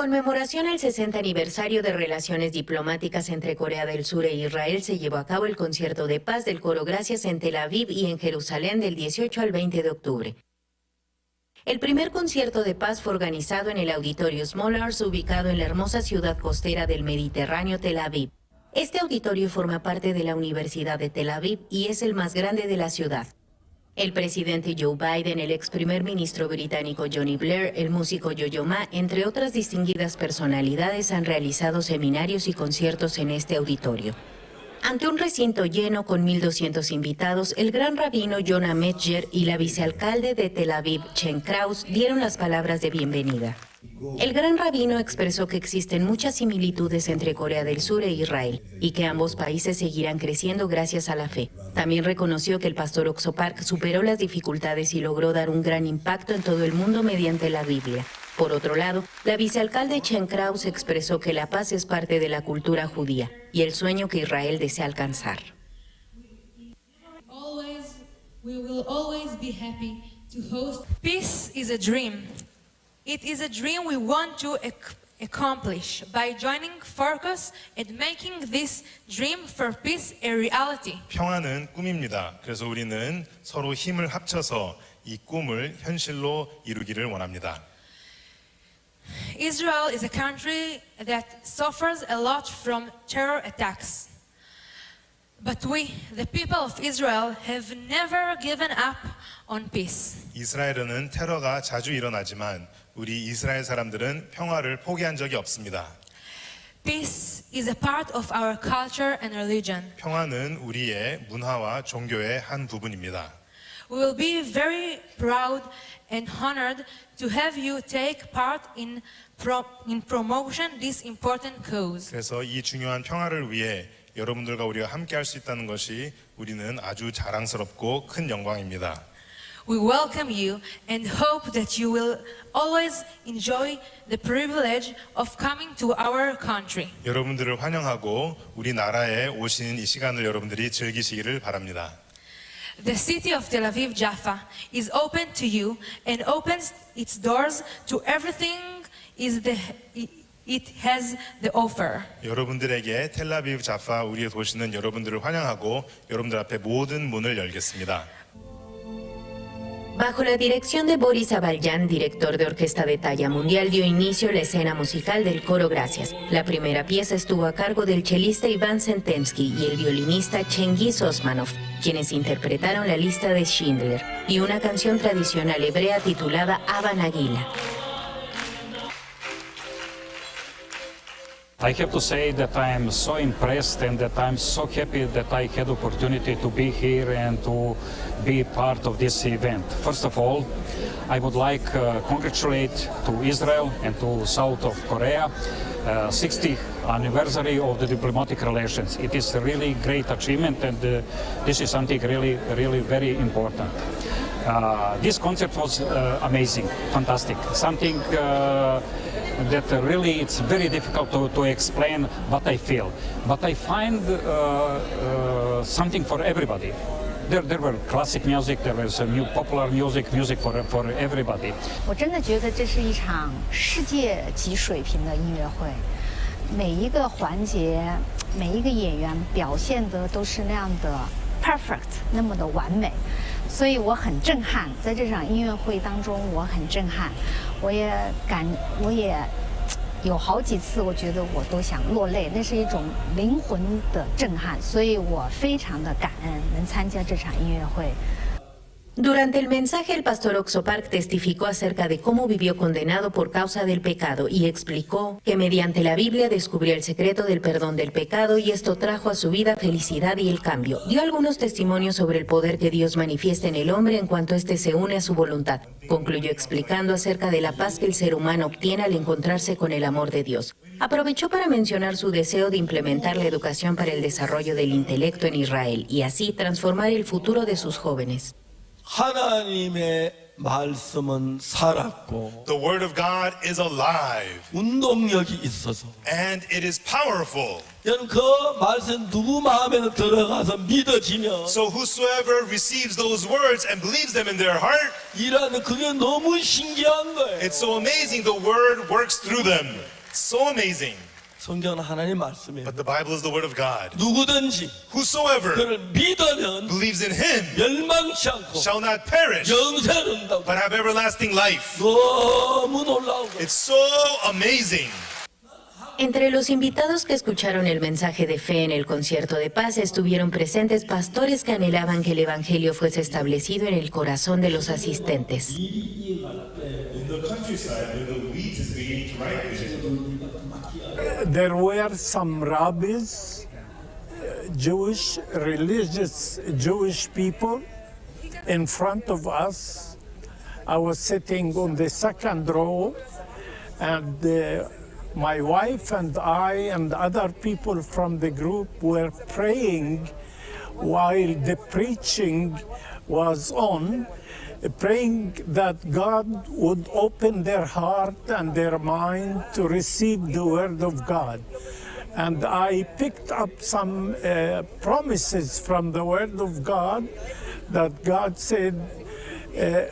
conmemoración al 60 aniversario de relaciones diplomáticas entre Corea del Sur e Israel se llevó a cabo el concierto de paz del Coro Gracias en Tel Aviv y en Jerusalén del 18 al 20 de octubre. El primer concierto de paz fue organizado en el Auditorio Smolarz, ubicado en la hermosa ciudad costera del Mediterráneo, Tel Aviv. Este auditorio forma parte de la Universidad de Tel Aviv y es el más grande de la ciudad. El presidente Joe Biden, el ex primer ministro británico Johnny Blair, el músico Yo-Yo Ma, entre otras distinguidas personalidades, han realizado seminarios y conciertos en este auditorio. Ante un recinto lleno con 1.200 invitados, el gran rabino Jonah Metzger y la vicealcalde de Tel Aviv, Chen Kraus, dieron las palabras de bienvenida. El gran rabino expresó que existen muchas similitudes entre Corea del Sur e Israel y que ambos países seguirán creciendo gracias a la fe. También reconoció que el pastor Ock Soo Park superó las dificultades y logró dar un gran impacto en todo el mundo mediante la Biblia. Por otro lado, la vicealcalde Chen Kraus expresó que la paz es parte de la cultura judía y el sueño que Israel desea alcanzar. We will always be happy to host. Peace is a dream. It is a dream we want to accomplish by joining forces and making this dream for peace a reality. 평화는 꿈입니다. 그래서 우리는 서로 힘을 합쳐서 이 꿈을 현실로 이루기를 원합니다. Israel is a country that suffers a lot from terror attacks. But we, the people of Israel, have never given up on peace. 이스라엘은 테러가 자주 일어나지만 우리 이스라엘 사람들은 평화를 포기한 적이 없습니다. Peace is a part of our culture and religion. 평화는 우리의 문화와 종교의 한 부분입니다. We will be very proud and honored to have you take part in promotion this important cause. 그래서 이 중요한 평화를 위해 여러분들과 우리가 함께 할 수 있다는 것이 우리는 아주 자랑스럽고 큰 영광입니다. We welcome you and hope that you will always enjoy the privilege of coming to our country. 여러분들을 환영하고 우리 나라에 오신 이 시간을 여러분들이 즐기시기를 바랍니다. The city of Tel Aviv Jaffa is open to you and opens its doors to everything is the, it has the offer. 여러분들에게 텔아비브 자파 우리의 도시는 여러분들을 환영하고 여러분들 앞에 모든 문을 열겠습니다. Bajo la dirección de Boris Abalyan, director de orquesta de talla mundial, dio inicio la escena musical del Coro Gracias. La primera pieza estuvo a cargo del chelista Iván Sentensky y el violinista Cengiz Osmanov, quienes interpretaron la lista de Schindler y una canción tradicional hebrea titulada Hava Nagila. I have to say that I am so impressed and that I'm so happy that I had opportunity to be here and to be part of this event. First of all, I would like congratulate to Israel and to South of Korea 60th anniversary of the diplomatic relations. It is a really great achievement, and this is something really, really very important. This concert was amazing, fantastic, something that really it's very difficult to explain what I feel. But I find something for everybody. There were classic music, there was new popular music, music for everybody. 我真的觉得这是一场世界级水平的音乐会，每一个环节，每一个演员表现得都是那样的 perfect，那么的完美，所以我很震撼。在这场音乐会当中，我很震撼，我也有好几次，我觉得我都想落泪，那是一种灵魂的震撼，所以我非常的感恩能参加这场音乐会。 Durante el mensaje, el pastor Ock Soo Park testificó acerca de cómo vivió condenado por causa del pecado y explicó que mediante la Biblia descubrió el secreto del perdón del pecado y esto trajo a su vida felicidad y el cambio. Dio algunos testimonios sobre el poder que Dios manifiesta en el hombre en cuanto éste se une a su voluntad. Concluyó explicando acerca de la paz que el ser humano obtiene al encontrarse con el amor de Dios. Aprovechó para mencionar su deseo de implementar la educación para el desarrollo del intelecto en Israel y así transformar el futuro de sus jóvenes. 하나님의 말씀은 살았고 The word of God is alive 운동력이 있어서 and it is powerful. 여러분, 그 말씀 누구 마음에 들어가서 믿어지면 So whosoever receives those words and believes them in their heart, 일하는 그게 너무 신기한 거예요. it's so amazing, the word works through them. So amazing. 성경은 하나님 말씀이에요. But the Bible is the word of God. 누구든지 Whosoever 그를 믿으면 believes in him 멸망치 않고 shall not perish, 영생을 얻는다고. but have everlasting life. 너무 놀라운 거. It's so amazing. Entre los invitados que escucharon el mensaje de fe en el concierto de paz estuvieron presentes pastores que anhelaban que el Evangelio fuese establecido en el corazón de los asistentes. In the countryside, when the wheat is beginning to ripen, There were some rabbis, Jewish, religious Jewish people in front of us. I was sitting on the second row, and my wife and I and other people from the group were praying while the preaching was on, praying that God would open their heart and their mind to receive the word of God. And I picked up some promises from the word of God that God said,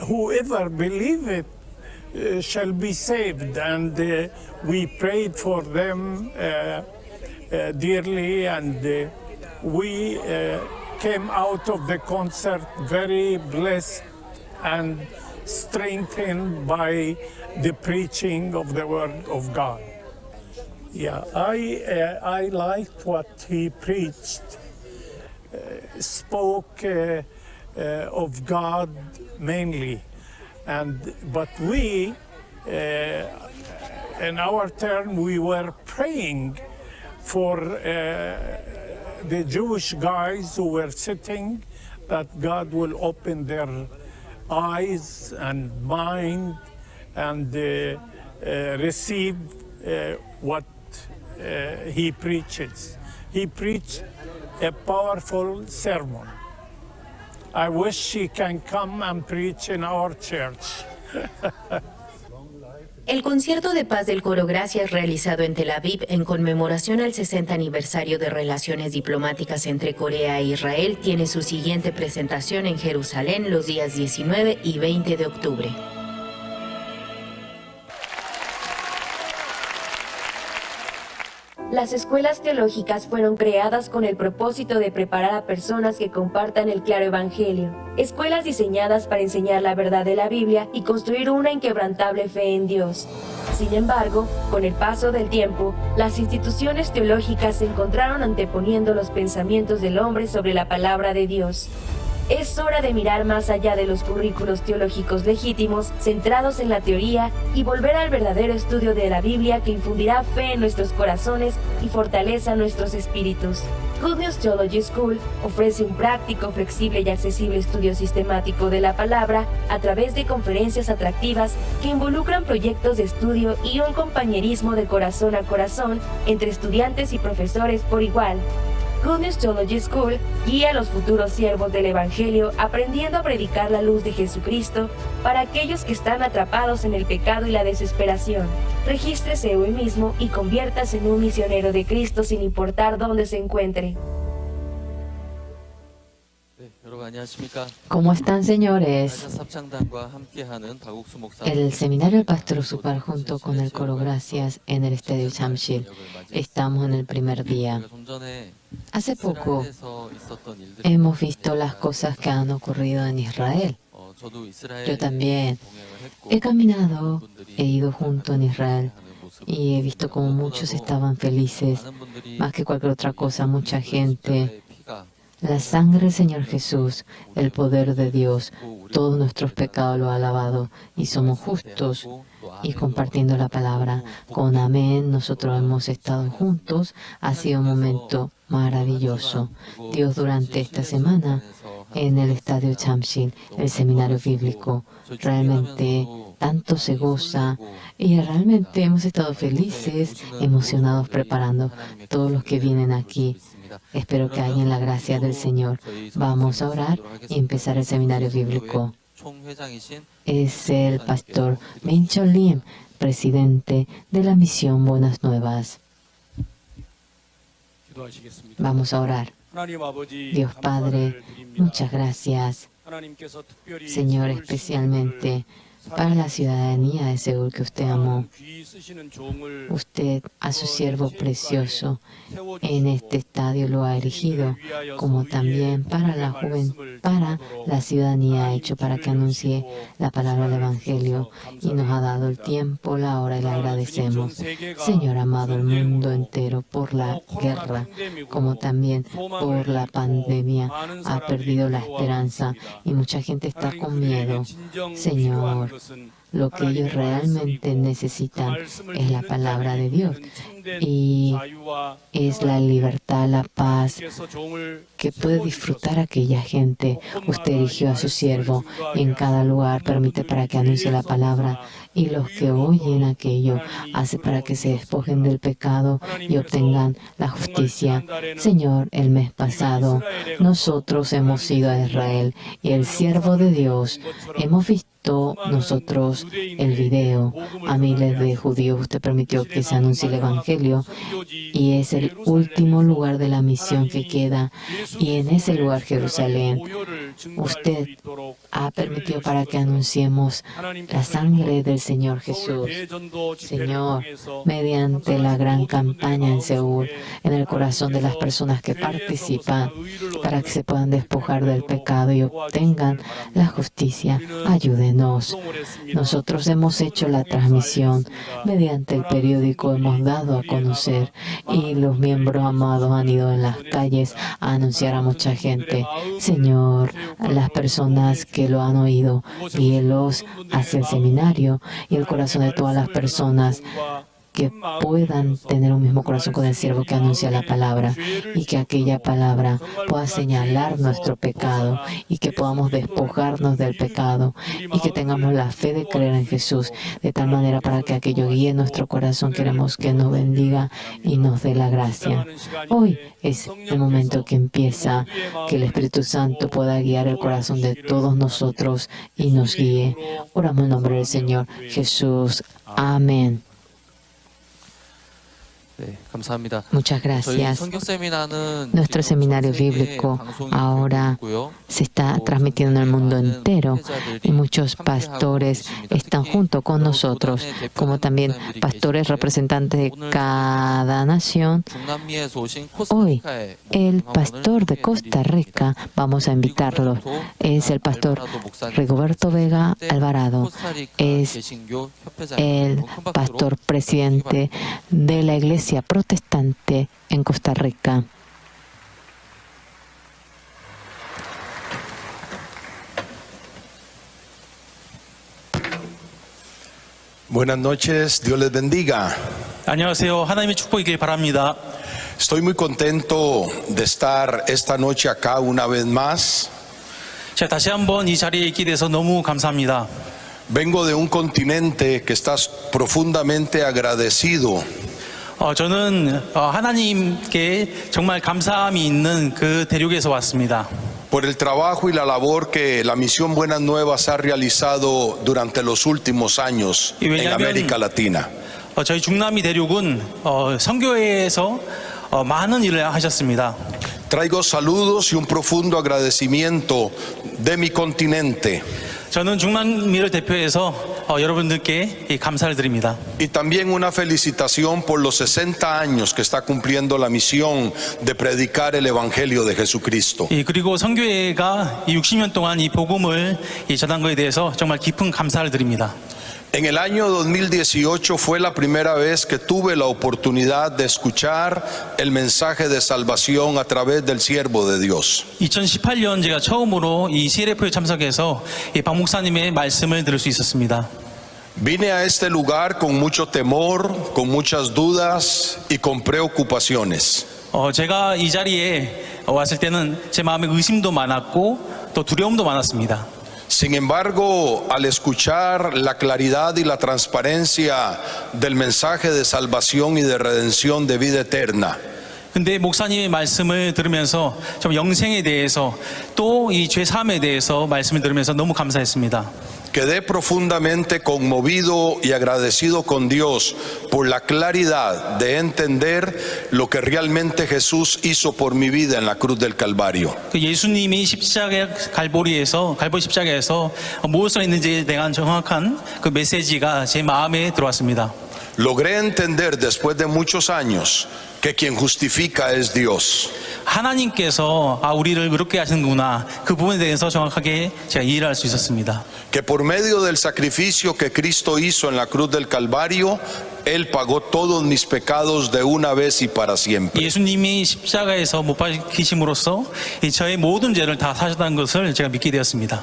whoever believeth shall be saved. And we prayed for them dearly, and we came out of the concert very blessed and strengthened by the preaching of the word of God. Yeah, I liked what he preached. Spoke of God mainly, but we, in our turn, we were praying for the Jewish guys who were sitting, that God will open their eyes and mind and receive what he preaches. He preached a powerful sermon. I wish he can come and preach in our church. El concierto de paz del Coro Gracias realizado en Tel Aviv en conmemoración al 60 aniversario de relaciones diplomáticas entre Corea e Israel tiene su siguiente presentación en Jerusalén los días 19 y 20 de octubre. Las escuelas teológicas fueron creadas con el propósito de preparar a personas que compartan el claro evangelio. Escuelas diseñadas para enseñar la verdad de la Biblia y construir una inquebrantable fe en Dios. Sin embargo, con el paso del tiempo, las instituciones teológicas se encontraron anteponiendo los pensamientos del hombre sobre la palabra de Dios. Es hora de mirar más allá de los currículos teológicos legítimos, centrados en la teoría, y volver al verdadero estudio de la Biblia que infundirá fe en nuestros corazones y fortaleza nuestros espíritus. Good News Theology School ofrece un práctico, flexible y accesible estudio sistemático de la palabra a través de conferencias atractivas que involucran proyectos de estudio y un compañerismo de corazón a corazón entre estudiantes y profesores por igual. Good News Theology School guía a los futuros siervos del Evangelio aprendiendo a predicar la luz de Jesucristo para aquellos que están atrapados en el pecado y la desesperación. Regístrese hoy mismo y conviértase en un misionero de Cristo sin importar dónde se encuentre. ¿Cómo están, señores? El Seminario del Pastor Supar junto con el Coro Gracias en el Estadio Jamsil. Estamos en el primer día. Hace poco hemos visto las cosas que han ocurrido en Israel. Yo también he caminado, he ido junto en Israel y he visto cómo muchos estaban felices, más que cualquier otra cosa, mucha gente. La sangre del Señor Jesús, el poder de Dios, todos nuestros pecados lo ha lavado y somos justos. Y compartiendo la palabra con amén, nosotros hemos estado juntos. Ha sido un momento maravilloso. Dios durante esta semana en el Estadio Jamsil, el seminario bíblico, realmente tanto se goza y realmente hemos estado felices, emocionados preparando todos los que vienen aquí. Espero que hayan la gracia del Señor. Vamos a orar y empezar el seminario bíblico. Es el pastor Mincho Lim, presidente de la misión Buenas Nuevas. Vamos a orar. Dios Padre, muchas gracias. Señor, especialmente para la ciudadanía de Seúl que usted amó. Usted a su siervo precioso en este estadio lo ha erigido, como también para la para la ciudadanía ha hecho para que anuncie la palabra del Evangelio, y nos ha dado el tiempo, la hora, y le agradecemos. Señor amado, el mundo entero por la guerra, como también por la pandemia, ha perdido la esperanza y mucha gente está con miedo. Señor, lo que ellos realmente necesitan es la palabra de Dios y es la libertad, la paz que puede disfrutar aquella gente. Usted erigió a su siervo y en cada lugar permite para que anuncie la palabra, y los que oyen aquello hace para que se despojen del pecado y obtengan la justicia. Señor, el mes pasado nosotros hemos ido a Israel y el siervo de Dios hemos visto nosotros el video. A miles de judíos usted permitió que se anuncie el Evangelio, y es el último lugar de la misión que queda, y en ese lugar, Jerusalén, usted ha permitido para que anunciemos la sangre del Señor Jesús. Señor, mediante la gran campaña en Seúl, en el corazón de las personas que participan, para que se puedan despojar del pecado y obtengan la justicia, ayúdenos. Nosotros hemos hecho la transmisión mediante el periódico, hemos dado a conocer, y los miembros amados han ido en las calles a anunciar a mucha gente. Señor, las personas que lo han oído, guíelos hacia el seminario, y el corazón de todas las personas que puedan tener un mismo corazón con el siervo que anuncia la palabra, y que aquella palabra pueda señalar nuestro pecado y que podamos despojarnos del pecado y que tengamos la fe de creer en Jesús, de tal manera para que aquello guíe nuestro corazón. Queremos que nos bendiga y nos dé la gracia. Hoy es el momento que empieza, que el Espíritu Santo pueda guiar el corazón de todos nosotros y nos guíe. Oramos en nombre del Señor Jesús. Amén. Muchas gracias. Nuestro seminario bíblico ahora se está transmitiendo en el mundo entero, y muchos pastores están junto con nosotros, como también pastores representantes de cada nación. Hoy, el pastor de Costa Rica, vamos a invitarlo, es el pastor Rigoberto Vega Alvarado. Es el pastor presidente de la Iglesia Protestante en Costa Rica. Buenas noches, Dios les bendiga. 안녕하세요. 하나님의 축복이 있길 바랍니다. Estoy muy contento de estar esta noche acá una vez más. 제가 다시 한번 이 자리에 있게 돼서 너무 감사합니다. Vengo de un continente que está profundamente agradecido. 저는 하나님께 정말 감사함이 있는 그 대륙에서 왔습니다. Por el trabajo y la labor que la Misión Buenas Nuevas ha realizado durante los últimos años en América Latina. 저희 중남미 대륙은 선교회에서 많은 일을 하셨습니다. Traigo saludos y un profundo agradecimiento de mi continente. 저는 중남미를 대표해서 여러분들께 감사를 드립니다. Y también una felicitación por los 60 años que está cumpliendo la misión de predicar el Evangelio de Jesucristo. 그리고 선교회가 60년 동안 이 복음을 전한 것에 대해서 정말 깊은 감사를 드립니다. En el año 2018 fue la primera vez que tuve la oportunidad de escuchar el mensaje de salvación a través del siervo de Dios. 2018년 제가 처음으로 이 CLF에 참석해서 이 박 목사님의 말씀을 들을 수 있었습니다. Vine a este lugar con mucho temor, con muchas dudas y con preocupaciones. 제가 이 자리에 왔을 때는 제 마음에 의심도 많았고 또 두려움도 많았습니다. Sin embargo, al escuchar la claridad y la transparencia del mensaje de salvación y de redención de vida eterna, 근데 목사님의 말씀을 들으면서 좀 영생에 대해서 또 이 죄 사함에 대해서 말씀을 들으면서 너무 감사했습니다. Quedé profundamente conmovido y agradecido con Dios por la claridad de entender lo que realmente Jesús hizo por mi vida en la cruz del Calvario. 그 예수님이 십자가 갈보리에서 갈보리 십자가에서 무엇을 했는지에 대한 정확한 그 메시지가 제 마음에 들어왔습니다. Logré entender después de muchos años que quien justifica es Dios. 하나님께서 아 우리를 의롭게 하시는구나 그 부분에 대해서 정확하게 제가 이해를 할 수 있었습니다. Que por medio del sacrificio que Cristo hizo en la cruz del Calvario, Él pagó todos mis pecados de una vez y para siempre. 예수님이 십자가에서 못 박히심으로써 이 저의 모든 죄를 다 사셨다는 것을 제가 믿게 되었습니다.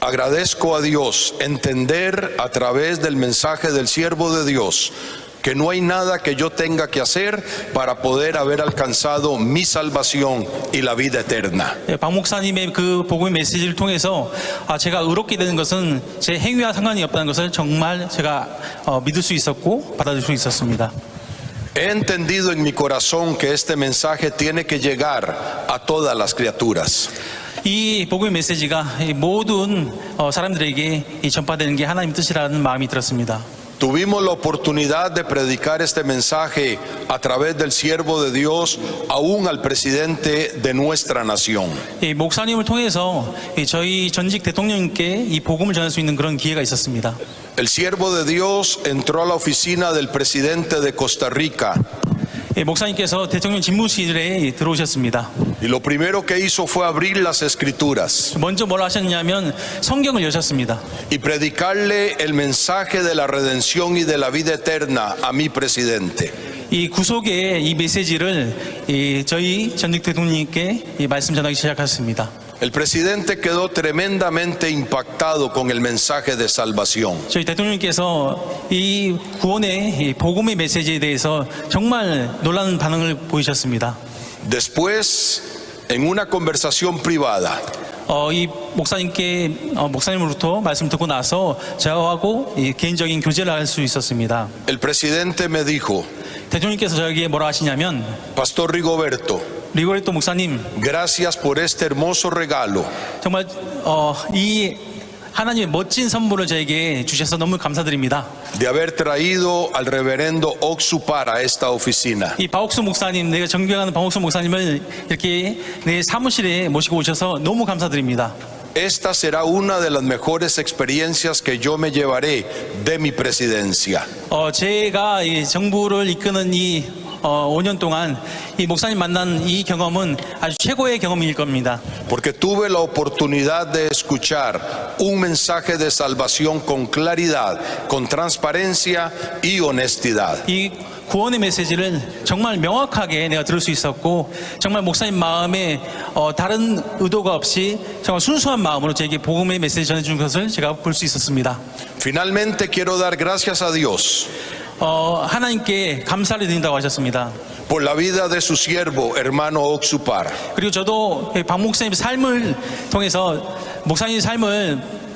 Agradezco a Dios entender a través del mensaje del siervo de Dios que no hay nada que yo tenga que hacer para poder haber alcanzado mi salvación y la vida eterna. 예, 박 목사님의 그 복음의 메시지를 통해서 아, 제가 의롭게 되는 것은 제 행위와 상관이 없다는 것을 정말 제가 믿을 수 있었고 받아들일 수 있었습니다. He entendido en mi corazón que este mensaje tiene que llegar a todas las criaturas. 이 복음의 메시지가 이 모든 사람들에게 이 전파되는 게 하나님 뜻이라는 마음이 들었습니다. Tuvimos la oportunidad de predicar este mensaje a través del siervo de Dios, aún al presidente de nuestra nación. 이 목사님을 통해서 이 저희 전직 대통령님께 이 복음을 전할 수 있는 그런 기회가 있었습니다. El siervo de Dios entró a la oficina del presidente de Costa Rica. 예, 목사님께서 대통령 집무실에 들어오셨습니다. Y lo primero que hizo fue abrir las escrituras. 먼저 뭘 하셨냐면 성경을 여셨습니다. Y predicarle el mensaje de la redención y de la vida eterna a mi presidente. 이 구속의 이 메시지를 이 저희 전직 대통령님께 이 말씀 전하기 시작하셨습니다. El presidente quedó tremendamente impactado con el mensaje de salvación. 저희 대통령께서 이 구원의 이 복음의 메시지에 대해서 정말 놀라운 반응을 보이셨습니다. Después, en una conversación privada, 이 목사님께 목사님으로부터 말씀 듣고 나서 저하고 이 개인적인 교제를 할 수 있었습니다. El presidente me dijo, 대통령께서 저에게 뭐라 하시냐면, Pastor Rigoberto, 리고베르토 목사님, gracias por este hermoso regalo. 정말 이 하나님의 멋진 선물을 저에게 주셔서 너무 감사드립니다. De haber traído al reverendo Oksu Park a esta oficina. 이 박옥수 목사님, 내가 존경하는 박옥수 목사님을 이렇게 내 사무실에 모시고 오셔서 너무 감사드립니다. Esta será una de las mejores experiencias que yo me llevaré de mi presidencia. 제가 이 정부를 이끄는 이 5년 동안 이 목사님 만난 이 경험은 아주 최고의 경험일 겁니다. Porque tuve la oportunidad de escuchar un mensaje de salvación con claridad, con transparencia y honestidad. 이 구원의 메시지를 정말 명확하게 내가 들을 수 있었고 정말 목사님 마음에 다른 의도가 없이 정말 순수한 마음으로 제게 복음의 메시지 전해준 것을 제가 볼 수 있었습니다. Finalmente quiero dar gracias a Dios. 하나님께 감사를 드린다고 하셨습니다. Por la vida de su siervo, hermano Oksu Park. 그리고 저도 박 목사님 삶을 통해서 목사님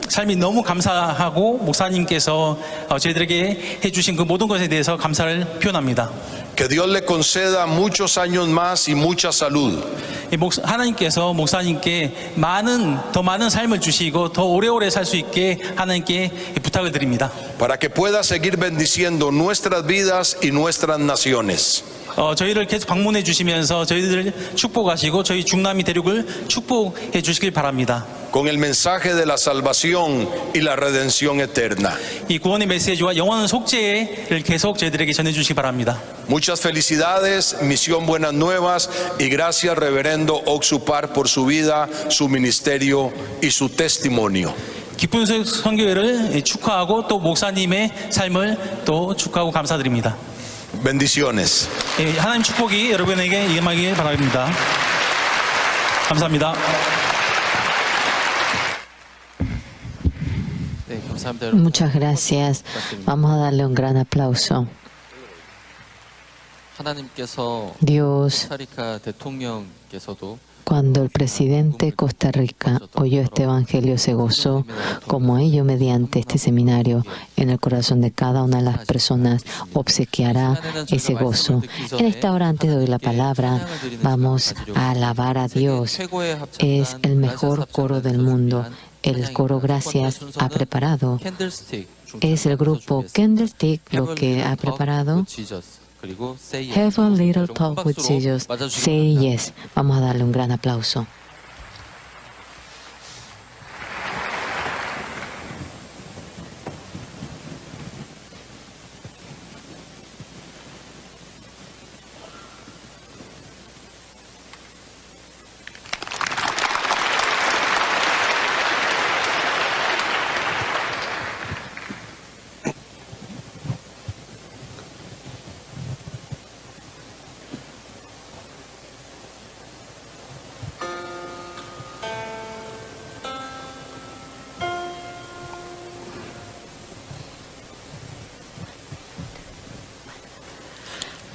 삶이 너무 감사하고 목사님께서 저희들에게 해주신 그 모든 것에 대해서 감사를 표현합니다. Que Dios le conceda muchos años más y mucha salud. 하나님께서 목사님께 더 많은 삶을 주시고 더 오래오래 살 수 있게 하나님께 부탁을 드립니다. Para que pueda seguir bendiciendo nuestras vidas y nuestras naciones. 저희를 계속 방문해 주시면서 저희들을 축복하시고 저희 중남미 대륙을 축복해 주시길 바랍니다. Con el mensaje de la salvación y la redención eterna. 이 구원의 메시지와 영원한 속죄를 계속 저희들에게 전해 주시기 바랍니다. Muchas felicidades, Misión Buenas Nuevas, y gracias, Reverendo Oksu Park, por su vida, su ministerio y su testimonio. 기쁜 선교회를 축하하고 또 목사님의 삶을 또 축하하고 감사드립니다. Bendiciones. 예, 하나님 축복이 여러분에게 임하길 바랍니다. 감사합니다. Muchas gracias. Vamos a darle un gran aplauso. 하나님께서 Dios 코스타리카 대통령께서도 Cuando el presidente de Costa Rica oyó este evangelio, se gozó como ello mediante este seminario en el corazón de cada una de las personas obsequiará ese gozo. En esta hora, antes de oír la palabra, vamos a alabar a Dios. Es el mejor coro del mundo. El coro Gracias ha preparado. Es el grupo Candlestick lo que ha preparado. Have a little talk with Jesus. Say yes. Vamos a darle un gran aplauso.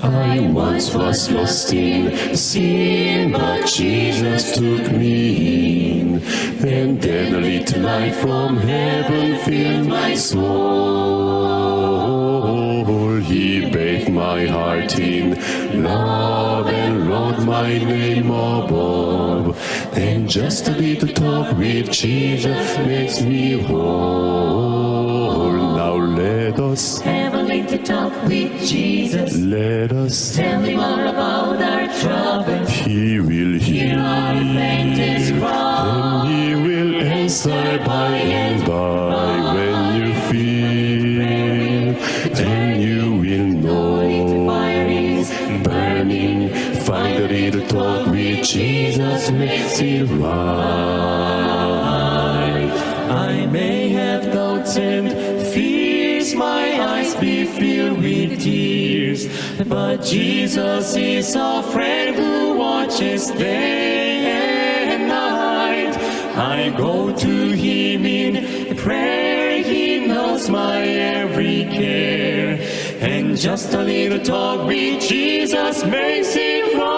I once was lost in sin, but Jesus took me in, and then a little light from heaven filled my soul. He bathed my heart in love and wrote my name above. And just a little talk with Jesus makes me whole. Now let us have a little talk with Jesus. Let us tell him all about our troubles. He will hear our faintest cry, and he will answer by and by when you feel, and you will know fire is burning. Find a little talk with Jesus makes it right. I may have doubts and fears, my eyes be filled with tears, but Jesus is a friend who watches day and night. I go to him in prayer, he knows my every care, and just a little talk with Jesus makes it right.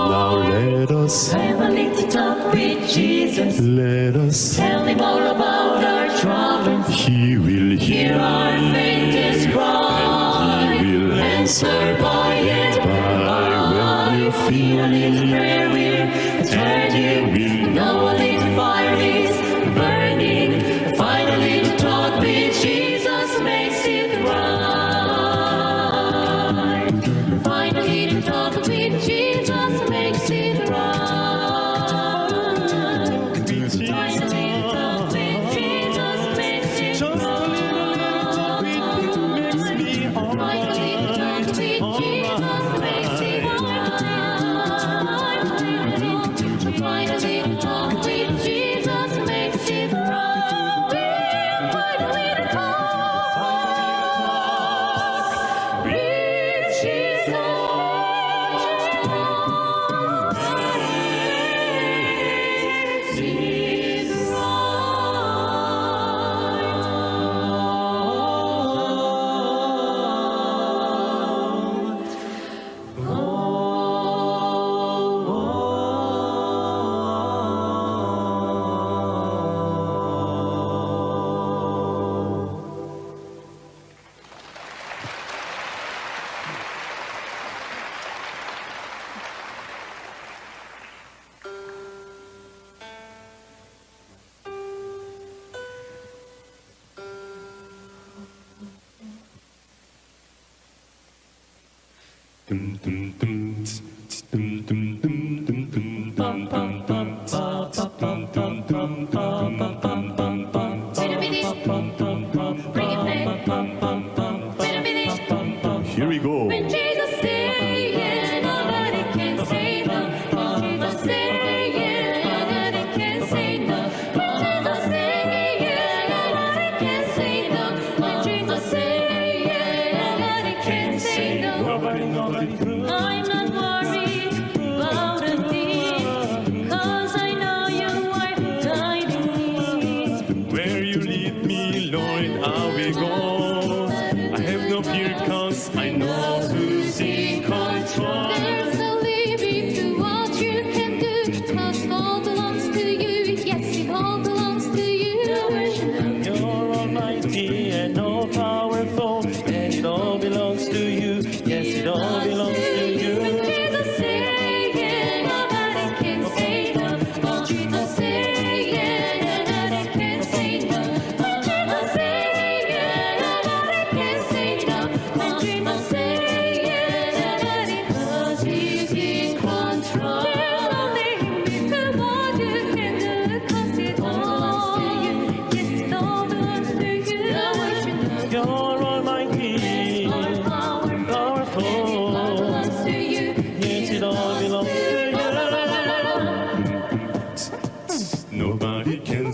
Now let us have a little talk with Jesus. Let us tell him all about our troubles. He will hear our faintest cry, and he will answer by and by when you feel it. Prayer will and you will know a little fire is burning. Find a little talk with Jesus makes it right. Find a little talk with Jesus makes it right. Find a little talk with Jesus makes it right. Find a little talk with Jesus makes it right. Find a little talk with Jesus makes it right. Find a little talk with Jesus. Makes it right. Dum dum dum tss, tss, dum dum dum dum dum dum dum dum tss, tss, dum dum dum dum dum dum dum dum Wait a minute. dum dum dum Bring it back. dum dum dum. Wait a minute. Here we go. When Jesus say yes, nobody can say no. When Jesus say yes, nobody can say no. When Jesus say yes, nobody can say no. When Jesus say yes, nobody can say no. Nobody, nobody. I'm not worried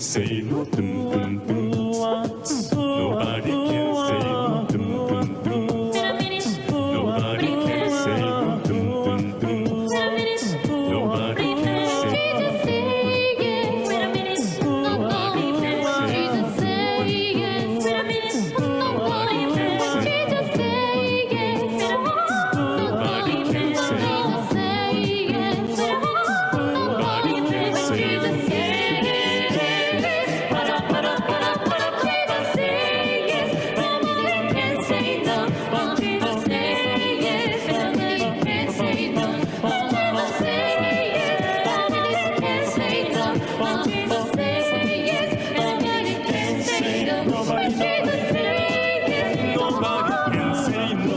say no. Dum, dum, dum. Nobody can say no. Dum, dum, dum. Nobody can say no. Dum, dum, dum. Nobody can say Nobody can say Nobody can say Nobody can say Nobody can say Nobody can say no.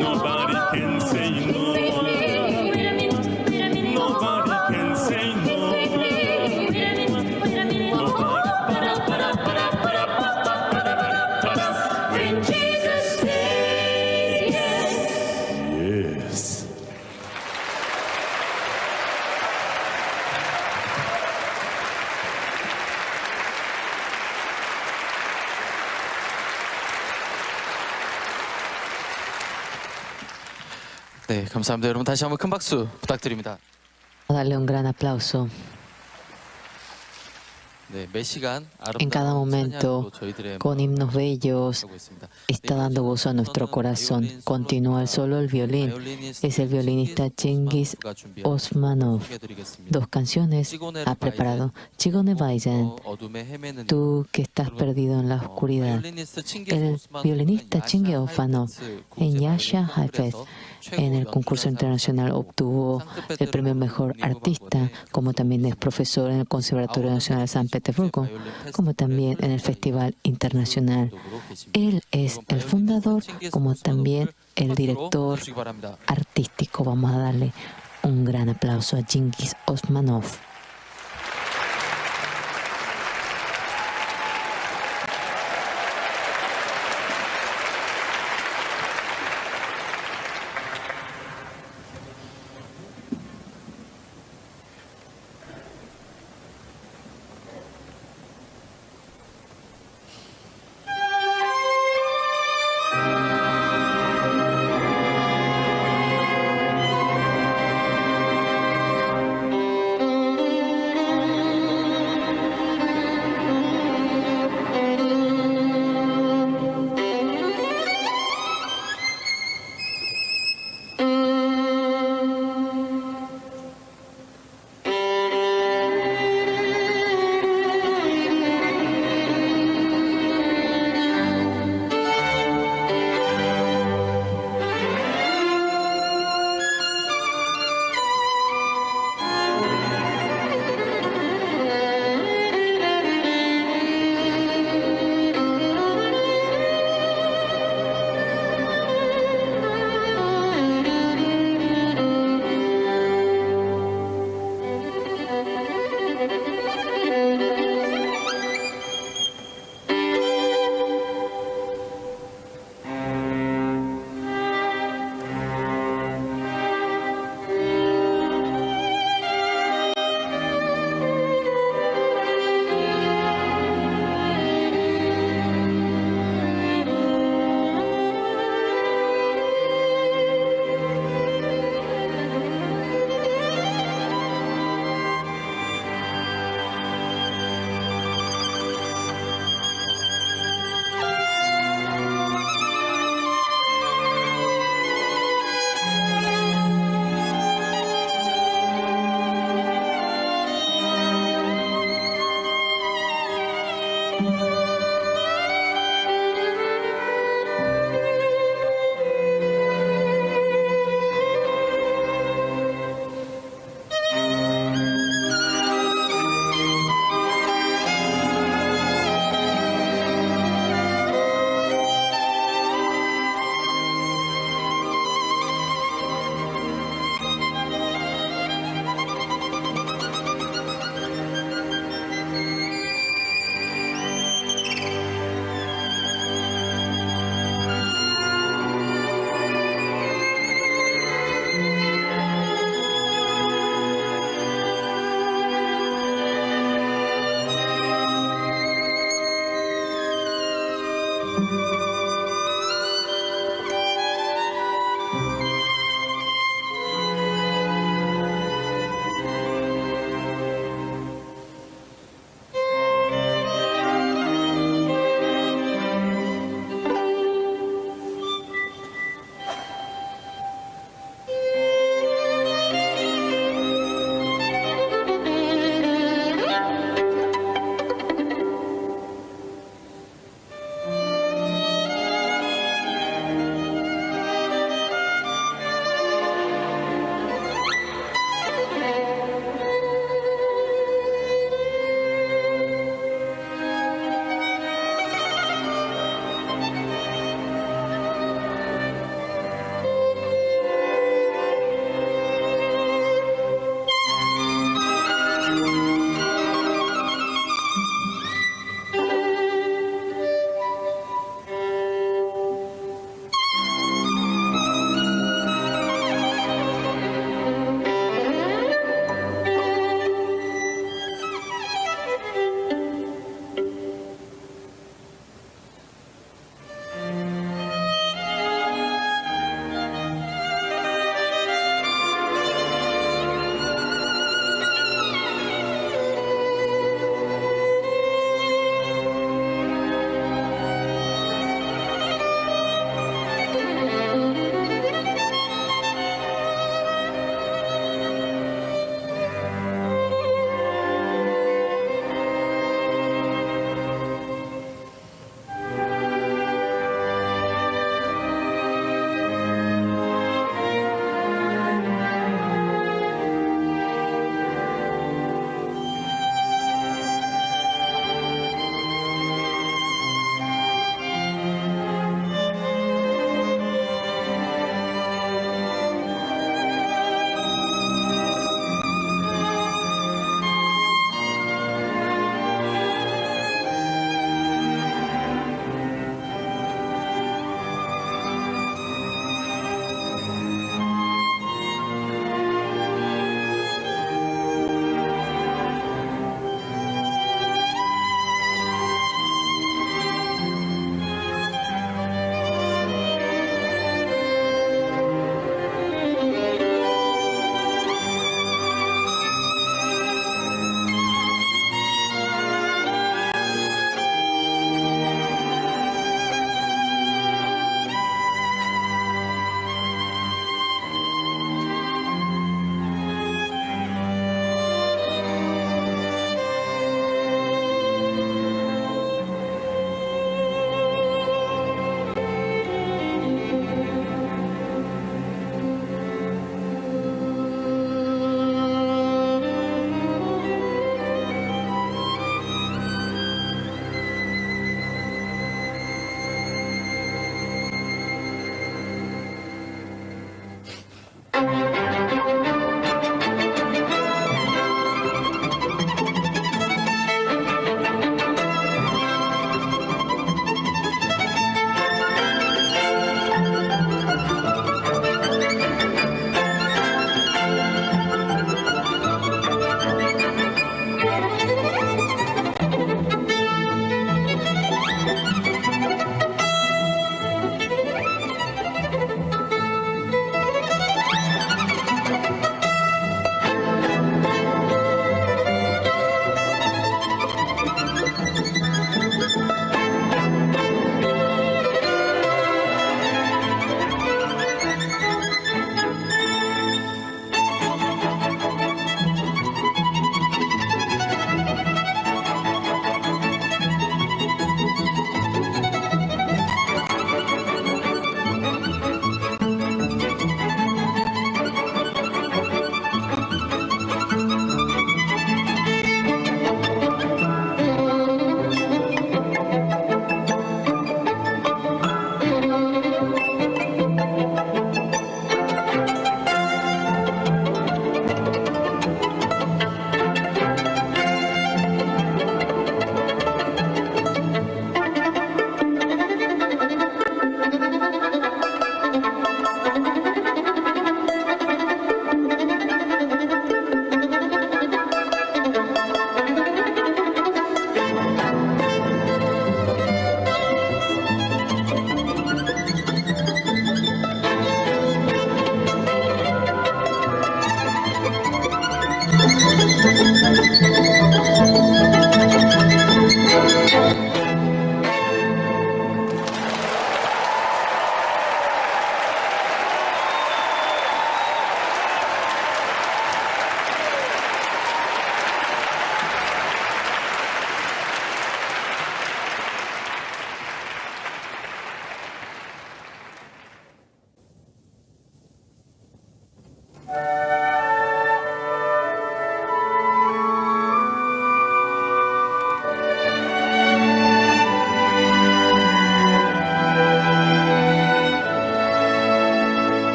Nobody can say no. Nobody can say no. When Jesus says yes. Yes. 네, 감사합니다. 여러분 다시 한번 큰 박수 부탁드립니다. Darle un gran aplauso. 네, 매 시간 En cada 아름다운 momento, 찬양으로 저희들의 con himnos bellos, está dando gozo a nuestro corazón. Continúa el solo el violín. Es el violinista Chingiz Osmanov. Dos canciones ha preparado. Chigone Baizen, 어둠에 헤매는 tú que estás perdido en la oscuridad. El violinista Chingiz Osmanov en Yasha Heifetz en el concurso internacional obtuvo el premio Mejor Artista, como también es profesor en el Conservatorio Nacional de San Petersburgo, como también en el Festival Internacional. Él es el fundador, como también el director 주시기 바랍니다. artístico. Vamos a darle un gran aplauso a Chingiz Osmanov. Thank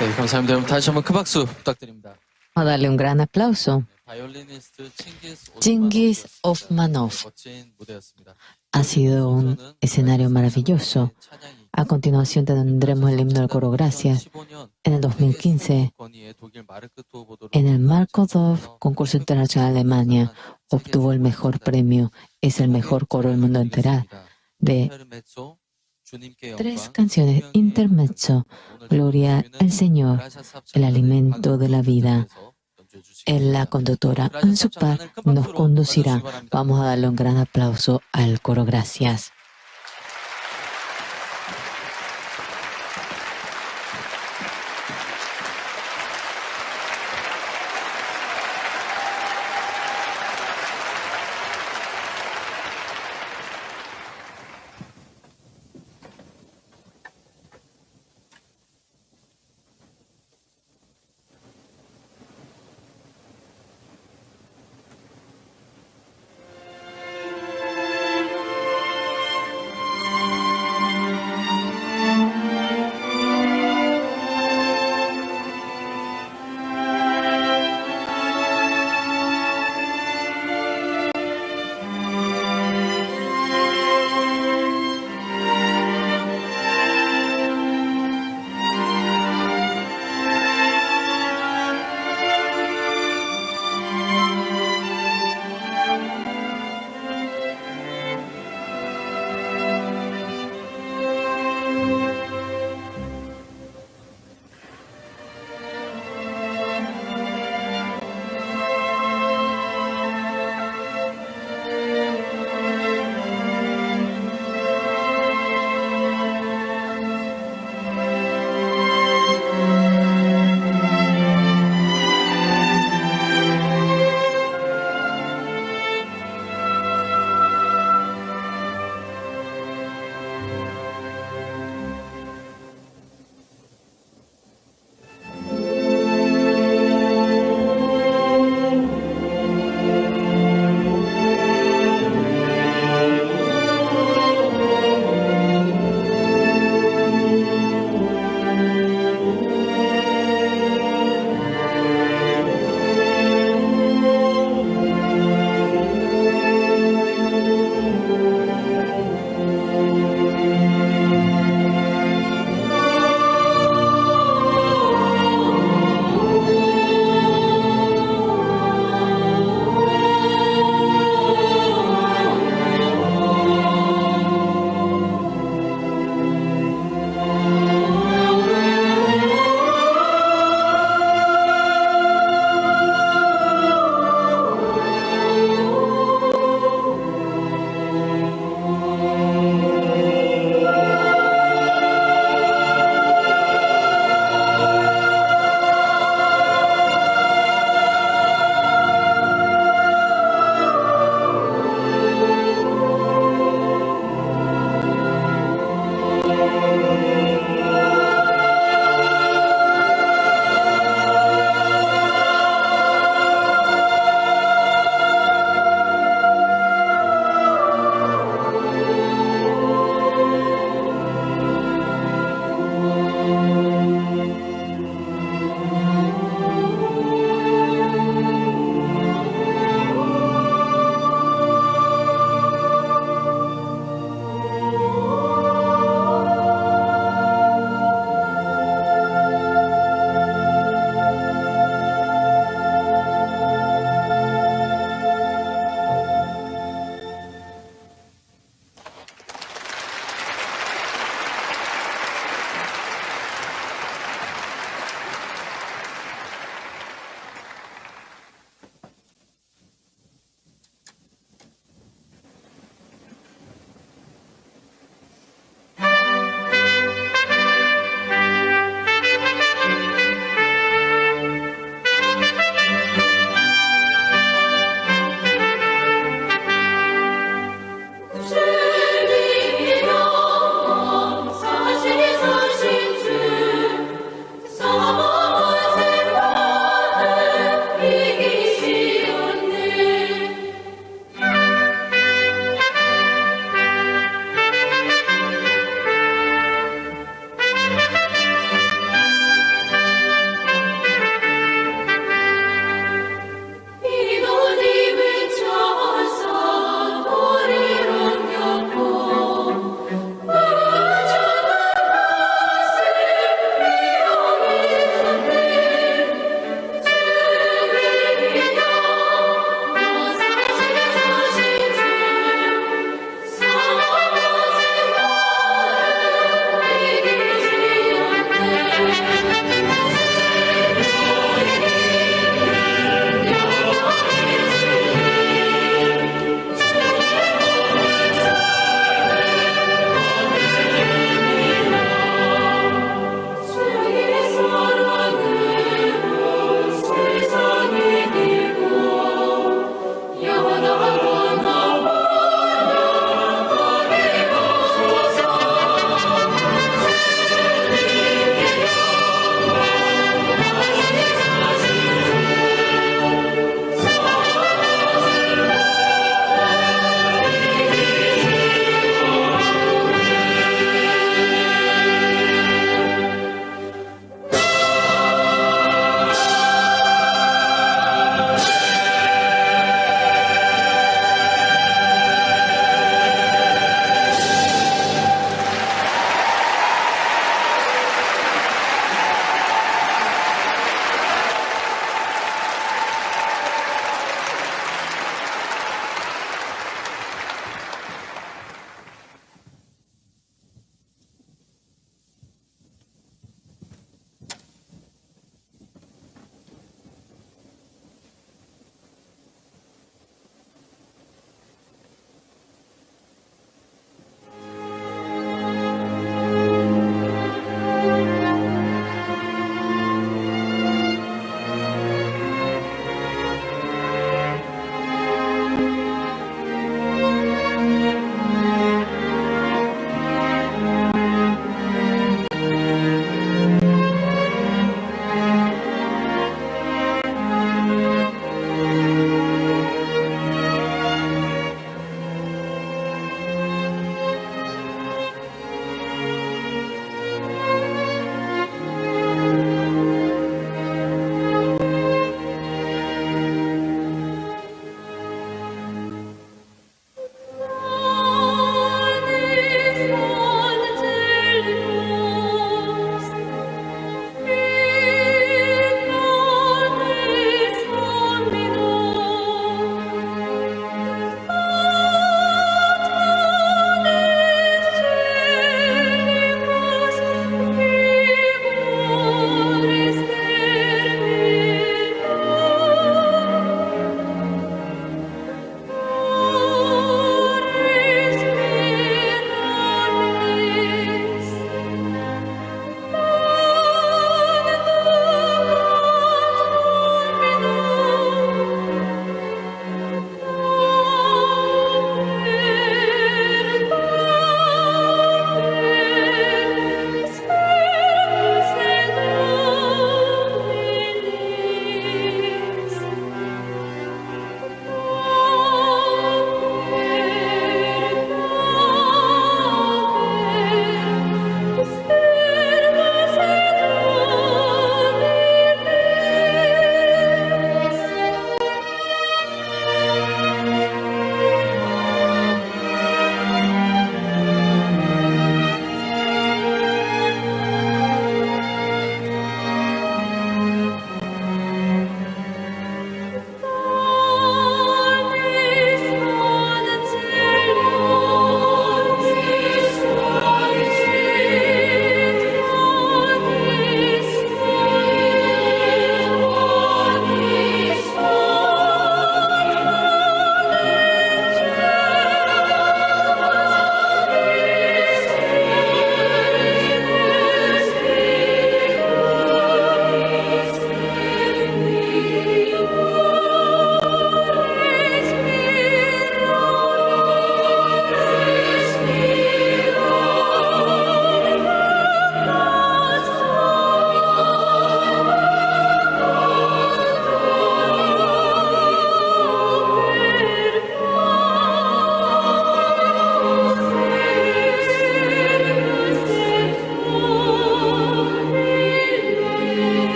네, 감사합니다. 여러분 다시 한번 큰 박수 부탁드립니다. A darle un gran aplauso. 바이올리니스트 칭기스 Chingiz Osmanov 멋진 무대였습니다. ha sido un escenario maravilloso. A continuación tendremos el himno del coro Gracias. En el 2015, 권위의 독일 마르크 토보도로 en el Marco Dorf Concurso Internacional de Alemania, obtuvo el mejor premio Es el mejor coro del mundo entero. De tres canciones, intermezzo, Gloria al Señor, el alimento de la vida. La conductora Ansupar nos conducirá. Vamos a darle un gran aplauso al coro. Gracias.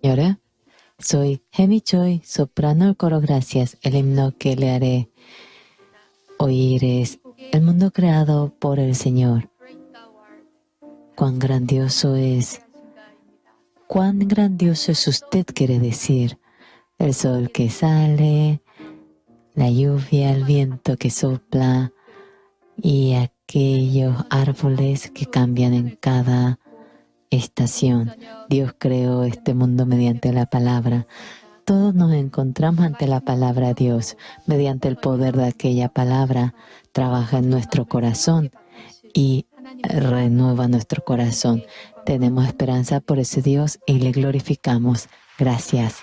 Señora, soy Hemi Choi, soprano del coro Gracias. El himno que le haré oír es El mundo creado por el Señor. Cuán grandioso es. Cuán grandioso es usted, quiere decir. El sol que sale, la lluvia, el viento que sopla y aquellos árboles que cambian en cada estación. Dios creó este mundo mediante la palabra. Todos nos encontramos ante la palabra de Dios. Mediante el poder de aquella palabra, trabaja en nuestro corazón y renueva nuestro corazón. Tenemos esperanza por ese Dios y le glorificamos. Gracias.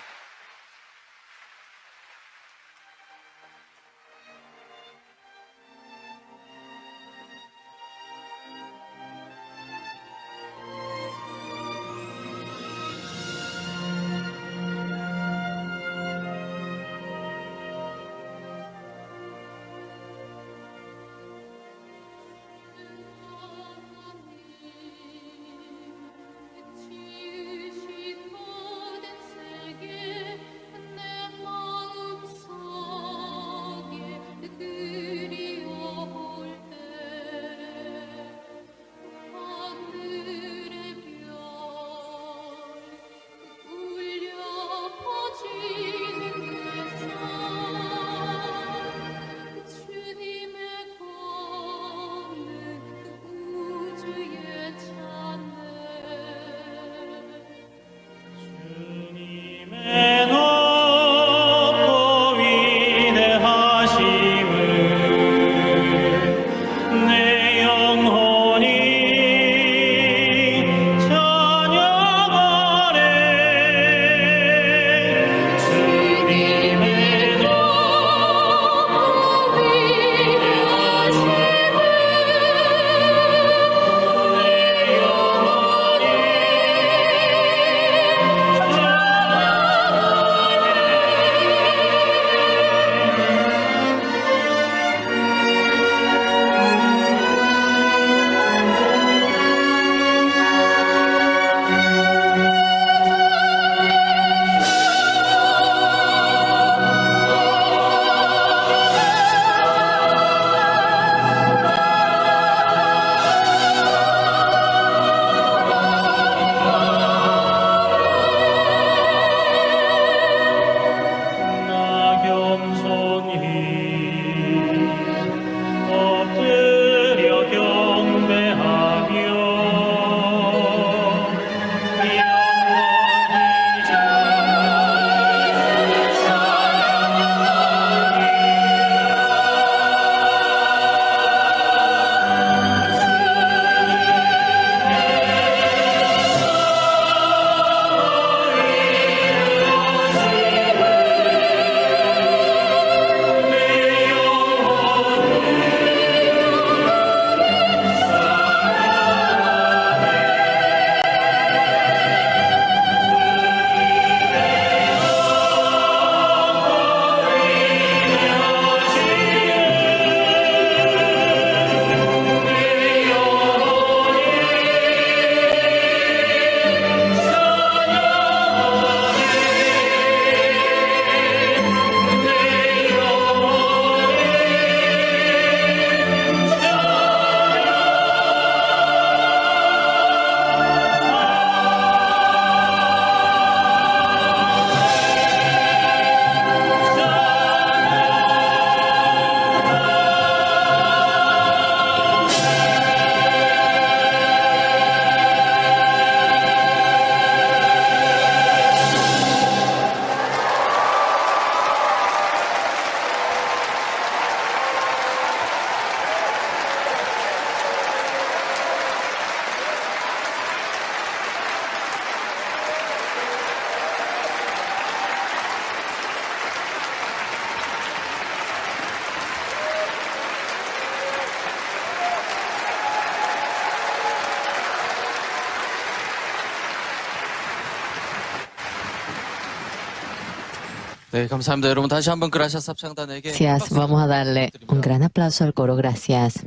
네, 감사합니다. 여러분 다시 한번 그라시아스 합창단에게 Gracias. Vamos a darle un gran aplauso al coro. Gracias.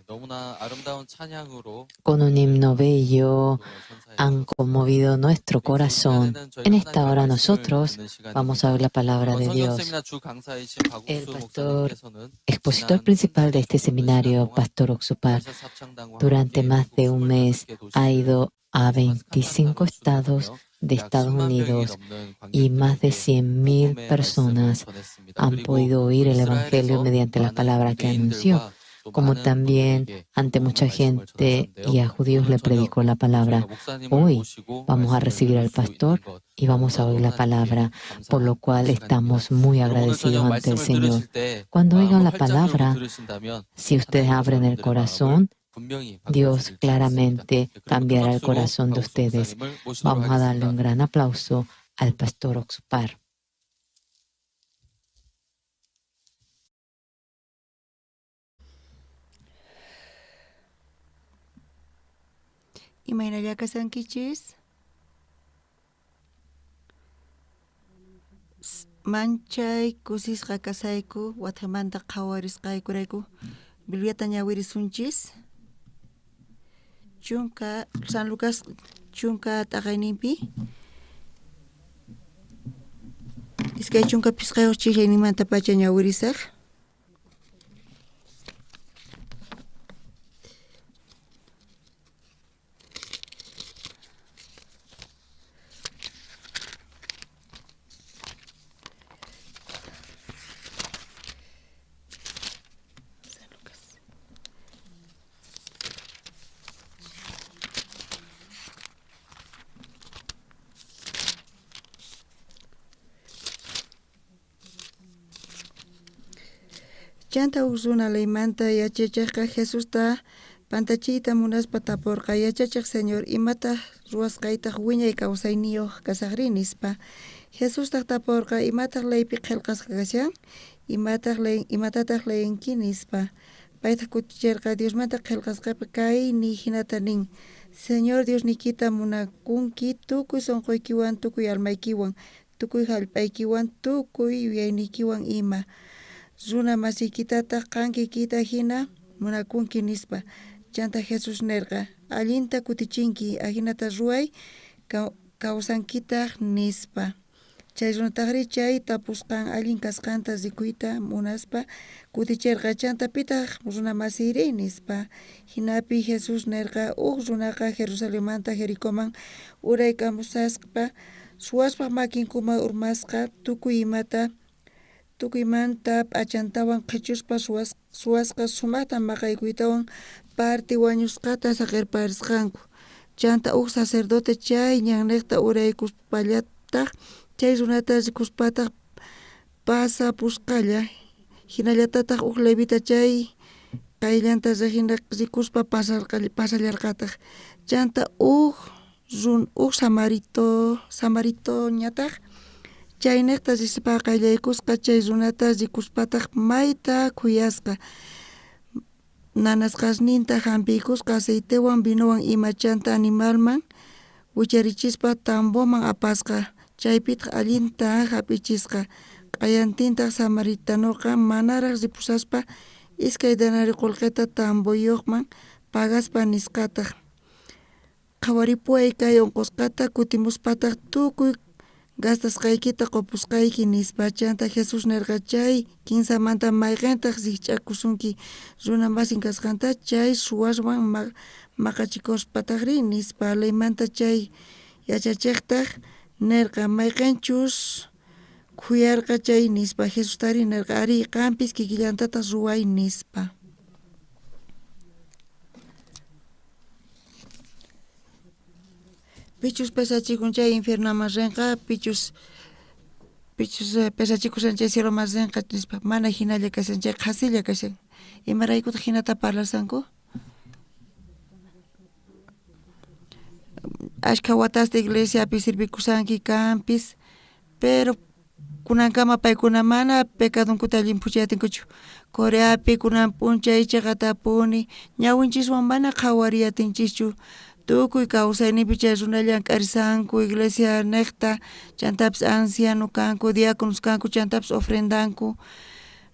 너무나 아름다운 찬양으로 Con un himno bello han conmovido nuestro corazón. En esta hora nosotros vamos a oír la palabra de 성경 Dios. 세미나 주 강사이신 El 박옥수 pastor 목사님께서는 expositor principal de este seminario, Pastor Oxupar, durante más de un mes ha ido a 25 estados de Estados Unidos y más de 100.000 personas han podido oír el Evangelio mediante la palabra que anunció. como también ante mucha gente y a judíos le predicó la palabra. Hoy vamos a recibir al pastor y vamos a oír la palabra, por lo cual estamos muy agradecidos ante el Señor. Cuando oigan la palabra, si ustedes abren el corazón, Dios claramente cambiará el corazón de ustedes. Vamos a darle un gran aplauso al pastor Oxupar. Imaynalla kasankichis? Manchay kusisqa kasayku wathamanta qhawarisqaykurayku Bibliata ñawirisunchis. Chunka San Lucas chunka t'aqayninpi 25 chillayninmantapacha ñawirisaq. Chanta huk runa leymanta yachachejqa Jesusta pantachiyta munaspa taporqa: Yachachej Señor, imataq ruwasqaytaq wiñay kawsayniyuq kasaqri? Nispa. Jesustaq taporqa: Imataq leypi qhelqasqa kashan? Imataq imatataq leyenki? Nispa. Paytaq kuticherqa: Diosmanta qhelqasqapi kay ni hinata nin: Señor Diosniykita munakunki tukuy sunquykiwan, tukuy almaykiwan, tukuy hallp'aykiwan, tukuy yuyayniykiwan ima. Runa masiykitataq qan kiykita hina munakunki, nispa. Chanta Jesús nerqa: Allinta kutichinki, ajinata ruway, kawsankitaq, nispa. Chay runatajri chay tapusqan allin kasqanta rikuyta munaspa kuticherqa: Chanta pitaq runa masiyri? Nispa. Hinapi Jesús nerqa: Uj runaqa Jerusalenmanta Jericoman uraykamusaspa suwaspaj makinkuman urmasqa, tukuy imata tukuymanta p'achantawan qhichuspa suwasqa sumaqta maqaykuytawan parti wañusqata saqerparisqanku. Chanta uj sacerdote chay ñanniqta uraykuspallataq chay runata rikuspataq pasapusqalla. Hinallatataq uj levita chay qayllanta rikuspa pasallarqataq. Chanta uj samaritoñataq chayniqta rispa qayllaykusqa chay runata rikuspataq mayta khuyasqa. Nanasqasninta hampiykusqa aceitewan vinowan ima chanta animalman wicharichispa tamboman apasqa, chaypitaq allinta hap'ichisqa. Q'ayantintaq samaritanoqa manaraq ripusaspa 2 denario qullqita tamboyuqman pagaspa nisqataq: Qhawaripuway kay unqusqata, kutimuspataq tukuy gastasqaykita qupusqayki, nispa. Chanta Jesús nerqa: Chay kinsamanta mayqintaq rikch'akusunki runa masin kasqanta chay suwaswan maqachikuspataqri? Nispa. Leymanta chay yachachiqtaq nerqa: Mayqinchus khuyarqa chay, nispa. Jesustari nerqa: Ari, qampis kikillantataq ruway, nispa. Pichus pesachikun chay infiernoman rinqa, pichus pesachikushan chay cieloman rinqa, nispa. Mana hinalla kashan chay qhasilla kashan. Imaraykutaq hinata parlasanku? Ashkha watasta iglesiapi sirvikusanki kanpis, pero kunankama paykuna mana pecadonkuta llimphuchayatinkuchu. Coreapi kunan p'unchay chiqatapuni ñawinchiswan mana qhawariyatinchikchu. Tukuy kawsayninpi chay runa llank'arisanku iglesia niqta, chantapis anciano kanku, diáconos kanku, chantapis ofrendanku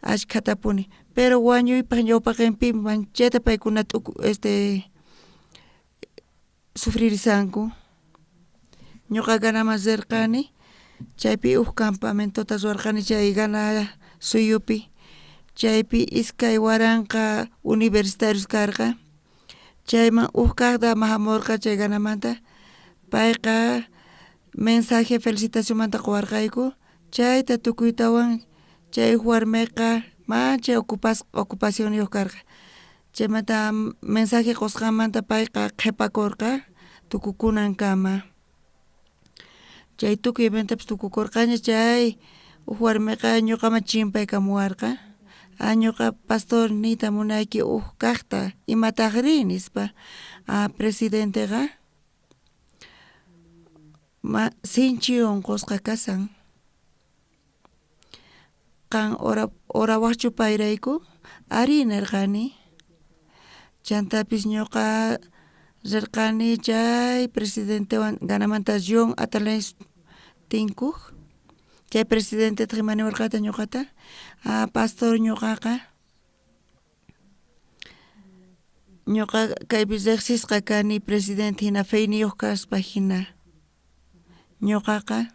ashkhatapuni. Pero wañuypaq ñawpaqinpi manchayta paykuna sufririsanku. Ñuqa Ghanaman rirqani, chaypi uj campamentota ruwarqani chay Ghana suyupi. Chaypi 2000 universitarios karqa. Chayman uj kaq dama hamurqa chay Ghanamanta. Payqa mensaje felicitacionmanta quwarqayku. Chayta tukuytawan chay warmiqa manchay ocupacionniyuq karqa. Chaymanta mensaje qusqanmanta payqa qhipakurqa tukukunankama. Chay tukuy eventopis tukukurqaña chay uj warmiqa ñuqaman chimpaykamuwarqa. Ah, ñuqa pastor niyta munayki uj kaqta imataqri nispa. Ah, presidenteqa ma sinchi unqusqa kasan. Qan orawaqchu payrayku? Ari nirqani. Chantapis ñuqa rirqani chay presidentewan Ghanamanta John Atta Mills tinkuq. Chay presidentetaq ima niwarqataq ñuqata? Ah, pastor ñuqaqa ñuqa kaypi riqsisqa kani presidente hina feyniyuq kaspa hina. Ñuqaqa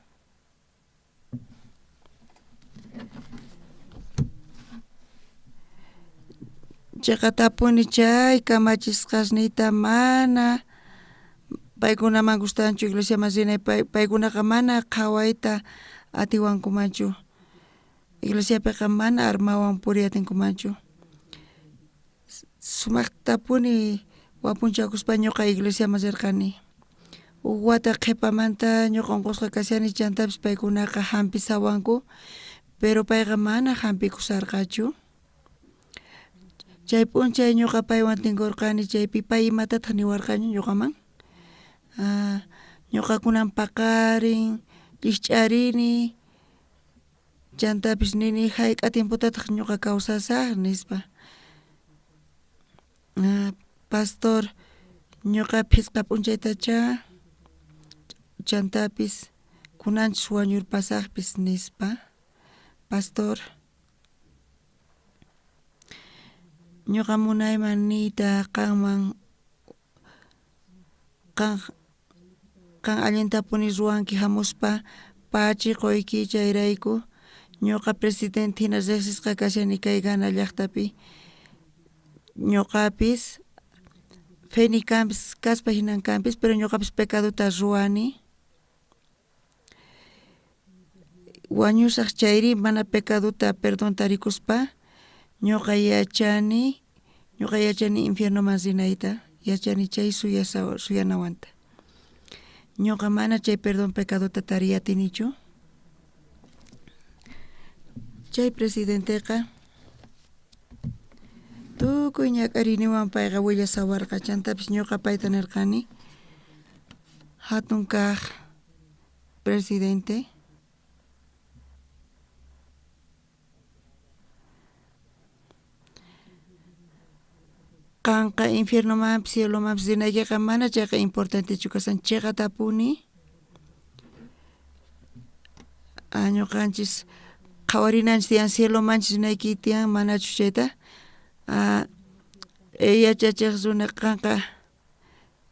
chiqatapuni chay kamachisqasniyta mana paykunaman gustanchu iglesiaman rinay paykunaqa mana qhawayta atiwankumanchu. Iglesiapiqa mana armawan puriy atinkumanchu. Sumaqtapuni wapunchakuspa ñuqa iglesiaman rirqani. Uj wata qhipamanta ñuqa unqusqa kashani chantapis paykunaqa hampisawanku, pero payqa mana hampikusarqachu. Chay p'unchay ñuqa paywan tinkurqani chaypi pay imatataq niwarqaña ñuqaman? Ah, ñuqa kunan paqarin llikch'arini chantapis nini hayk'a tiempotataq ñuqa kawsasaq nispa. Ah, pastor ñuqa phisqa p'unchaytacha chantapis kunanchus wañurpasaqpis nispa. Pastor ñuqa munayman niyta qanman qan allintapuni ruwanki hamuspa pachi quyki chayrayku ñuqa presidente hina riqsisqa kashani kay Ghana llaqtapi. Ñuqapis feni kanpis kaspa hinan kanpis pero ñuqapis pecadota ruwani. Wañusaq chayri mana pecadota perdonta rikuspa ñuqa yachani infiernoman rinayta yachani chay suyanawanta. Ñuqa mana chay perdón pecadota tariy atinichu. Chay presidenteqa tukuy ñak'ariyniwan payqa willasawarqa chantapis ñuqa payta nirqani hatun kaq presidente qanqa infiernomanpis cielomanpis rinaykiqa mana chayqa importantechu kasan chiqatapuni ñuqanchis qhawarinanchis tiyan cielomanchis rinayki tiyan manachus chayta yachachiq runa qanqa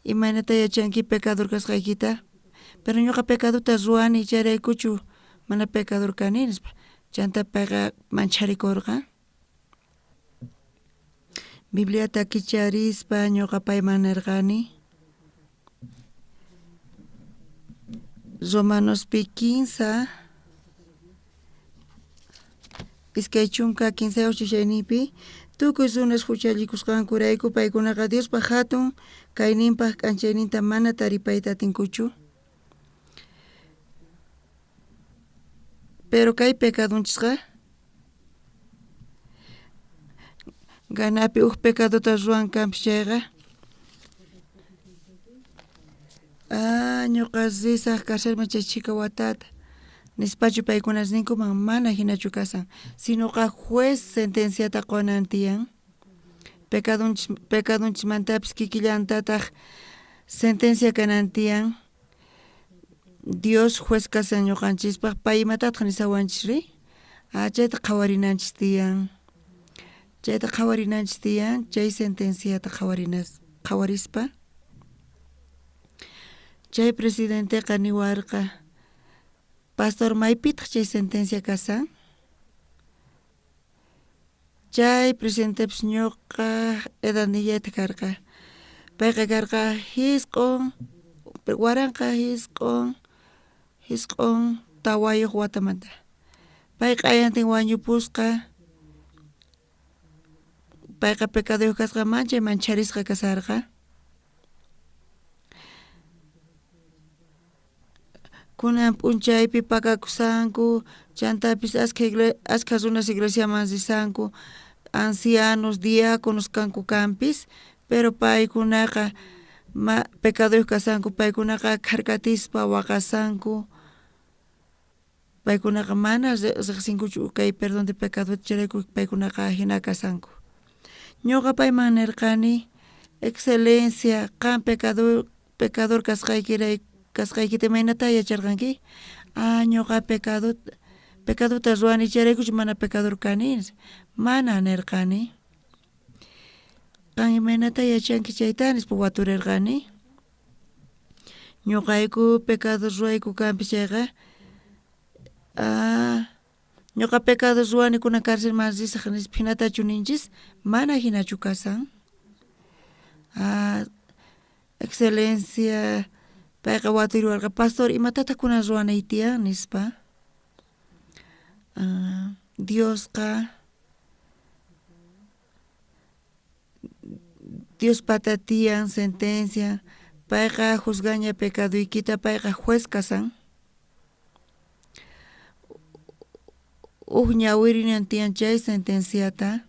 imaynata yachanki pecador kasqaykita pero ñuqa pecadota ruwani chayraykuchu mana pecador kani nispa chanta payqa mancharikurqa. Bibliata kicharispa ñuqa payman nirqani Romanospi 15 23 chaynipi tukuy runas huchallikusqankurayku paykunaqa Diospaq hatun kayninpaq k'anchayninta mana taripayta atinkuchu. Pero kay pecadonchisqa Ghanapi uj pecadota ruwan kanpis chayqa ñuqa risaq carcelman chay chhika watata nispachu paykunas ninkuman mana hinachu kasan sinoqa juez sentenciata qunan tiyan pecadonchismantapis kikillantataq sentencia kanan tiyan Dios juez kasan ñuqanchispaq pay imatataq nisawanchisri chayta qhawarinanchis tiyan chayta qhawarinanchis tiyan chay sentenciata qhawarispa chay presidenteqa niwarqa pastor maypitaq chay sentencia kasan chay presidentepis ñuqa edadnillayta karqa payqa karqa 1994 watamanta pay q'ayantin wañupusqa Payqa pecaduyuq kasqa manchay mancharisqa kasarqa. Kunan p'unchaypi pakakusanku, chantapis askha runas iglesiaman risanku, ancianos, diáconos kanku kanpis, pero paykunaqa pecaduyuq kasanku, paykunaqa kharkatispa waqasanku, paykunaqa mana riqsinkuchu kay perdón de pecadota, chayrayku paykunaqa ajina kasanku. Ñuqa payman nirqani, excelencia, qam pecador kasqaykita imaynata yacharqanki? Ah, ñuqa pecadota ruwani chayraykuchu mana pecador kani? Mana nirqani. Qan imaynata yachanki chayta nispa waturirqani. Ñuqayku pecado ruwayku kanpis chayqa, ñuqa pecado ruwani kunan carcelman risaq nispa hinatachu ninchis? Mana hinachu kasan. Excelencia, payqa waturiwarqa, pastor, imatataq kunan ruwanay tiyan nispa. Diosqa Diospata tiyan sentencia, payqa juzgaña pecaduykita, payqa juez kasan. Uj ñawirinan tiyan chay sentenciata,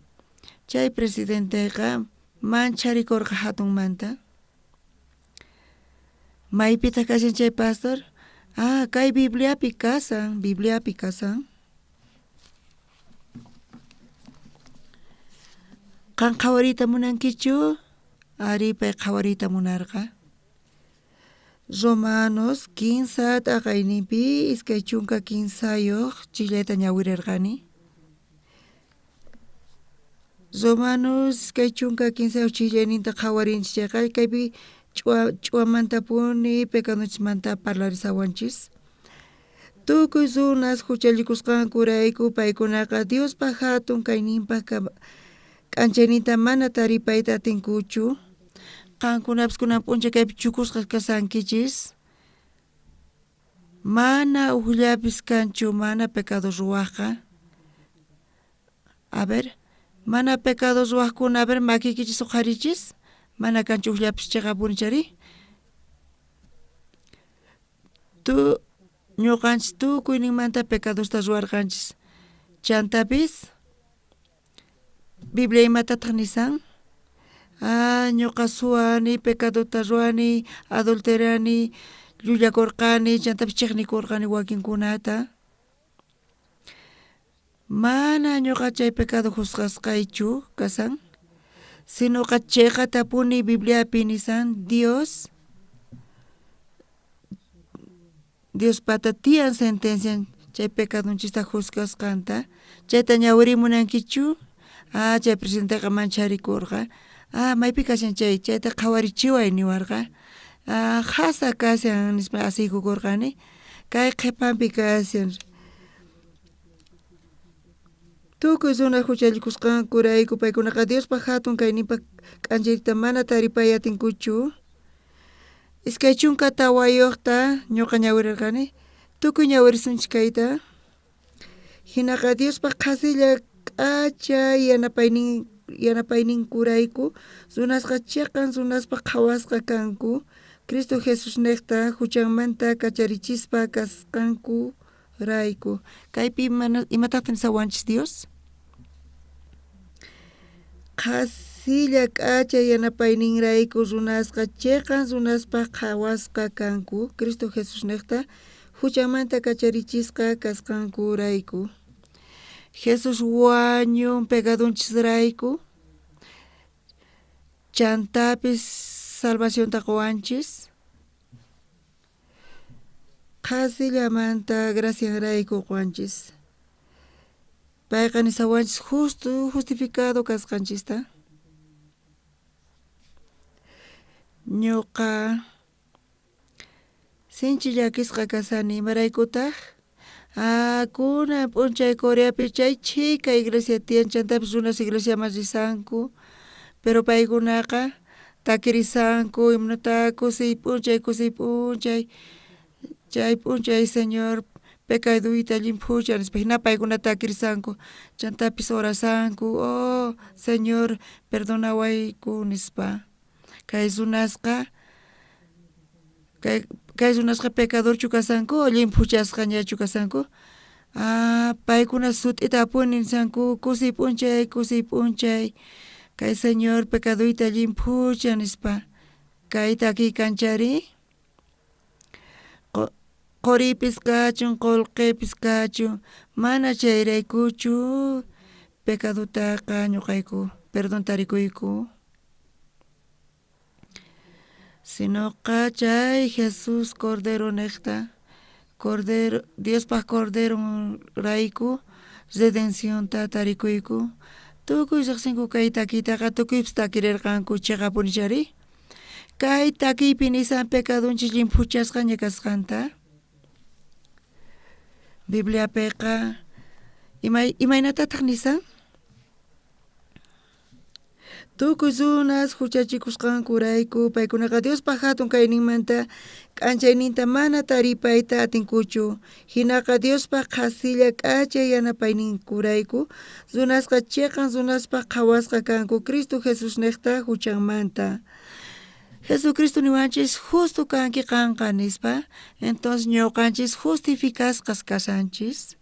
chay presidenteqa mancharikurqa hatunmanta. Maypitaq kashan chay pastor? Ah, kay Bibliapi kasan, Bibliapi kasan. Qan qhawariyta munankichu? Ari, pay qhawariyta munarqa. Romanos 15 t'aqayninpi 23 chillayta ñawirirqani. Romanos 23 chillayninta qhawarinchis chayqa kaypi ch'uwamantapuni pecadonchismanta parlarisawanchis. Tukuy runas huchallikusqankurayku paykunaqa Diospa hatun kayninpaq k'anchayninta mana taripayta atinkuchu. Qankunapis kunan p'unchay kaypi chukusqa kasankichis. Mana ujllapis kanchu mana pecado ruwaqqa. A ver, mana pecado ruwaqkuna, a ver, makiykichis uqharichis. Mana kanchu ujllapis chiqapuni chari. Ñuqanchis tukuyninmanta pecadosta ruwarqanchis. Chantapis Biblia imatataq nisan? Ah, ñuqa suwani, pecadota ruwani, adulterani, llullakurqani, chantapis chiqnikurqani wakinkunata. Mana ñuqa chay pecado juzgasqaychu kasan, sinoqa chiqatapuni Bibliapi nisan Dios Diospata tiyan sentencia chay pecadonchista juzgasqanta. Chayta ñawirimunankichu? Ah, chay presidenteqa mancharikurqa. Ah, maypi kashan chay, chayta qhawarichiway niwarqa. Ah, qhasa kashan nispa asiykukurqani. Kay qhipanpi kashan. Tukuy runa huchallikusqankurayku paykunaqa Diospa hatun kayninpaq k'anchayta mana taripay atinkuchu. 24 ñuqa ñawirirqani. Tukuy ñawirisunchis kayta. Hinaqa Diospa qhasilla k'acha yanapayninkurayku runasqa chiqan runaspaq qhawasqa kanku. Cristo Jesusniqta huchanmanta kacharichispa kasqankurayku. Kaypi imatataq nisawanchis Dios? Qhasilla k'acha yanapayninrayku runasqa chiqan runaspaq qhawasqa kanku. Cristo Jesusniqta huchanmanta kacharichisqa kasqankurayku. Jesús wañun pecadonchisrayku. Chantapis salvacionta quwanchis. Qhasillamanta gracianrayku quwanchis. Payqa nisawanchis justo justificado kasqanchista. Ñuqa sinchi llakisqa kasani imaraykutaq? Ah, kunan p'unchay Coreapi chay chhika iglesia tiyan chantapis runas iglesiaman risanku, pero paykunaqa takirisanku himnota kusiy p'unchay kusiy p'unchay chay p'unchay Señor Pecaduyta llimphuchan nispa hina paykuna takirsanku chantapis orasanku oh Señor perdonawayku nispa kay runasqa kay runasqa pecadorchu kasanku o llimphuchasqañachu kasanku ah paykuna sut'itapuni nisanku kusiy p'unchay kusiy p'unchay kay Señor pecaduyta llimphuchan nispa kay takiy kanchari qoripis kachun qullqipis kachun mana chayraykuchu pecadutaqa ñuqayku perdonta tarikuyku sinoqa chay Jesús Cordero niqta Cordero Diospaq Corderonrayku redencionta tarikuyku tukuy riqsinku kay takiytaqa tukuypis takirirqanku chiqapuni chari kay takiypi nisan pecadonchis llimphuchasqaña kasqanta Bibliapiqa imaynatataq nisan tukuy runas huchachikusqankurayku paykunaqa Diospaq hatun kayninmanta k'anchayninta mana taripayta atinkuchu hinaqa Diospaq qhasilla k'acha yanapayninkurayku runasqa chiqan runaspaq qhawasqa kanku Cristo Jesusniqta huchanmanta Jesucristo niwanchis justo kanki qanqa nispa entonces ñuqanchis justificasqas kashanchis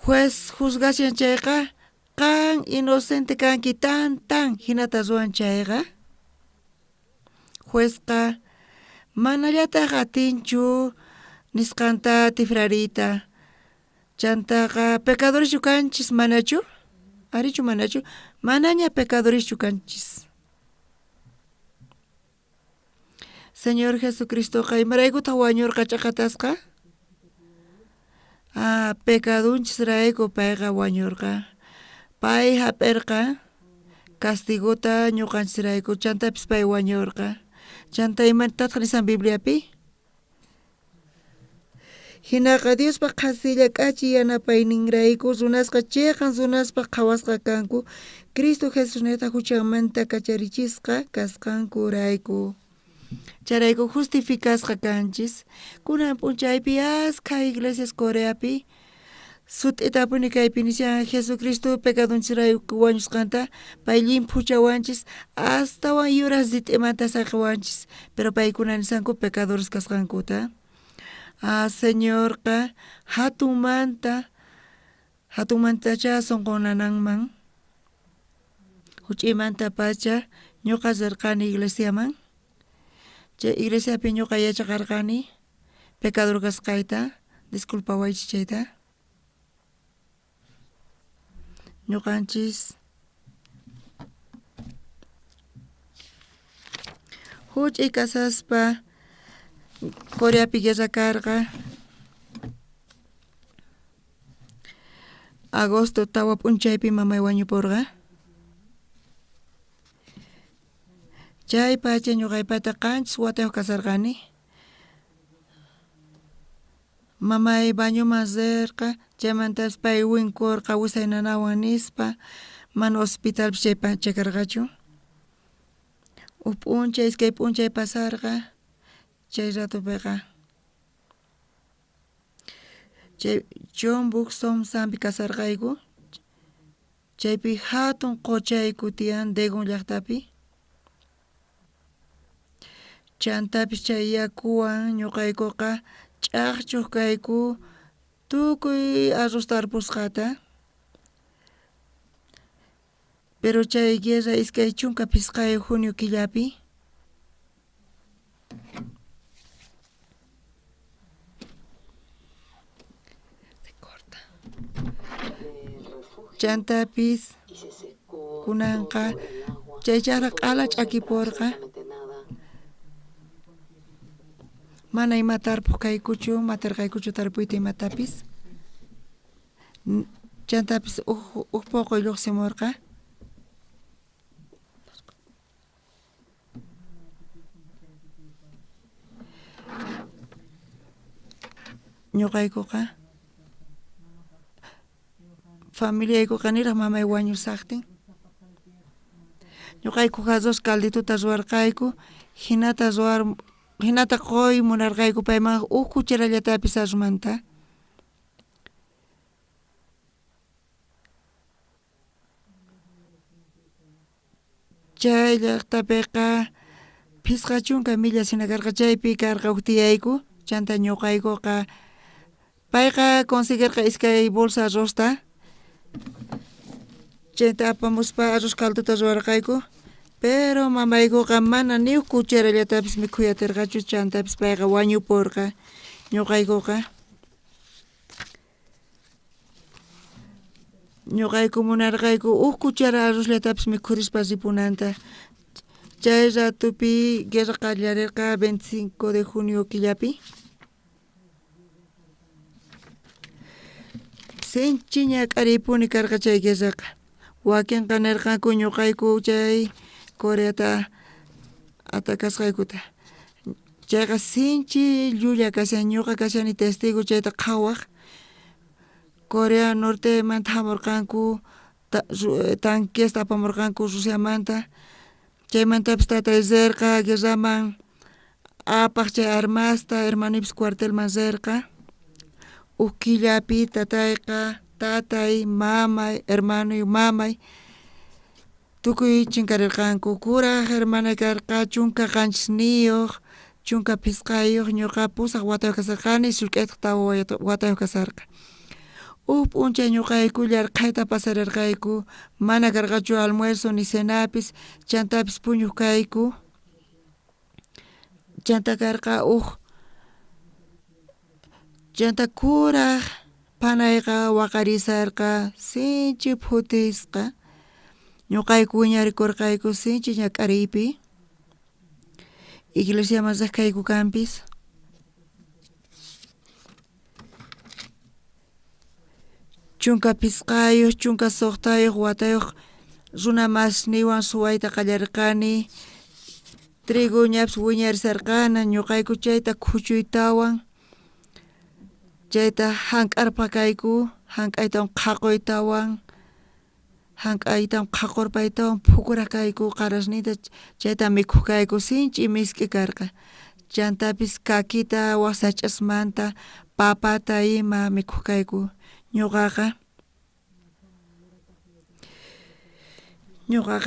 juez juzgashan chayqa qan inocente kanki tan tan hinata ruwan chayqa juezqa manallataq atinchu nisqanta tifrariyta chantaqa pecadoreschu kanchis manachu arichu manachu manaña pecadoreschu kanchis Señor Jesucristoqa imaraykutaq wañurqa ch'aqatasqa ah pecadonchisrayku payqa wañurqa pay hap'irqa castigota ñuqanchisrayku chantapis pay wañurqa chanta imatataq nisan Bibliapi hinaqa Diospaq qhasilla k'achi yanapayninrayku runasqa chiqan runaspaq qhawasqa kanku Cristo Jesusniqta huchanmanta kacharichisqa kasqankurayku chayrayku justificasqa kanchis kunan p'unchaypi askha iglesias Coreapi sut'itapuni kaypi nishan Jesucristo pecadonchisrayku wañusqanta pay llimphuchawanchis astawan yuras rit'imanta saqiwanchis pero paykuna nisanku pecadores kasqankuta ah Señorqa hatunmanta hatunmantacha sunqun nananman huch'uymantapacha ñuqa rirqani iglesiaman chay iglesiapi ñuqa yachaqarqani pecador kasqayta disculpawaychis chayta ñuqanchis huch'uy kasaspa Coreapi guerra karqa agosto tawa p'unchaypi mamay wañupurqa chay pacha ñuqaypata qanchis watayuq kasarqani mamay bañoman rirqa chaymantas pay winkurqa wisay nanawan nispa mana hospitalpi chay pacha karqachu huk p'unchay iskay p'unchay pasarqa chay ratopiqa chay Jeonbuk Somsampi kasarqayku chaypi hatun quchayku tiyan Daegun llaqtapi chantapis chay yakuwan ñuqaykuqa ch'aqchuq kayku tukuy arroz tarpusqata pero chay guerra 25 junio killapi chantapis kunanqa chay chaqra q'ala ch'akipurqa mana ima tarpuq kaykuchu matarqaykuchu tarpuyta imatapis chantapis huk puquy lluqsimurqa ñuqaykuqa familiaykuqa niraq mamay wañusaqtin ñuqayku arroz caldituta ruwarqayku hinata ruwar Jinata qoy munarqayku payman uj cucharallatapis arrozmanta. Chay llajtapeqa 50 millas jina karqa, chaypi karqa uj tiyayku, chanta ñuqaykuqa payqa conseguirqa 2 bolsa arrozta, chayta apamuspa arroz caldota ruwarqayku, pero mamaykuqa mana ni uj cucharallatapis mikhuy atirqachu, chantapis payqa wañupurqa ñuqaykuqa. Ñuqayku munarqayku uj cuchara arrozllatapis mikhurispa ripunanta. Chay ratupi guerra qallarirqa 25 de junio killapi. Sinchi ñak'ariypuni karqa chay guerraqa. Wakinqa nirqanku ñuqayku chay Coreata atacasqaykuta. Chayqa sinchi llulla kashan, ñuqa kashani testigo chayta qhawaj. Corea Nortemanta hamurqanku, tanquesta apamurqanku Rusiamanta. Chaymantapis tatay rirqa guerraman apaj chay armasta, hermanuypis cuartelman rirqa. Uj killapi tatayqa, tatay, mamay, hermanuy, mamay tukuy chinkarirqanku. Kuraj hermanay karqa 17, 15, ñuqa 8 watayuq kasarqani, sullk'aytaq 4 watayuq kasarqa. Uj p'unchay ñuqayku llarqhayta pasarirqayku, mana karqachu almuerzo ni cenapis, chantapis puñuq kayku. Chanta karqa uj chanta kuraj panayqa waqarisarqa sinchi phutisqa. Ñuqayku wiñarikurqayku sinchi ñak'ariypi. Iglesiaman riq kayku kanpis. 15, 16 watayuq runa masniwan suwayta qallarirqani. Trigo ñapis wiñarisarqana, ñuqayku chayta khuchuytawan, chayta hank'arpakayku, hank'aytawan qhaquytawan, hank'aytawan qhaqurpaytawan phukurakayku qarasninta, chayta mikhuq kayku, sinchi misk'i karqa. Chantapis kakita wak sach'asmanta papata ima mikhuq kayku. Ñuqaqa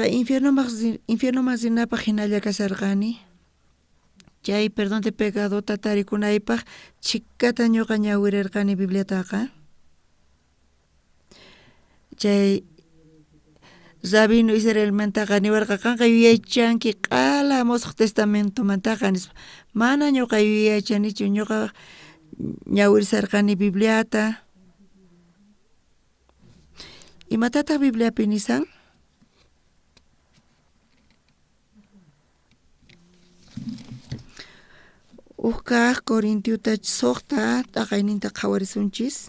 infiernoman rinapaq hinalla kasharqani. Chay perdón de pecadota tarikunaypaq chhikata ñuqa ñawirirqani Bibliataqa. Chay rabino Israelmantaqa niwarqa qanqa yuyaychanki q'ala Musuq Testamentomantaqa nispa. Mana ñuqa yuyaychanichu, ñuqa ñawirisarqani Bibliata. Imatataq Bibliapi nisan? Uj kaq Corintiota 6 t'aqayninta qhawarisunchis.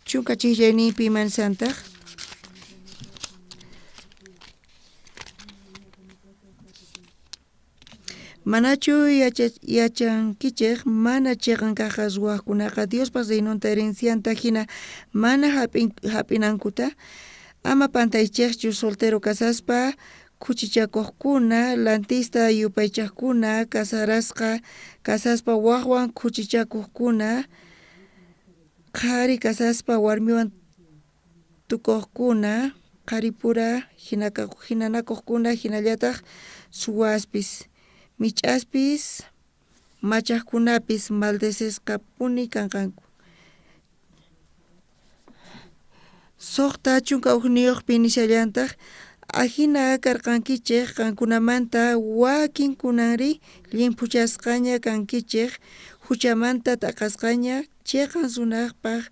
Chunka chijllayninpi imanisantaq? Manachu yachankichej mana chiqan kajqa ruwajkunaqa Diospa reinonta herencianta hina mana hap'inankuta? Ama pantaychejchu soltero kasaspa khuchichakuqkuna, lantista yupaychaqkuna, kasarasqa kasaspa wajwan khuchichakuqkuna, qhari kasaspa warmiwan tukuqkuna, qharipura hinanakuqkuna, hinallataq suwaspis, mich'aspis, machaqkunapis maldecesqapuni kanqanku. 61 nishallantaq ajina karqankichej qankunamanta wakin kunanri llimphuchasqaña kankichej, huchamanta t'aqasqaña, chiqan runapaq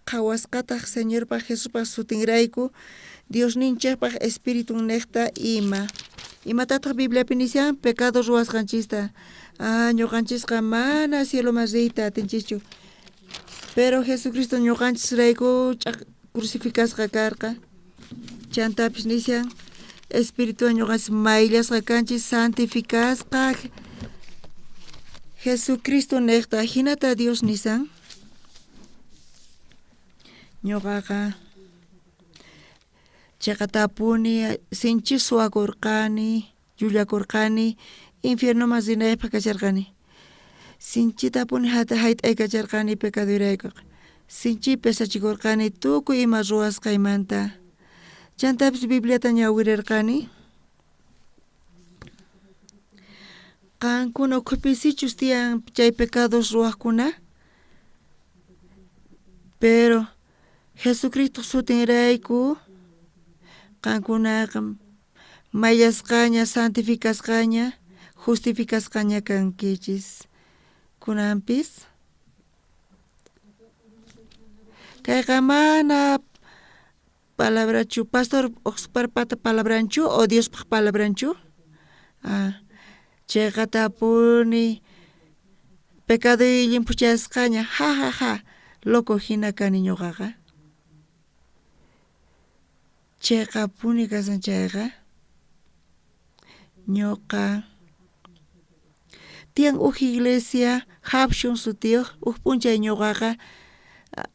qhawasqataq Señorpaq Jesuspaq sutinrayku, Diosninchejpaq Espiritun niqta ima. Imatataq Bibliapi nishan? Pecado ruwasqanchista. Ñuqanchisqa mana cieloman riyta atinchischu. Pero Jesucristo ñuqanchisrayku crucificasqa karqa. Chantapis nishan Espirituwan ñuqanchis mayllasqa kanchis, santificasqa Jesucristo niqta. Jinata Dios nisan. Ñuqaqa chiqatapuni sinchi suwakurqani, llullakurqani, infiernoman rinaypaq kacharqani. Sinchitapuni hayt'aykacharqani pecadoraykuqa. Sinchi pesachikurqani tukuy ima ruwasqaymanta. Chantapis Bibliata ñawirirqani. Qankuna ukhupi sichus tiyan chay pecados ruwaqkuna, pero Jesucristo sutinrayku qankunaqa mayllasqaña, santificasqaña, justificasqaña kankichis. Kunanpis kayqa mana palabrachu, pastor Oxparpata palabranchu o Diospaq palabranchu? Ah, chayqatapuni pecadoy llimphuchasqaña, ja ja ja, loco hina kani ñuqaqa. Chayqapuni kasan chayqa ñuqa tiyan uj iglesia Hapshun sutiyuq, uj p'unchay ñuqaqa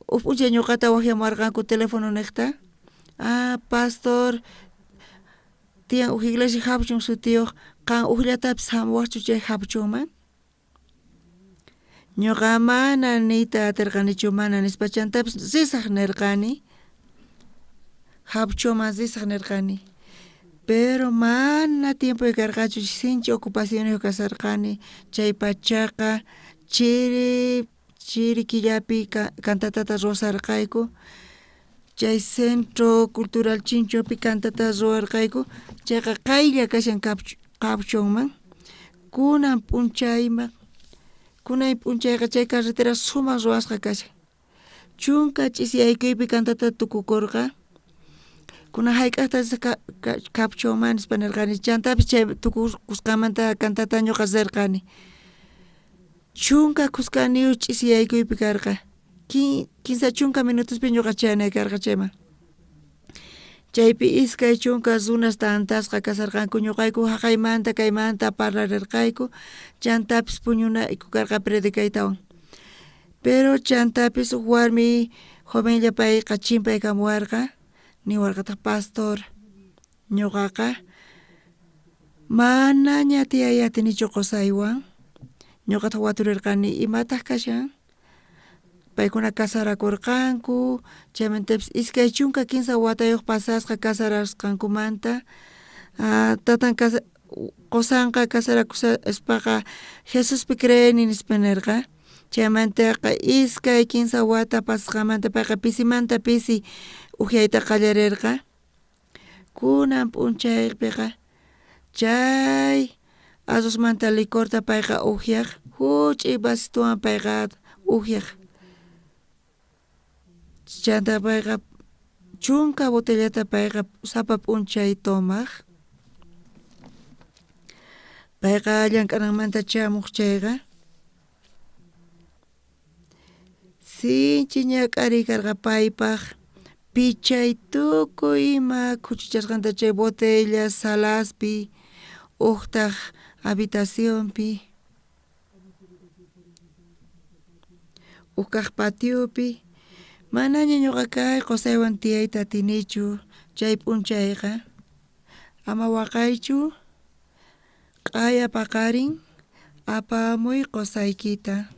uj p'unchay ñuqata waqyamuwarqanku teléfono niqta, ah pastor tiyan uj iglesia Hapshun sutiyuq, qan ujllatapis hamuwaqchu chay Hapchunman? Ñuqa mana niyta atirqanichu mana nispa, chantapis risaq nirqani, Hapchuman risaq nirqani. Pero mana tiempoy karqachu, sinchi ocupacionniyuq kasarqani, chay pachaqa chiri chiri killapi cantatata ruwasarqayku, chay Centro Cultural Chinchopi cantata ruwarqayku, chayqa qaylla kashan Kapchunman. Kunan p'unchayman, kunan p'unchayqa chay carretera sumaq ruwasqa kashan. Chunka ch'isiyaykuypi cantata tukukurqa. Kunan hayk'aqta Kapchunman nispa nirqani, chantapis chay tukukusqanmanta cantata ñuqa rirqani. Chunka khuskaniyuq ch'isiyaykuypi karqa. 30 minutospi ñuqa chayanay karqa chayman. Chaypi 20 runas tantasqa kasarqanku, ñuqayku haqaymanta kaymanta parlarirqayku, chantapis puñunayku karqa predicaytawan. Pero chantapis uj warmi jovenlla payqa chimpaykamuwarqa, niwarqataq pastor, ñuqaqa manaña tiyay atinichu qusaywan, ñuqataq waturirqani imataq kashan? Paykuna casarakurqanku, chaymantapis 23 watayuq pasasqa casarasqankumanta, tatan qusanqa casarakuspaqa Jesuspi creeni nispa nirqa, chaymantaqa 2 3 wata pasasqanmanta payqa pisimanta pisi ukyayta qallarirqa. Kunan p'unchaypiqa chay arrozmanta licorta payqa ukyaq, huch'uy vasituwan payqa ukyaq. Chanta payqa 10 botellata payqa sapa p'unchay tomaq. Payqa llank'ananmanta chamuq chayqa sinchi ñak'ariy karqa paypaq pichay tukuy ima khuchichasqanta chay botella salaspi uqtaq habitacionpi uqkaq patiopi. Manaña ñuqa kay qusaywan tiyayta atinichu chay p'unchayqa. Ama waqaychu, q'aya paqarin apamuy qusaykita.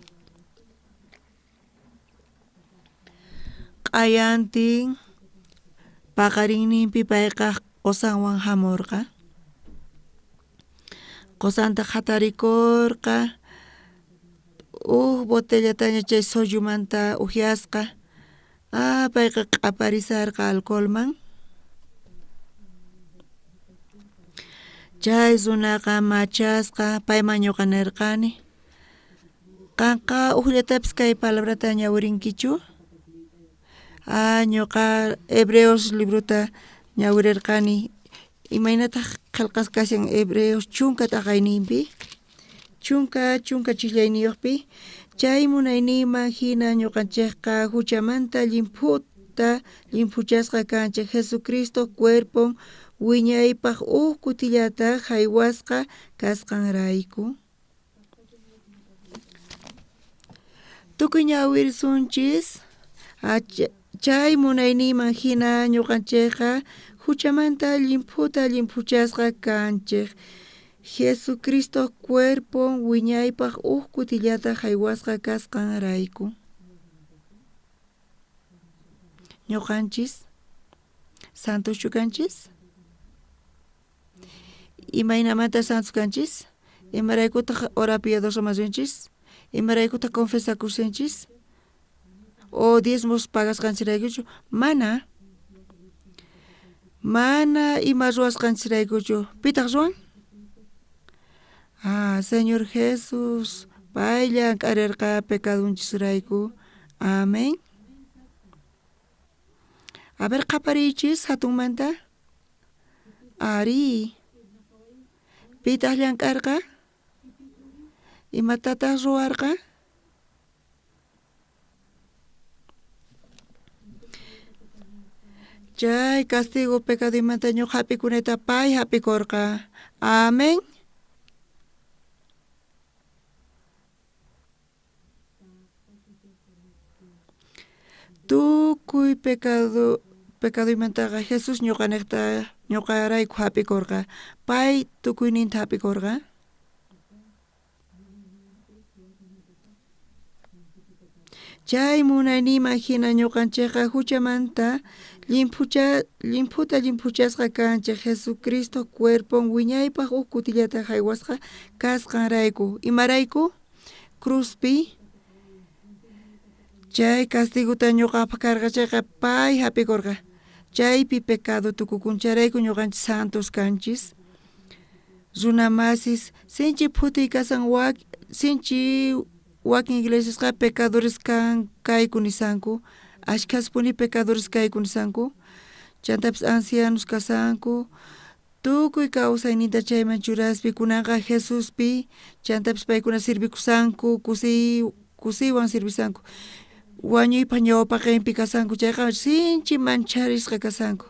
Q'ayantin paqarinninpi payqa qusanwan hamurqa. Qusantaq hatarikurqa, uj botellataña chay sollumanta ukyasqa, ah payqa q'aparisarqa alcoholman. Chay runaqa machasqa, payman ñuqa nirqani, qanqa ujllatapis kay palabrata ñawirinkichu? Ah ñuqa Hebreos librota ñawirirqani, imaynataq qillqasqa kashan Hebreos 10 t'aqayninpi, 10 ch'isllayniyuqpi, chay munayniyman hina ñuqanchikqa huchamanta llimphuta llimphuchasqa kanchik Jesucristo cuerpon wiñaypaq uj kutillata haywasqa kasqanrayku. Tukuy ñawirisunchis Chay munayninman hina ñuqanchikqa huchamanta llimphuta llimphuchasqa kanchik. Jesucristo cuerpon wiñaypaq uj kutillata haywasqa kasqanrayku. Ñuqanchis santoschu kanchis? Imaynamanta santos kanchis? Imaraykutaq hora piadosa rinchis? Imaraykutaq confesakusunchis? O diezmos pagasqanchiraykuchu? Mana. Mana ima ruwasqanchiraykuchu. Pitaq ruwan? Ah, Señor Jesús, pay llank'arirqa pecadonchisrayku. Amén. A ver, qapariychis hatunmanta. Ari. Pitaq llank'arqa? Imatataq ruwarqa? Chay castigo pecadoymanta ñuqa hap'ikunayta pay hap'ikurqa. Amén. Tukuy pecadoymantaqa Jesús ñuqaniqta ñuqarayku hap'ikurqa. Pay tukuyninta hap'ikurqa. Chay munayninman hina ñuqanchikqa huchamanta llimphuta llimphuchasqa kanchik Jesucristo cuerpon wiñaypaq uj kutillata haywasqa kasqanrayku. Imarayku? Cruzpi chay castigota ñuqapaq karqa chayqa pay hap'ikurqa. Chaypi pecado tukukun chayrayku ñuqanchik santos kanchis. Runamasis sinchi phutiy kasan sinchi wakin iglesiasqa pecadores kayku nisanku, ashkhaspuni pecadores kayku nisanku, chantapis ancianos kasanku, tukuy kawsayninta chayman churaspi kunanqa Jesuspi chantapis paykuna sirvikusanku, kusiywan sirvisanku. Wañuypaq ñawpaqinpi kasanku chayqa sinchi mancharisqa kasanku.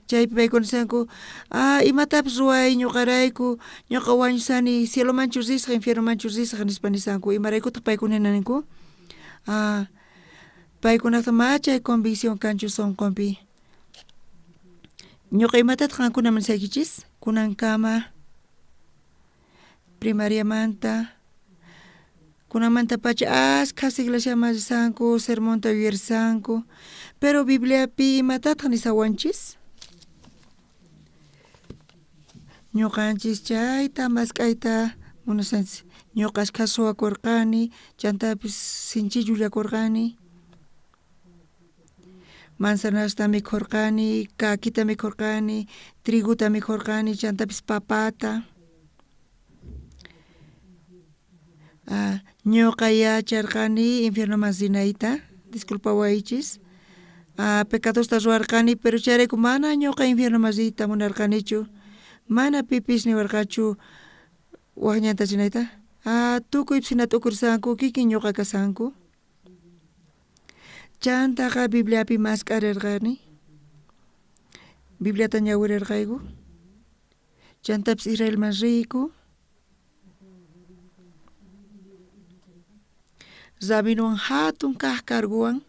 Chaypi paykuna nisanku, ah, imatapis ruway ñuqarayku, ñuqa wañusani cielomanchu risaq, infiernomanchu risaq nispa nisanku. Imaraykutaq paykuna hina ninku? Ah, paykunaqta ma chay convicción kanchu sunqunpi. Ñuqa imatataq qankunaman nisaykichis? Kunankama primariamanta kunamantapacha ashkhas iglesiaman risanku, sermonta yuyarisanku, pero Bibliapi imatataq nisawanchis? Ñuqanchis chayta mask'ayta munasanchis. Ñuqa ashkhas suwakurqani, chantapis sinchi llullakurqani. Manzanasta mikhurqani, kakita mikhurqani, triguta mikhurqani, chantapis papata. Ah, ñuqa yacharqani infiernoman rinayta, disculpawaychis. Ah, pecadosta ruwarqani, pero chayrayku mana ñuqa infiernoman riyta munarqanichu. Mana pipis niwarqachu wak ñanta rinayta. Ah, tukuypis hina t'ukursanku, kikin ñuqa kasanku. Chantaqa Bibliapi mask'arirqani. Bibliata ñawirirqayku. Chantapis Israelman riyku. Rabinowan hatun kaq carguwan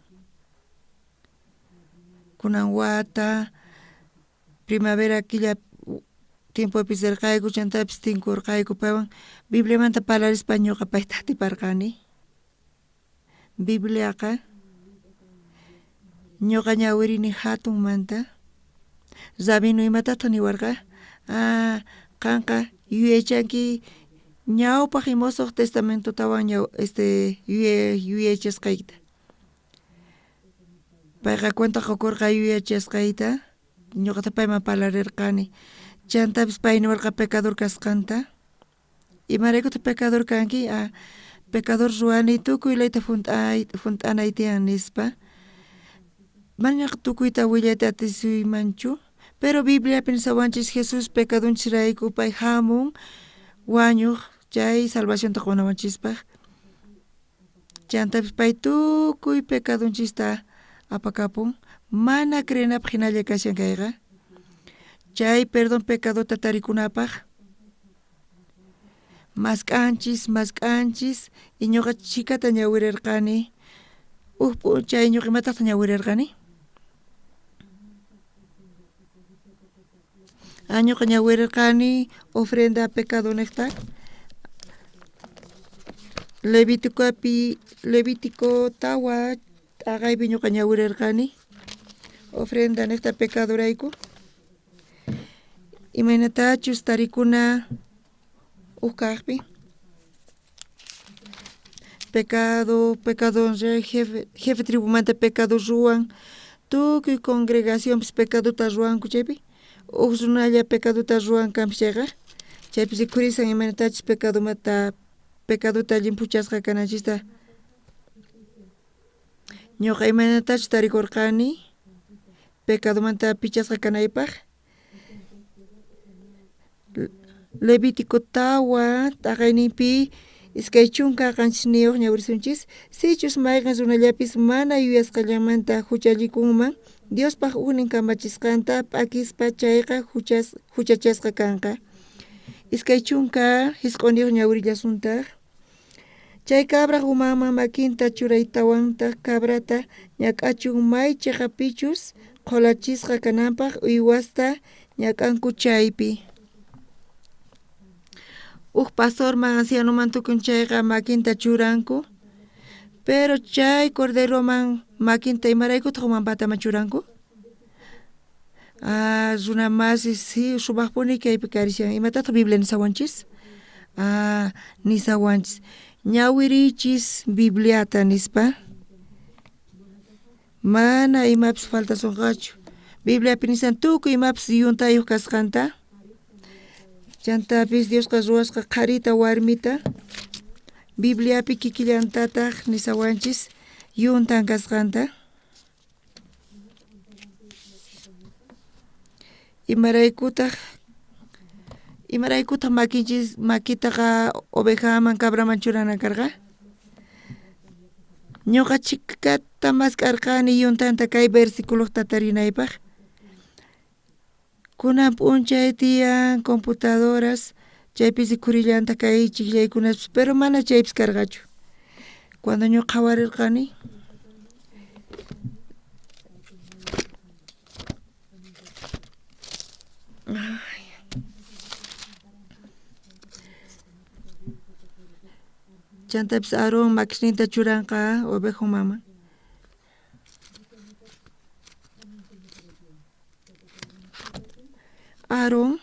kunan wata primavera killa tiempopi rirqayku chantapis tinkurqayku paywan Bibliamanta parlarispa ñuqa payta atiparqani. Bibliaqa ñuqa ñawirini hatunmanta. Rabino imatataq niwarqa? Ah, qanqa yuyaychanki ñawpaq y musuq testamentotawan yuyaychasqaykita. Payqa cuenta qukurqa yuyaychasqayta, ñuqata payman parlarirqani. Chantapis pay niwarqa pecador kasqanta. Imaraykutaq pecador kanki? Ah, pecador ruwani tukuy leyta hunt'anay tiyan nispa. Manañaqa tukuyta willayta atisuymanchu, pero Bibliapi nisawanchis Jesús pecadonchisrayku pay hamun wañuq chay salvacionta qunawanchispaq. Chantapis pay tukuy pecadonchista apakapun, mana creenapaq hinalla kashan kayqa. Chay perdón pecadota tarikunapaq mask'anchis, mask'anchis y ñuqa chhikata ñawirirqani. Uj p'unchay ñuqa imatataq ñawirirqani? Ñuqa ñawirarqani ofrenda pecado niqta. Leviticopi Levítico tawa t'aqaypi ñuqa ñawirarqani ofrenda niqta pecadorayku. Imaynatachus tarikuna uj kaqpi. Pecado, pecado jefe, jefe tribumanta pecado ruwan, tukuy congregacionpis pecadota ruwanku chaypi. Uj runalla pecadota ruwan kanpis chayqa, chaypi rikhurisan imaynatachus pecadomanta pecadota llimphuchasqa kananchista. Ñuqa imaynatachus tarikurqani pecadomanta pichasqa kanaypaq. Levítico tawa t'aqayninpi 27 ñawirisunchis, sichus mayqen runallapis mana yuyasqallanmanta huchallikunman, Diospaq ujnin kamachisqanta p'akispa chayqa huchachasqa kanqa. 29 ñawirillasuntaq. Chay cabraj umanman makinta churaytawantaq cabrata ñak'achun may cheqapichus qholachisqa kananpaq uywasta ñak'anku chaypi. Uj pastorman ancianoman tukun chayqa makinta churanku, pero chay corderoman makinta imaraykutaq uman pataman churanku? Ah, runa masi si sumaqpuni kaypi karishan. Imatataq Biblia nisawanchis? Ah, nisawanchis. Ñawirichis Bibliata nispa. Mana imapis faltasunqachu. Bibliapi nisan tukuy imapis yuntayuq kasqanta. Chantapis Diosqa ruwasqa qharita warmita. Bibliapi kikillantataq nisawanchis yuntan kasqanta. Imaraykutaq imaraykutaq makinchis makitaqa ovejaman cabraman churana karqa? Ñuqa chhikata mask'arqani yuntanta kay versiculota tarinaypaq. Kunan p'unchay tiyan computadoras chaypis rikhurillantaq kay chiqllaykunaspis pero mana chaypis karqachu. Cuando ñuqa qhawarirqani Chantapis Aarón makisninta churanqa oveja umaman. Aarón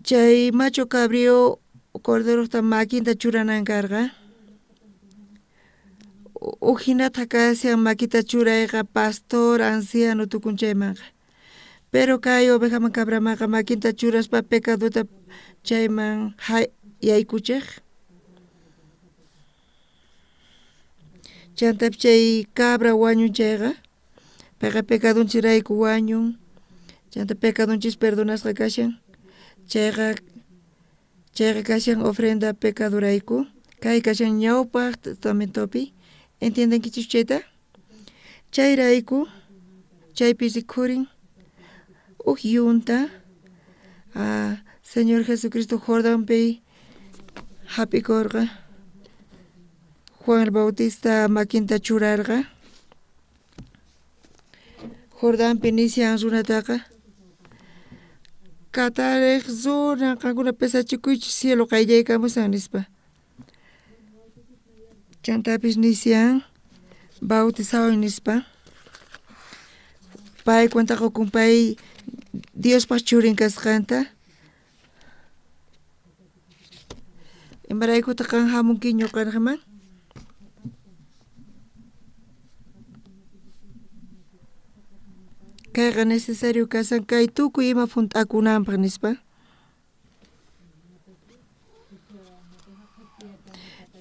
chay macho cabrío corderojta makinta churanan karqa. Uj jinata kashan makita churayqa pastor anciano tukun chaymanqa. Pero kay ovejaman cabramanqa makinta churaspa pecadota chayman yaykuchej. Chantapis chay cabra wañun chayqa, payqa pecadonchirayku wañun, chanta pecadonchis perdonasqa kashan, chayqa chayqa kashan ofrenda pecadorayku, kay kashan ñawpaq testamentopi, ¿entiendenkichis chayta? Chayrayku chaypi rikhurin uj yunta Señor Jesucristo Jordanpi hap'ikurqa, Juan el Bautista makinta churarqa. Jordanpi nisyan runataqa katarej runa qankuna pesachikuychis cielo qayllaykamusan nispa. Chantapis nisyan bautizaway nispa. Pay cuenta qukun pay Diospaq churin kasqanta. Imaraykutaq qan hamunki ñuqanman? Kayqa necesario kasan kay tukuy ima hunt'akunanpaq nispa.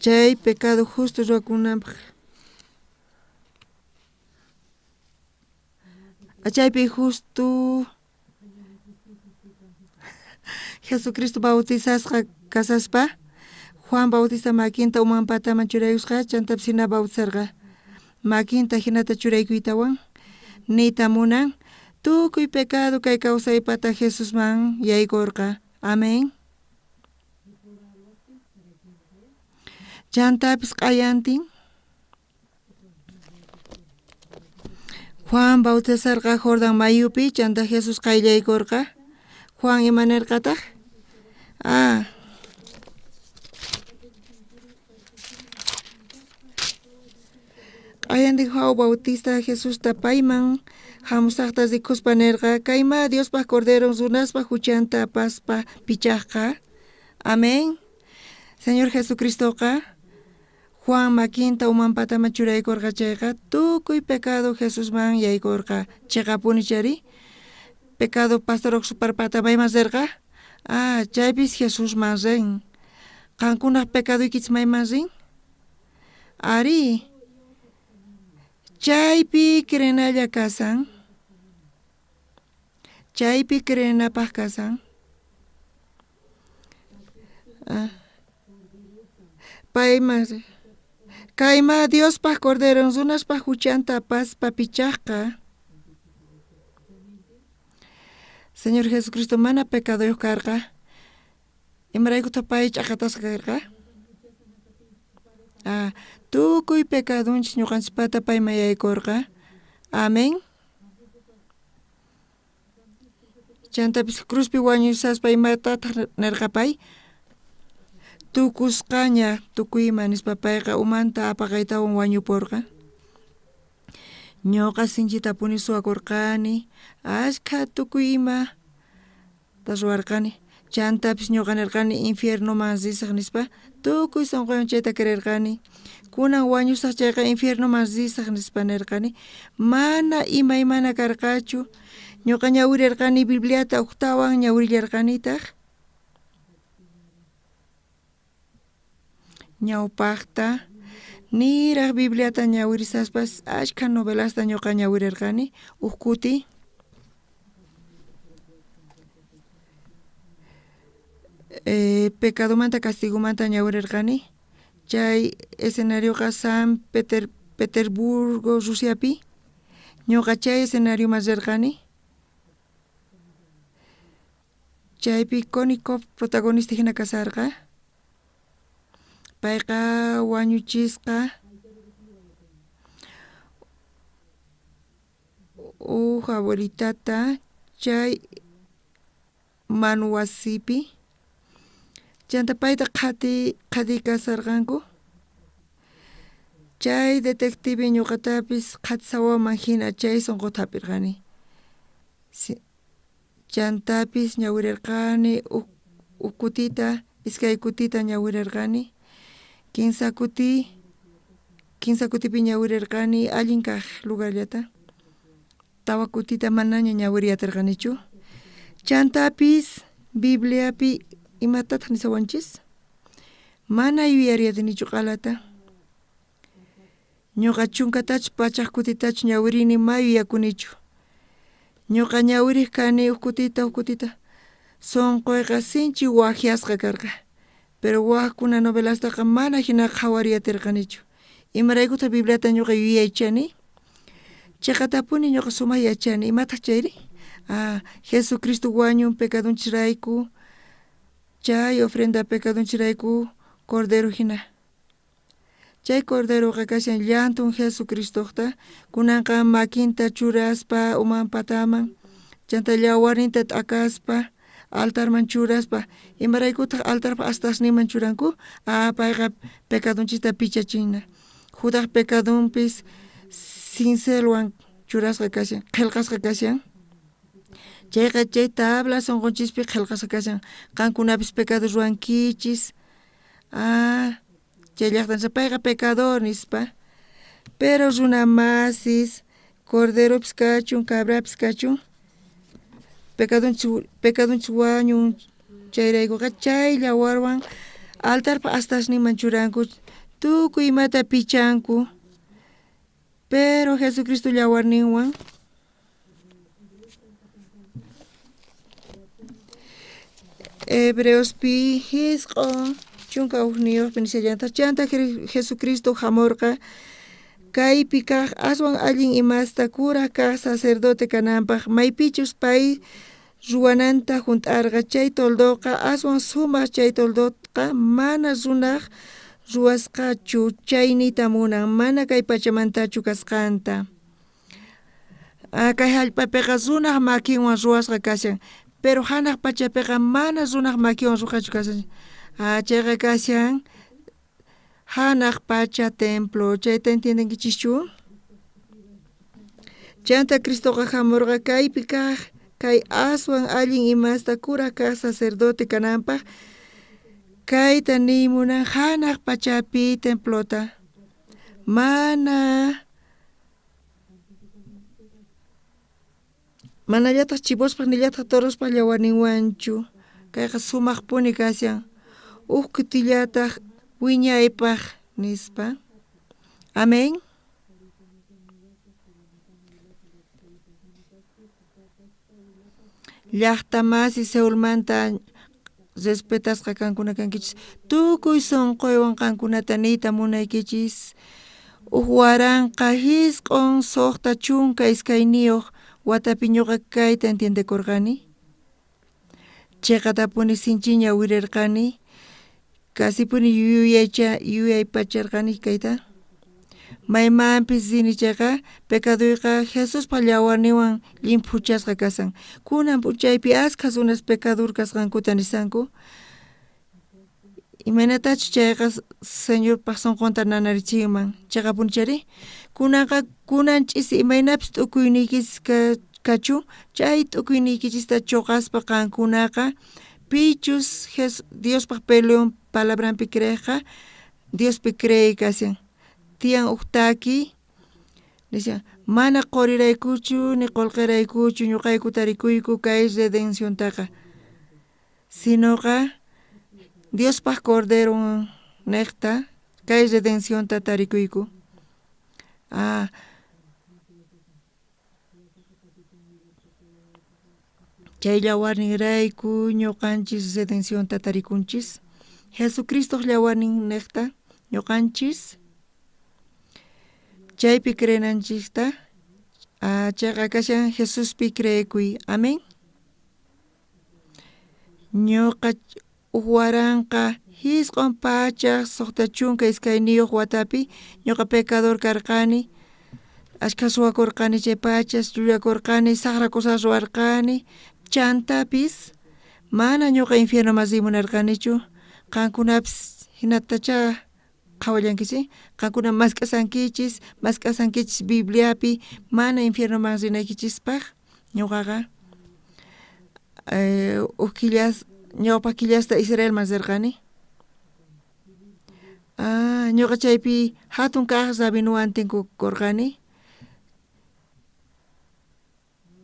Chay pecado justo ruwakunanpaq. Chaypi justo Jesucristo bautizasqa kasaspa Juan Bautista makinta uman pataman churaykusqa chantapis hina bautizarqa. Makinta hinata churaykuytawan niyta munan tukuy pecado kay kawsaypata Jesusman yaykurqa. Amén. Chantapis q'ayantin Juan bautizarqa Jordan mayupi chanta Jesús qayllaykorqa. Juan imanerqataq? Ah. Q'ayantin Juan Bautista Jesusta payman hamusaqta rikuspa nerqa kayma Diospaj Corderon runaspaj huchanta apaspa pichajqa. Amén. Señor Jesucristoqa Juan makinta umanpataman churaykorqa chayqa tukuy pecado Jesusman yaykorqa. Chiqapuni chari? Pecado pastor suparpata mayman rirqa? Ah, chaypis Jesusman rin. Qankunaj pecadoykichis mayman rin? Ari. Chaypi creenalla kasan. Chaypi creenapaj kasan. Ah. Payman Kayma Diospaj Corderon runaspaj huchanta apaspa pichajqa. Señor Jesucristo mana pecadoyuq karqa. Imaraykutaq pay ch'aqatasqa karqa? Ah, tukuy pecadonchis ñuqanchispata payman yaykurqa. Amén. Chantapis cruzpi wañusaspa imatataq nirqa pay? Tukusqaña tukuy ima nispa payqa umanta apaqaytawan wañupurqa. Ñuqa sinchitapuni suwakurqani, ashkha tukuy ima ruwarqani. Chantapis ñuqa nirqani infiernoman risaq nispa tukuy sunquywan chayta creerqani. Kunan wañusaq chayqa infiernoman risaq nispa nirqani. Mana imaymana karqachu. Ñuqa ñawirirqani Bibliata uktawan ñawirillarqanitaq. Ñawpaqta niraq Bibliata ñawirisaspas ashkha novelasta ñuqa ñawirirqani huk kuti. Pecadomanta castigomanta ñawirirqani. Chay escenarioqa San Petersburgo, Rusiapi. Ñuqa chay escenarioman rirqani. Chaypi Konikov protagonista hina kasarqa. Payqa wañuchisqa huk abuelitata chay manuwasipi. Chanta payta qhatikasarqanku. Chay detective ñuqatapis qhatisawaman hina chay sunquta hap'irqani. Chantapis ñawirirqani huk kutita, iskay kutita ñawirirqani. Kinsa kutipi ñawirirqani allin kaq lugarllata. Tawa kutita manaña ñawiriyatirqanichu. Chantapis Bibliapi imatataq nisawanchis? Mana yuyariyatinichu q'alata. Ñuqa chunkatachu pachaq kutitachu ñawirini ma yuyakunichu. Ñuqa ñawiriq kani huk kutita huk kutita. Sunquyqa sinchi waqyasqa karqa. Pero waqkuna novelastaqa mana hina qhawariyatirqanichu. Imaraykutaq Bibliata ñuqa yuyaychani? Chiqatapuni ñuqa sumaq yachani. Imataq chayri? Ah, Jesucristo wañun pecadonchisrayku. Chay ofrenda pecadonchisrayku cordero hina. Chay corderoqa kashan llantun Jesucristoqta kunanqa makinta churaspa uman pataman chanta llawarninta t'akaspa altarman churaspa. Imaraykutaq altarpa astasninman churanku? Ah, payqa pecadonchista pichachina. Judaj pecadonpis cincelwan churasqa kashan, qillqasqa kashan. Chayqa chay tabla sunqunchispi qillqasqa kashan. Qankunapis pecado ruwankichis. Ah, chay llaqtanchis payqa pecador nispa. Pero runa masis, corderopis kachun, cabrapis kachun. Pecadonchis wañun chayraykuqa chay llawarwan altarpa astasninman churanku, tukuy imata pichanku. Pero Jesucristo llawarninwan Hebreospi hisq'on 11 nisallantaq chanta Jesucristo hamurqa kaypi kaq aswan allin imasta kuraj kaq sacerdote kananpaq maypichus pay ruwananta hunt'arqa chay toldoqa aswan sumaq chay toldoqa mana runaq ruwasqachu chaynita munan mana kay pachamantachu kasqanta. Kay jallp'apiqa runaj makinwan ruwasqa kashan, pero janaj pachapiqa mana runaj makinwan ruwasqachu kashan. Chayqa kashan janaj pacha templo. Chayta entiendenkichischu? Chanta Cristoqa jamurqa kaypi kaj kay aswan allin imasta kuraj kaj sacerdote kananpaj. Kayta niy munan janaj pachapi templota. Manallataj chivospaj nillataj torospaj llawarninwanchu. Kayqa sumajpuni kashan. Uj kutillataj wiñaypaj nispa. Amén. Llaqta masi Seulmanta respetasqa kankuna kankichis. Tukuy sunquywan qankunata niyta munaykichis. Uj 1962 watapi ñuqa kayta entiendekurqani. Chiqatapuni sinchiña wirirqani. Kasipuni yuyaypacharqani kayta. Maymanpis rini chayqa pecaduyqa Jesuspa llawarninwan llimphuchasqa kasan. Kunan p'unchaypi askha runas pecadur kasqankuta nisanku. Imaynatachus chayqa Señorpaq sunqunta nanarichinman. Chiqapunichari? Kunanqa kunan ch'isi imaynapis t'ukuyniykichis kachun, chay t'ukuyniykichista chuqaspa qankunaqa pichus Diospaq peleon palabranpi creejqa Diospi creey kashan. Tiyan uj taki nishan mana quriraykuchu ni qullqiraykuchu ñuqayku tarikuyku kay redenciontaqa, sinoqa Diospaq Corderon niqta kay redencionta tarikuyku. Chay llawarninrayku ñuqanchis redencionta tarikunchis. Jesucristoq llawarnin niqta ñuqanchis chaypi creenanchista. Chayqa kashan Jesuspi creekuy. Amén. Ñuqa 1962 watapi ñuqa pecador karqani. Ashkha suwakurqani chay pachas, llullakurqani, saqra cosas ruwarqani. Chantapis mana ñuqa infiernoman riy munarqanichu. Qankunapis hinatacha qhawallankichis. Qankuna mask'asankichis, mask'asankichis Bibliapi mana infiernoman rinaykichispaq. Ñuqaqa uj killas ñawpaq killasta Israelman rirqani. Ñuqa chaypi hatun kaq rabinuwan tinkukurqani.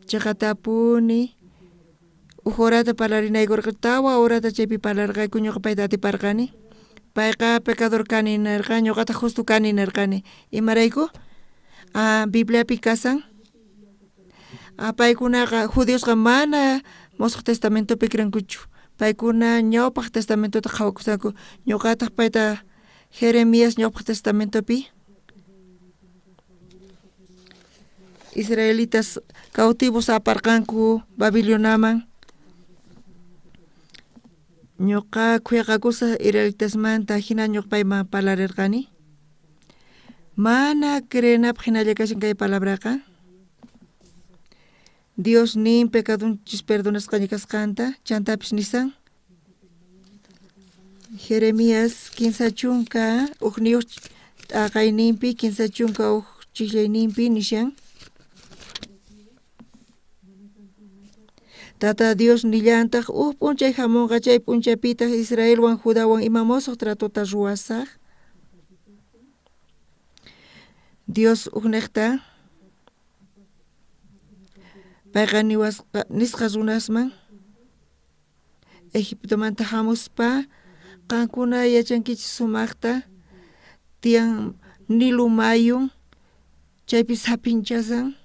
Chiqatapuni uj horata parlarinaykurqa, 4 horata chaypi parlarqayku, ñuqa payta atiparqani. Payqa pecador kani nirqa, ñuqataq justo kani nirqani. Imarayku? Bibliapi kasan. Paykunaqa judiosqa mana Musuq Testamentopi creenkuchu. Paykuna ñawpaq testamentota qhawakusanku. Ñuqataq payta Jeremías ñawpaq testamentopi israelitas cautivos aparqanku Babiloniaman. Ñuqa khuyaqakusaq israelitasmanta hina ñuqa payman parlarirqani. Mana creenapaq hinalla kashan kay palabraqa. Dios nin pecadunchis perdonasqaña kasqanta, chantapis nisan. Jeremías 31 t'aqayninpi, 31 chijllayninpi nishan. Tata Dios nillantaq uj p'unchay hamunqa chay p'unchaypitaq Israelwan Judawan ima musuq tratota ruwasaq. Dios ujniqta payqa nisqa runasman Egiptomanta hamuspa qankuna yachankichis sumaqta tiyan Nilo mayun chaypi saphinchasan,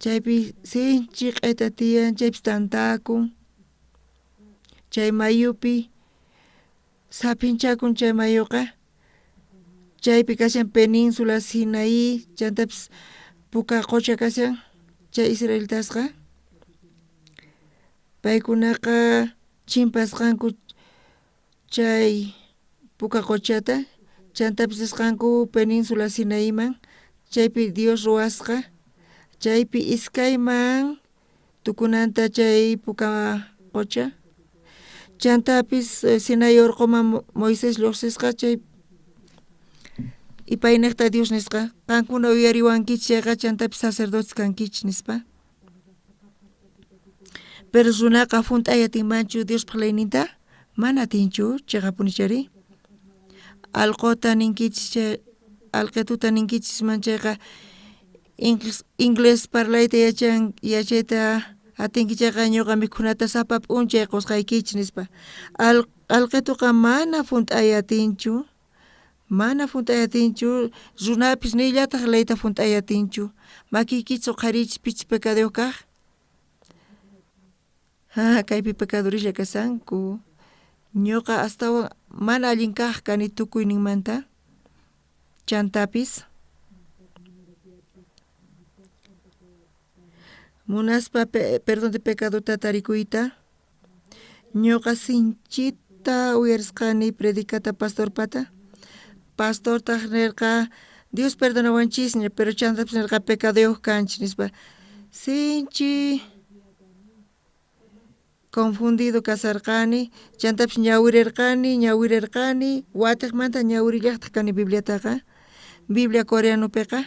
chaypi sinchi q'ita tiyan, chaypis tantakun, chay mayupi saphinchakun chay mayuqa, chaypi kashan península Sinaí, chantapis Puka Qocha kashan chay israelitasqa. Paykunaqa chimpasqanku chay Puka Qochata, chantapis risqanku península Sinaíman, chaypi Dios ruwasqa. Chaypi iskayman tukunanta chay Puka Qocha. Chantapis Sinai orqoman Moisés llojsisqa chay ipaynejta Dios nisqa, qankuna uyariwankichis chayqa chantapis sacerdotes kankichis nispa. Pero runaqa junt'ay atinmanchu Diospaj leyninta? Mana atinchu, cheqapunichari. Alqota ninkichis chay alqetuta ninkichisman chayqa inglés parlayta yachan yachayta atinki chayqa ñuqa mikhunata sapa p'unchay qusqaykichis nispa. Alqetuqa mana junt'ay atinchu, mana junt'ay atinchu, runapis nillataq leyta junt'ay atinchu. Makiykichis uqhariychis pichis pecaduyuq kaq. Kaypi pecadorilla kashanku. Ñuqa astawan mana allin kaq kani tukuyninmanta. Chantapis munaspa perdón de pecadota tarikuyta ñuqa sinchita uyarisqani predicata pastorpata. Pastortaq nirqa Dios perdonawanchisña, pero chantapis nirqa pecaduyuq kanchis nispa. Sinchi confundido kasarqani, chantapis ñawirirqani, ñawirirqani, watiqmanta ñawirillaqtaq kani Bibliataqa. Biblia coreanopiqa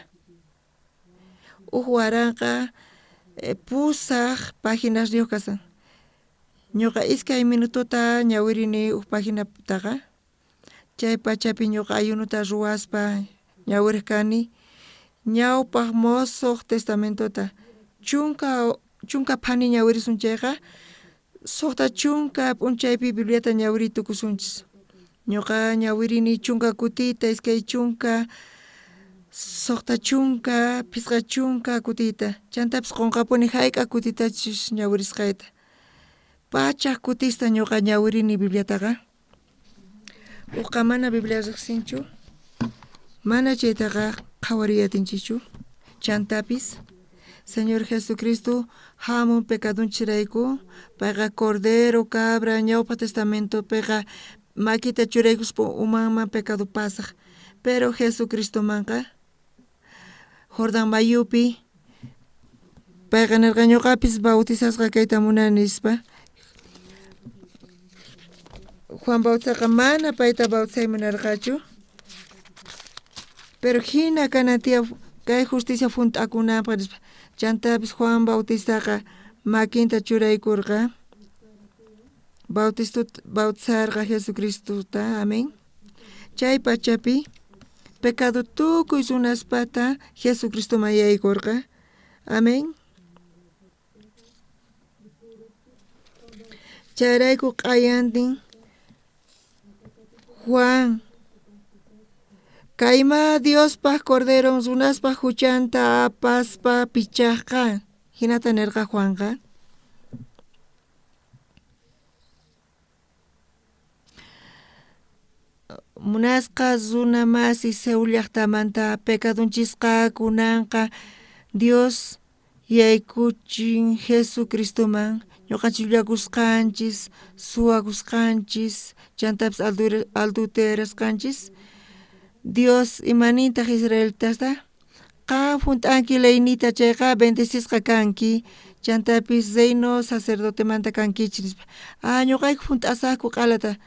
uj waranqa pusaq paginasniyuq kasan. Ñuqa iskay minutota ñawirini uj paginataqa. Chay pachapi ñuqa ayunuta ruwaspa ñawiriq kani ñawpaq Mosoq Testamentota. Chunka phani ñawirisun chayqa suqta chunka p'unchaypi Bibliata ñawiriy tukusunchis. Ñuqa ñawirini chunka kutita, iskay chunka, suqta chunka, phisqa chunka kutita. Chantapis qunqapuni hayk'a kutitachus ñawirisqayta. Pachak kutista ñuqa ñawirini Bibliataqa. Uqa mana Biblia riqsinchu, mana chaytaqa qhawariy atinchikchu. Chantapis Señor Jesucristo hamun pecadunchirayku, payqa cordero, cabra, ñawpa testamentopiqa makita churaykuspa umanman pecado pasaq. Pero Jesucristomanqa Jordán mayupi payqa nirqa ñuqapis bautizasqa kayta munani nispa. Juan Bautizaqa mana payta bautizay munarqachu. Pero hina kanan tiyan kay justicia junt'akunanpaq nispa. Chantapis Juan Bautistaqa makinta churaykurqa bautizarqa Jesucristota, amén. Chay pachapi pecado tukuy runaspata Jesucristoman yaykurqa, amén. Chayrayku q'ayantin Juan kayma Diospaj Corderon runaspaj huchanta apaspa pichajqa, hinata nirqa Juanqa. Munasqa runa masi Seúl llaqtamanta pecadunchisqa kunanqa Dios yaykuchin Jesucristoman ñuqanchis llullakusqanchis, suwakusqanchis, chantapis adulterasqanchis. Dios imanintaq israelitasta? Qan junt'anki leynita chayqa bendecisqa kanki, chantapis reino sacerdotemanta kankichis nispa. Ñuqayku junt'asaqku q'alata.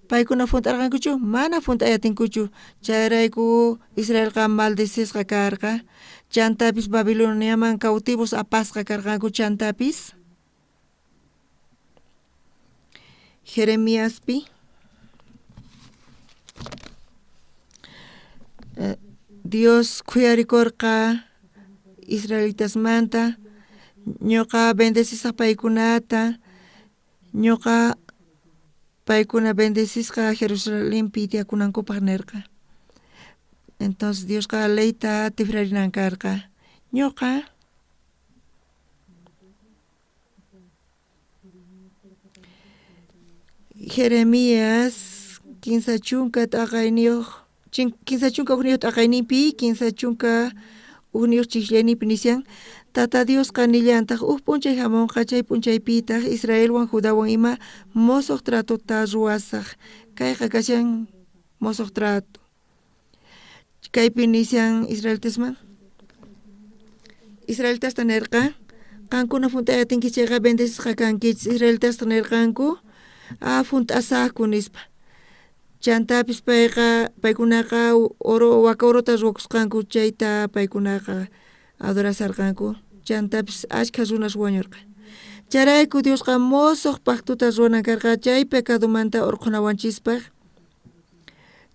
Paykuna junt'arqankuchu? Mana junt'ay atinkuchu. Chayrayku Israelqa maldecisqa karqa. Chantapis Babiloniaman cautivos apasqa karqanku chantapis Jeremiaspi Dios khuyarikurqa israelitasmanta, ñuqa bendecisaq paykunata, ñuqa paykuna bendecisqa Jerusalenpi tiyakunankupaq nirqa. Entonces Diosqa leyta tikrarinan karqa. Ñuqa Jeremías kinsa chunka t'aqayniyuq, kinsa chunka ujniyuq t'aqayninpi, kinsa chunka ujniyuq chijllayninpi nishan, Tata Diosqa nillantaq uj p'unchay hamunqa chay p'unchaypitaq Israelwan Judawan ima mosoq tratota ruwasaq. Kayqa kashan mosoq trato. Kaypi nishan israelitasman. Israelitasta nerqa, qankuna junt'ayatinkichis chayqa bendecisqa kankichis. Israelitasta nerqanku, a junt'asaqku nispa. Chantapis payqa paykunaqa oro waka orota ruwakusqanku chayta paykunaqa adorasarqanku. Chantapis ashkha runas wañurqa. Chayrayku Diosqa mosoq pactota ruwanan karqa chay pecadomanta urqhunawanchispaq.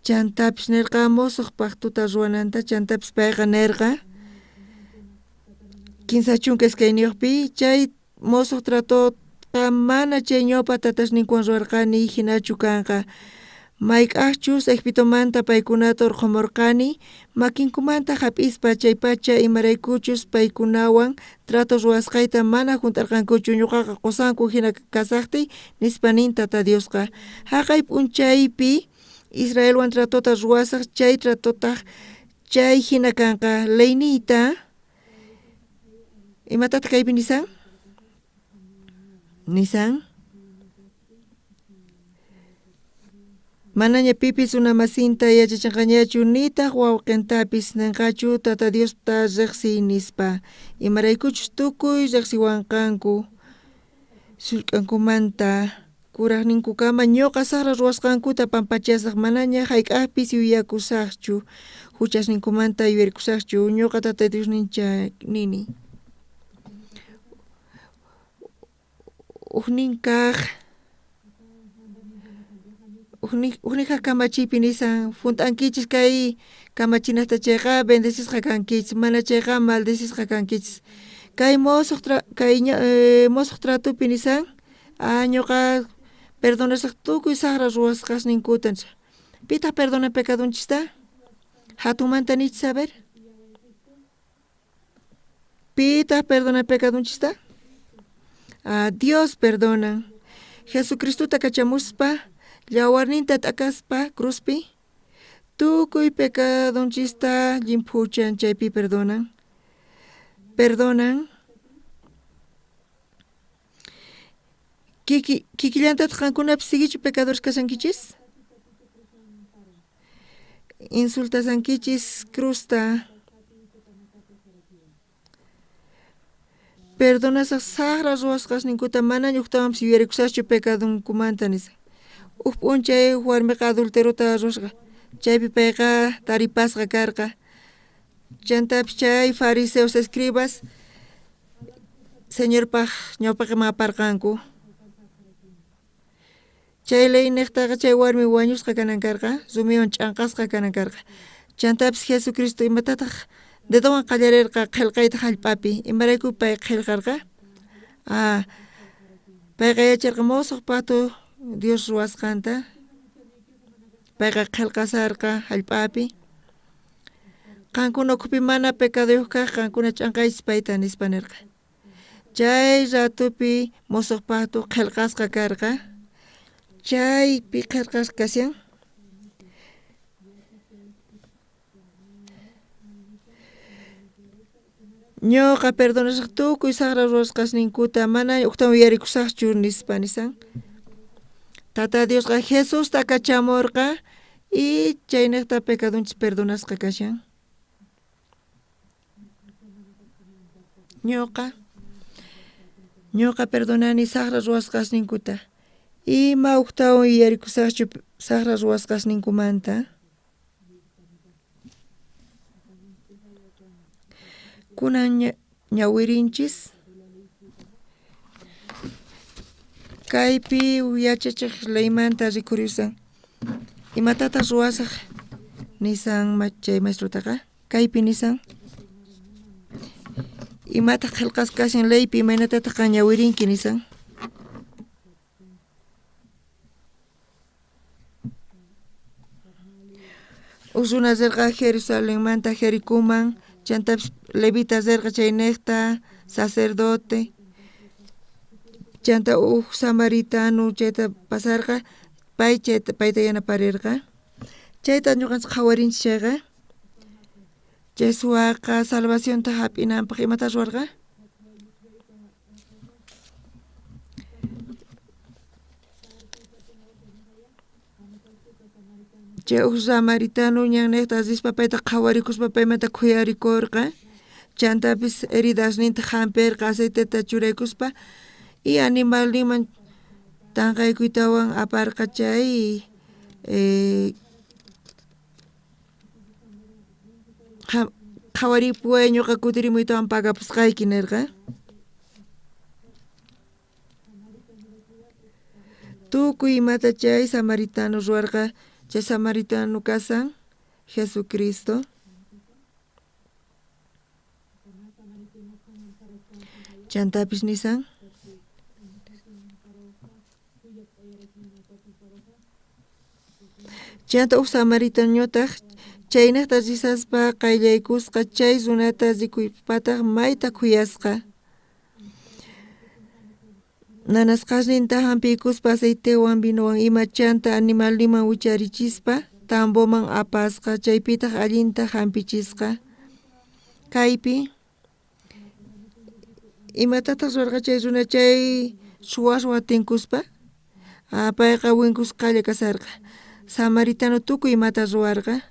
Chantapis nerqa mosoq pactota ruwananta, chantapis payqa nerqa 32pi chay mosoq tratoqa mana chay ñawpa tatasninkuwan ruwarqani hinachu kanqa. Mayk'ajchus Egiptomanta paykunata urqhumurqani makinkumanta hap'ispa chaypacha imaraykuchus paykunawan trato ruwasqayta mana junt'arqankuchu ñuqaqa qusanku hina kasaqtiy nispa nin Tata Diosqa. Haqay p'unchaypi Israelwan tratota ruwasaq chay tratotaq chay hina kanqa leyniyta imatataq kaypi nisan? Nisan manaña pipis runamasinta yachachinqañachu nitaq wawqintapis ninqachu Tata Diosta riqsiy nispa imaraykuchus tukuy riqsiwanqanku sullk'ankumanta kuraqninkukama ñuqa saqra ruwasqankuta pampachasaq manaña hayk'aqpis yuyakusaqchu huchasninkumanta yuyarikusaqchu ñuqa Tata Diosnincha nini. Ujninkaq ujninkaq kamachiypi nisan junt'ankichis kay kamachinasta chayqa bendecisqa kankichis mana chayqa maldecisqa kankichis. Kay mosoq kay mosoq tratopi nisan a ñuqa perdonasaq tukuy saqra ruwasqasninkuta. Pitaq perdona pecadonchista? Hatunmanta nichis a ver. Pitaq perdona pecadonchista? A Dios perdona. Jesucristota kachamuspa llawarninta t'akaspa cruzpi tukuy pecadonchista llimphuchan chaypi perdonan. Perdonan. Kikillantataq qankunapis siguichu pecadores kashankichis? Insultasankichis cruzta. Perdonasaq saqra ruwasqasninkuta manaña ujtawanpis yuyarikusaqchu pecadonkumanta nispa. Uj p'unchay warmiqa adulterota ruwasqa chaypi payqa taripasqa karqa. Chantapis chay fariseos escribas Señorpaq ñawpaqman aparqanku. Chay leyniqtaqa chay warmi wañusqa kanan karqa, rumiwan ch'anqasqa kanan karqa. Chantapis Jesucristo imatataq dedowan qallarirqa qillqayta hallp'api, imarayku pay qillqarqa? Ah, payqa yacharqa mosoq pacto Dios ruwasqanta. Payqa qillqasarqa hallp'api. Qankuna ukhupi mana pecaduyuq kaq qankuna ch'anqaychis payta nispa nirqa. Chay ratupi mosoq pacto qillqasqa karqa. Chaypi qillqasqa kashan. Ñuqa perdonasaq tukuy saqra ruwasqasninkuta mana ujtawan yuyarikusaqchu nispa nisan. Tata Diosqa Jesusta kachamurqa y chayniqta pecadonchis perdonasqa kashan. Ñuqa perdonani saqra ruwasqasninkuta. Ima ujtawan yuyarikusaqchu saqra ruwasqasninkumanta. Kunan ñawirinchis. Kaypi yachachiq leymanta rikurisan. Imatataq ruwasaq nisan chay maestrutaqa? Kaypi nisan. Imataq qillqasqa kashan leypi imaynatataq qan ñawirinki nisan. Uj runa rirqa Jerusalenmanta Jericoman, chantapis levita rirqa chayniqta sacerdote. Chanta uj samaritano chayta pasarqa, pay chayta payta yanaparirqa. Chayta ñuqanchis qhawarinchis chayqa. Chay suwaqa salvacionta hap'inanpaq imata ruwarqa? Chay uj samaritano ñanniqta rispa payta qhawarikuspa paymanta khuyarikurqa. Chantapis heridasninta hamperqa aceiteta churaykuspa y animalninman tanqaykuytawan aparqa chay qhawaripuway ñuqa kutirimuytawan pagapusqayki nirqa. Tukuy imata chay samaritano ruwarqa, chay samaritano kasan Jesucristo. Chantapis nisan. Chanta huk samaritanoñataq chaynaqta risaspa qayllaykusqa chay runata rikuypataq mayta khuyasqa. Nanasqasninta hampiykuspa aceitewan vinowan ima chanta animalninman wicharichispa tamboman apasqa chaypitaq allinta hampichisqa. Kaypi imatataq ruwarqa chay runa chay suwaswan tinkuspa? Payqa winkusqalla kasarqa. Samaritano tukuy imata ruwarqa.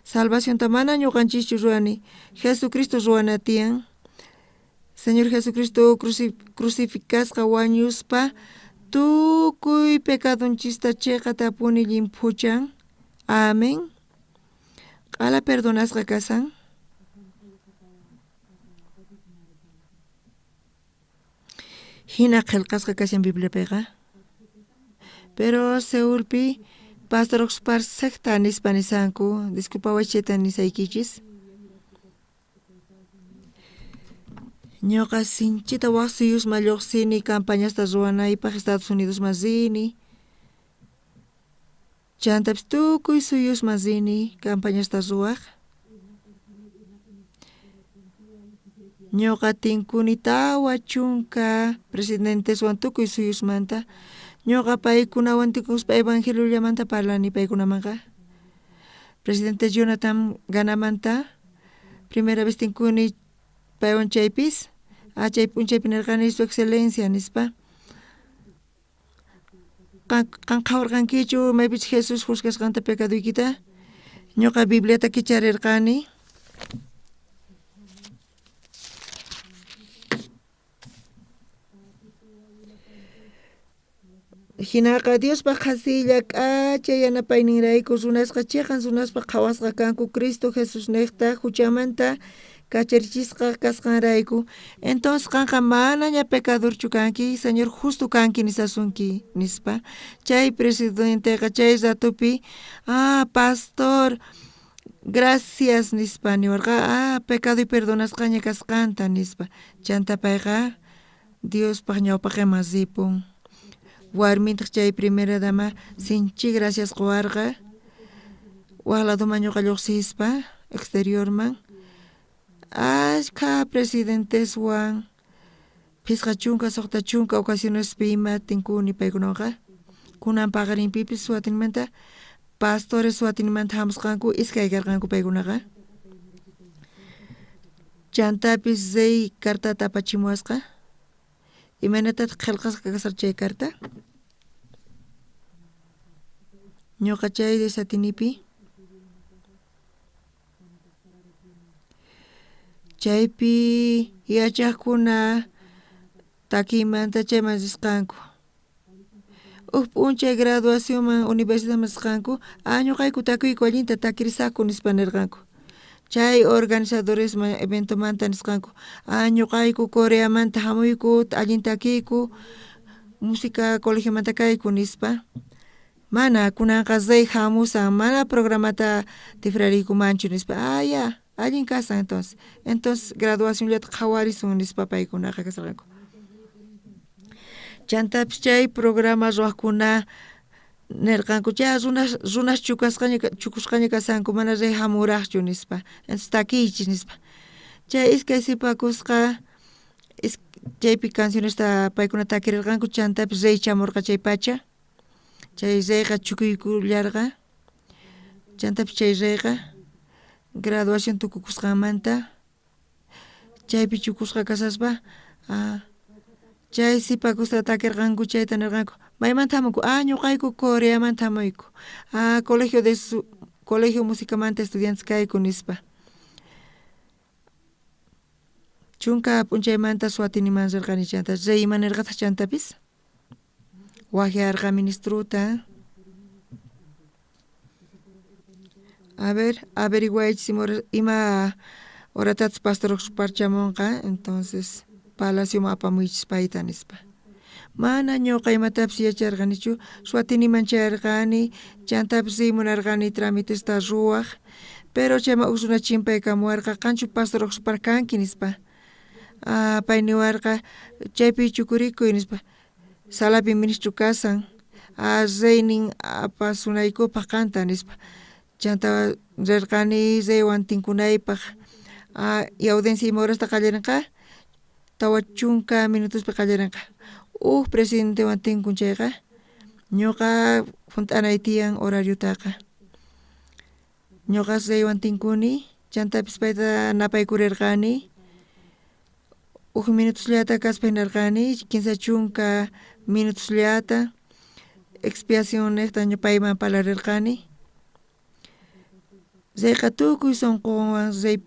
Salvacionta mana ñuqanchischu ruwani, Jesucristo ruwana tiyan. Señor Jesucristo crucificasqa wañuspa tukuy pecadonchista chiqatapuni llimphuchan. Amén. Q'ala perdonasqa kasan. Hina qillqasqa kashan Bibliapiqa. Pero Seulpi pastor secta nispa nisanku, disculpaway chayta nisaykichis. Ñuqa sinchita wak suyusman lluqsini campañasta ruwanaypaq Estados Unidosman rini. Chantapis tukuy suyusman rini campañasta ruwaq. Ñuqa tinkuni 40 presidenteswan tukuy suyusmanta. Ñuqa paykunawan tinkuspa evangeliollamanta parlani paykunamanqa. Presidente Jonathan Ghanamanta primera vez tinkuni paywan chaypis, chay p'unchaypi nirqani su excelencia nispa. Qan qhawarqankichu maypichus Jesús juzgasqanta pecadoykita? Ñuqa Bibliata kicharirqani. Hinaqa Diospaq qhasilla k'acha yanapayninrayku runasqa chiqan runaspaq qhawasqa kanku Cristo Jesusniqta huchamanta kacharichisqa kasqanrayku. Entonces qanqa manaña pecadorchu kanki, Señor justo kanki nisasunki nispa. Chay presidenteqa chay ratopi, pastor, gracias nispa niwarqa, pecadoy perdonasqaña kasqanta nispa. Chanta payqa Diospaq ñawpaqinman ripun. Warmintaq chay primera dama sinchi gracias quwarqa. Wak ladoman ñuqa lluqsispa exteriorman ashkha presidenteswan 50 60 ocasionespi ima tinkuni paykunawanqa. Kunan paqarinpipis suwatinmanta pastores suwatinmanta hamusqanku iskay karqanku paykunaqa. Chantapis rey cartata apachimuwasqa. Imaynatataq qillqasqa kasqa chay carta? Ñuqa chay desatinipi chaypi yachaqkuna takiymanta chayman risqanku. Huk p'unchay graduacionman universidadman risqanku, ñuqayku takiyku allinta takirisaqku nispa nirqanku. Chay organizadoresman eventomanta nisqanku, ñuqayku Coreamanta hamuyku, allin takiyku, música colegiomanta kayku nispa. Mana kunanqa rey hamusan, mana programata tifrariykumanchu nispa. Ya, allin kasan entonces. Entonces graduacionllata qhawarisun nispa paykunaqa kasarqanku. Chantapis chay programa ruwaqkuna nirqanku, chay runas chukusqaña kasanku, mana rey hamuraqchu nispa. Entonces takiychis nispa. Chay iskay sipakusqa chaypi cancionesta paykuna takirirqanku, chantapis rey chamurqa chay pacha. Chay reyqa chukuykullarqa. Chantapis chay reyqa graduación tukukusqanmanta chaypi chukusqa kasaspa chay sipakusta takirqanku chayta nirqanku, maymanta hamunku? Ñuqayku Coreamanta hamuyku. Colegio, colegio musicamanta estudiantes kayku nispa. Chunka p'unchaymanta Suatiniman rirqani chanta rey ima nirqataq chantapis? Waqyarqa ministruta. A ver, averiguaychis ima horatataq pastor parchamunqa, entonces palacioman apamuychis payta nispa. Mana ñuqa imatapis yacharqanichu, Suatiniman chayarqani, chantapis riy munarqani tramitesta ruwaq, pero chayman huk runa chimpaykamuwarqa, qanchu pastor Oxupar kanki nispa. Ah, pay niwarqa, chaypi chukurikuy nispa. Salapi ministro kasan, ah, reynin apasunaykupaq qanta nispa. Chanta rirqani reywan tinkunaypaq. Ah, y audiencia ima horasta qallarinqa? 40 minutospi qallarinqa. Huk presidentewan tinkun chayqa, ñuqa hunt'anay tiyan horariotaqa. Ñuqa reywan tinkuni, chantapis payta napaykurirqani. Huk minutosllata kaspa hinarqani, 30 minutosllata expiación niqta payman parlarirqani. Reyqa tukuy sunqunwan rey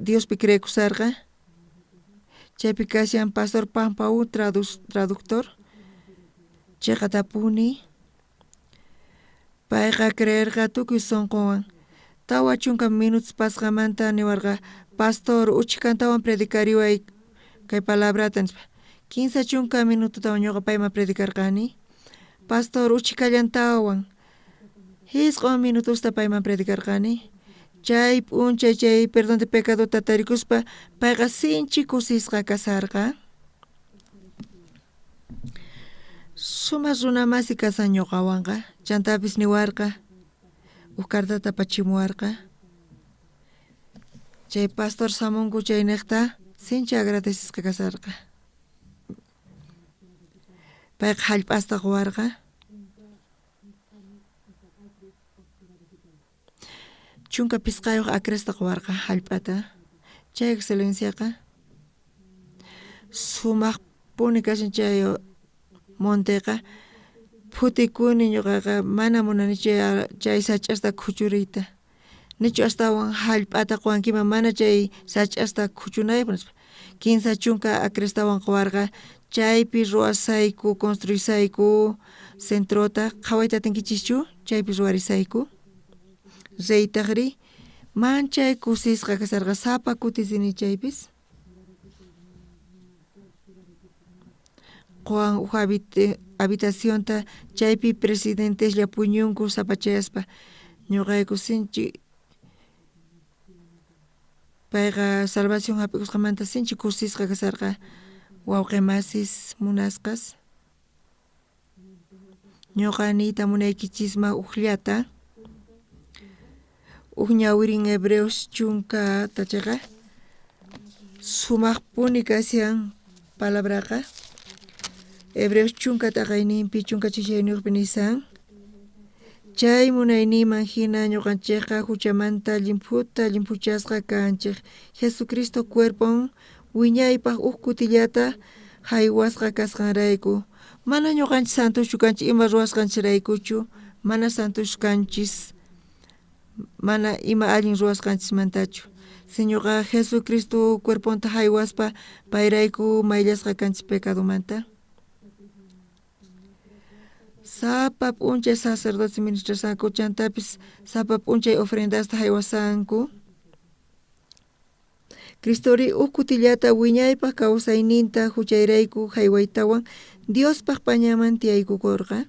Diospi creekusarqa. Chaypi kashan pastor Pampau traductor. Chiqatapuni. Payqa creerqa tukuy sunqunwan. 40 minutos pasqamanta niwarqa, pastor uchkantawan predicariway kay palabrata nispa. 30 minutotawan ñuqa payman predicarqani. Pastor uchkallantawan 9 minutosta payman predicarqani. Chay p'unchay chay perdón de pecadota tarikuspa payqa sinchi kusisqa kasarqa. Sumaq runa masi kasan ñuqawanqa, chantapis niwarqa, huk cartata apachimuwarqa. Chay pastor Samunku chayniqta sinchi agradecesqa kasarqa. Payqa hallp'asta quwarqa. 15 acresta quwarqa hallp'ata. Chay excelenciaqa sumaqpuni kashan chay monteqa. Phutikuni ñuqaqa mana munani chay sach'asta khuchuriyta. Nichu astawan hallp'ata quwankiman mana chay sach'asta khuchunaypaq nispa. 30 acrestawan quwarqa chaypi ruwasayku, construisayku centrota. Qhawayta atinkichischu? Chaypi ruwarisayku. Reytaqri manchay kusisqa kasarqa sapa kutisini chaypis. Quwan huk habitacionta chaypi presidenteslla puñunku sapachayaspa. Ñuqayku sinchi payqa salvación hap'ikusqamanta sinchi kusisqa kasarqa wawqi masis munasqas. Ñuqa niyta munaykichisman hukllata. Huk ñawirin Hebreos 10 tachaqa sumaqpuni kashan palabraqa. Hebreos 10 t'aqayninpi 16 nisan. Chay munayninman hina ñuqanchikqa huchamanta llimphuta llimphuchasqa kanchik. Jesucristo cuerpon wiñaypaq huk kutillata haywasqa kasqanrayku. Mana ñuqanchik santoschu kanchik ima ruwasqanchikraykuchu, mana santoschu kanchis, mana ima allin ruwasqanchismantachu. Señorqa Jesucristo cuerponta haywaspa payrayku mayllasqa kanchis pecadomanta. Sapa p'unchay sacerdotes ministrasanku chantapis sapa p'unchay ofrendasta haywasanku. Cristori huk kutillata wiñaypaq kawsayninta huchayrayku haywaytawan Diospaq pañaman tiyaykukurqa.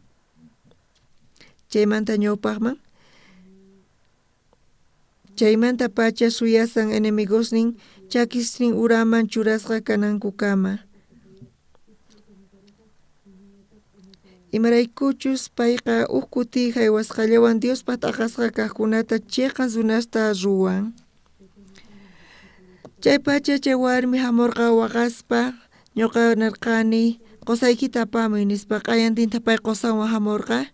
Chaymanta ñawpaqman. Chaymanta pacha suyasan enemigosnin chakisnin uraman churasqa kanankukama. Imaraykuchus payqa huk kuti haywasqallawan Diospaq t'aqasqa kaqkunata chiqan runasta ruwan. Chay pacha chay warmi hamurqa waqaspa ñuqa nirqani qusaykita apamuy nispa. Q'ayantinta pay qusanwan hamurqa.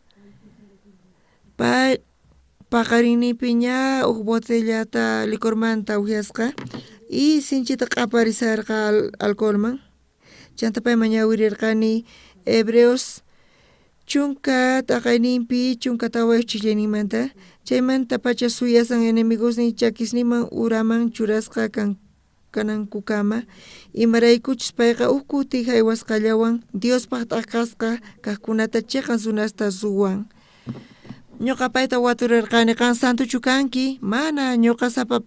Pay paqarinninpi ña huk botellata licormanta uhyasqa y sinchita q'aparisarqa alcoholman. Chanta payman ñawirirqani Hebreos 10 t'aqayninpi 14 chillayninmanta. Chaymanta pacha suyasan enemigosnin chakisninman uraman churasqa kanankukama, imaraykuchus payqa uj kuti jaywasqallawan Diospaj t'aqasqa kajkunata cheqan runasta ruwan. Ñuqa payta waturarqani, qan santochu kanki? Mana, ñuqa sapa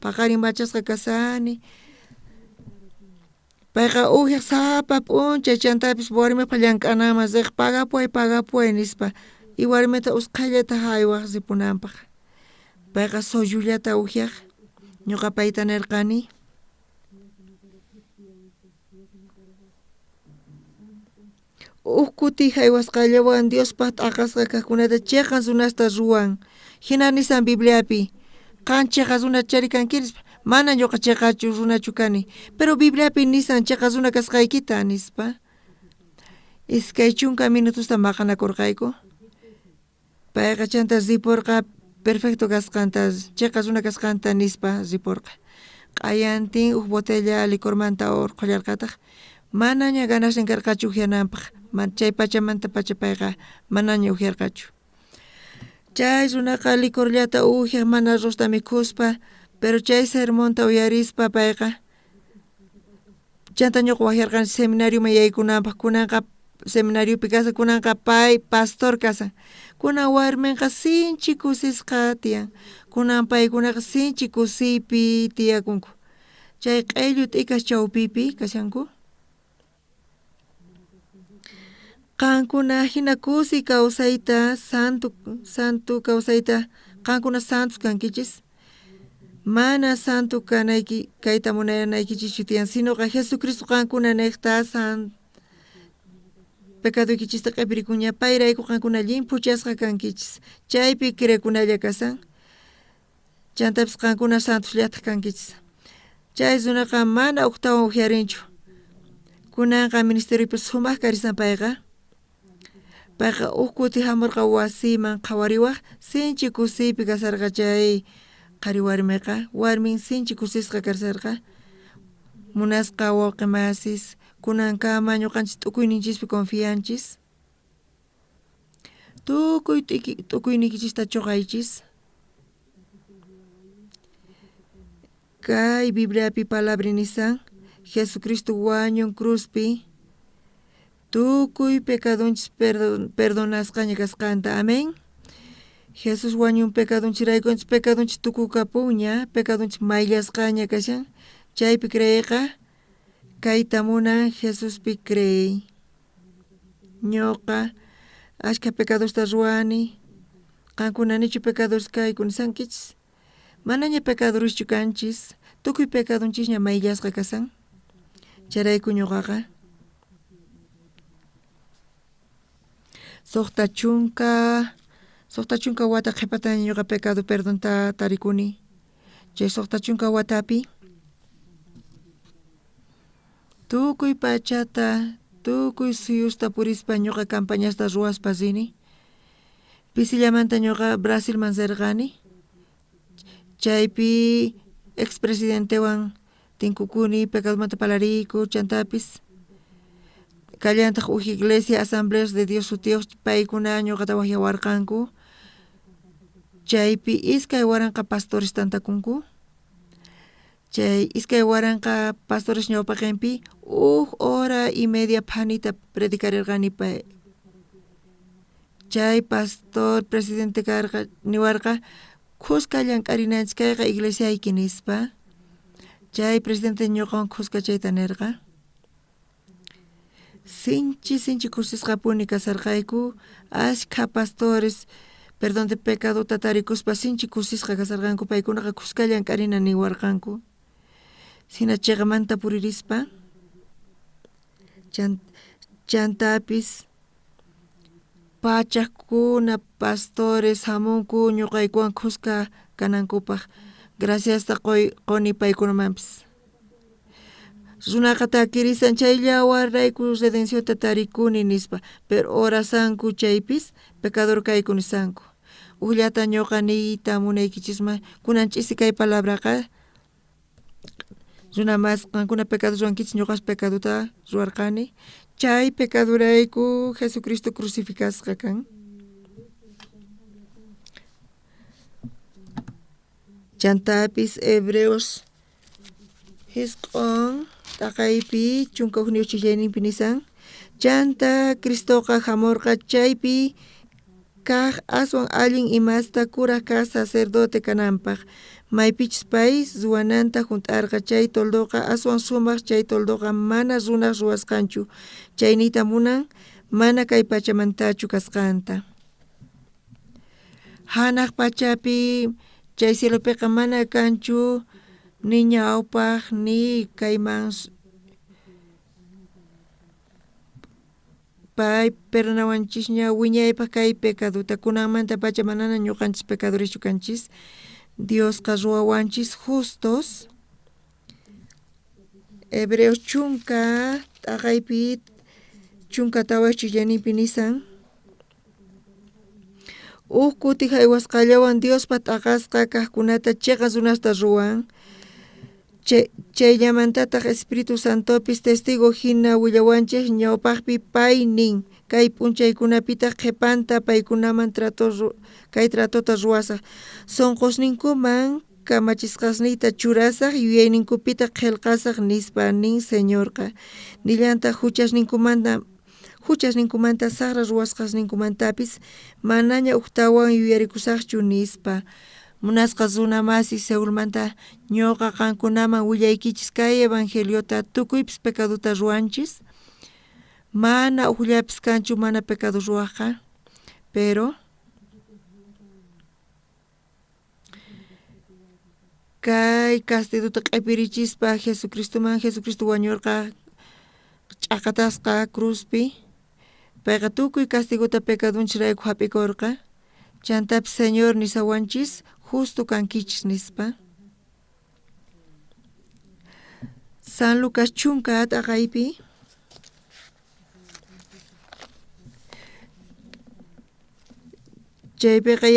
paqarin machasqa kasani. Payqa ujyaj sapa p'unchay chantapis warmipaj llank'anaman riq pagapuway pagapuway nispa y warmita usqhayllata jaywaj ripunanpaj. Payqa sollullata ujyaj, ñuqa payta nirqani. Uj kuti jaywasqallawan Diospaj t'aqasqa kajkunata cheqan runasta ruwan. Jina nisan Bibliapi, qan cheqa runa chari kanki nispa. Mana ñuqa cheqachu runachu kani, pero Bibliapi nisan cheqa runa kasqaykita nispa. 20 minutosta maqanakurqayku. Payqa chanta riporqa perfecto kasqanta, cheqa runa kasqanta nispa riporqa. Q'ayantin uj botella licormanta urqhullarqataq. Manaña ganasnin karqachu ujyananpaj. Chay pachamanta pacha payqa manaña ujyarqachu. Chay runaqa licorllata ujyaj mana arrozta mikhuspa, pero chay sermonta uyarispa payqa chanta ñuqa wajyarqani seminarioman yaykunanpaj, kunanqa seminariopi kasan, kunanqa pay pastor kasan. Kunan warminqa sinchi kusisqa tiyan. Kunan paykunaqa sinchi kusiypi tiyakunku. Chay q'ellu t'ikas chawpipi kashanku. Qankuna jina kusi kawsayta, santo santo kawsayta, qankuna santos kankichis. Mana santo kanayki kayta munanaykichischu tiyan, sinoqa Jesucristo qankuna niqta san pecaduykichista q'ipirikuña, payrayku qankuna llimphuchasqa kankichis. Chaypi creekunalla kasan. Chantapis qankuna santosllataq kankichis. Chay runaqa mana ujtawan ujyarinchu. Kunanqa ministeriopi sumaq karisan payqa. Payqa uj kuti hamurqa wasiman qhawariwaj, sinchi kusiypi kasarqa chay qhari warmiqa, warmin sinchi kusisqa kasarqa. Munasqa wawqi masis, kunankama ñuqanchis t'ukuyninchispi confianchis. Tukuy t'ukuynikichista chuqaychis. Kay Bibliapi palabra nisan, Jesucristo wañun cruzpi, tukuy pecadunchis perdonasqaña kasqanta. Amén. Jesús wañun pecadunchiraykunchis, pecadunchis tukukapunña, pecadunchis mayllasqaña kashan. Chaypi creeyqa, kayta munan Jesuspi creey. Ñuqa ashka pecadosta ruwani, qankuna nichu pecados kayku nisankichis. Manaña pecadoruschu kanchis, tukuy pecadonchisña mayllasqa kasan. Chayrayku ñuqaqa 60 wata qhipataña ñuqa pecado perdonta tarikuni. Chay 60 watapi tukuy pachata, tukuy suyusta purispa ñuqa campañasta ruwaspa rini. Pisillamanta ñuqa Brasilman rirqani. Chaypi expresidentewan tinkukuni, pecadomanta parlariyku, chantapis kallantaq uj iglesia Asambleas de Dios sutiyuq paykuna ñuqata wajyawarqanku. Chaypi 2000 pastores tantakunku. Chay 2000 pastores ñawpaqinpi uj hora y media phanita predicarirqani pay. Chay pastor presidente karqa niwarqa khuska llank'arinanchis kayqa iglesiayki nispa. Chay presidente ñuqawan khuska chayta nirqa. Sinchi sinchi kusisqapuni kasarqayku, ashkha pastores perdón de pecadota tarikuspa sinchi kusisqa kasarqanku, paykunaqa khuska llank'arina niwarqanku. Sina chiqamanta puririspa chantapis pachakuna pastores hamunku ñuqaykuwan khuska kanankupaj. Graciasta quni paykunamanpis. Runaqa takirisan chay yawarrayku redencionta tarikuni nispa, pero orasanku chaypis pecador kayku nisanku. Ujllata ñuqa niyta munaykichisman kunan ch'isi kay palabraqa runa mas qankuna pecado ruwankichis, ñuqas pecadota ruwarqani. Chay pecadorayku Jesucristo crucificasqa kan. Chantapis Hebreos Jisq'on t'aqaypi 11 chillayninpi nisan. Chanta Cristoqa jamorqa chaypi kaj aswan allin imasta kuraj kaj sacerdote kananpaj. Maypichus pay ruwananta junt'arqa chay toldoqa aswan sumaq chay toldoqa mana runaj ruwasqanchu chayniyta munan mana kay pachamantachu kasqanta. Hanaq pachapi chay cielopiqa mana kanchu ni ñawpaq ni kayman pay perdonawanchisña wiñaypaq kay pecadota kunanmanta pacha manana ñuqanchis pecadoreschu kanchis. Diosqa ruwawanchis justos. Hebreos 10 t'aqaypi 14 chillanipi nisan. Uj kuti jaywasqallawan Diospa t'aqasqa kajkunata chiqa runasta ruwan. Chayllamantataq Espíritu Santopis testigo hina willawanchej ñawpaqpi pay nin kay p'unchaykunapitaq qhipanta paykunaman kay tratota ruwasaj sunqusninkuman kamachisqasniyta churasaj yuyayninkupitaq qillqasaj nispa nin Señorqa nillantaq huchasninkumanta saqra ruwasqasninkumantapis manaña ujtawan yuyarikusaqchu nispa. Munasqa runa masi Seulmanta ñuqa qankunaman willaykichis kay evangeliota tukuypis pecadota ruwanchis mana ujllapis kanchu mana pecado ruwajqa pero kay castiduta q'ipirichispa Jesucristoman Jesucristo wañurqa ch'aqatasqa cruzpi payqa tukuy castigota pecadunchirayku hap'ikurqa chantapis Señor nisawanchis justo kankichis nispa. San Lucas 10 t'aqaypi chaypiqa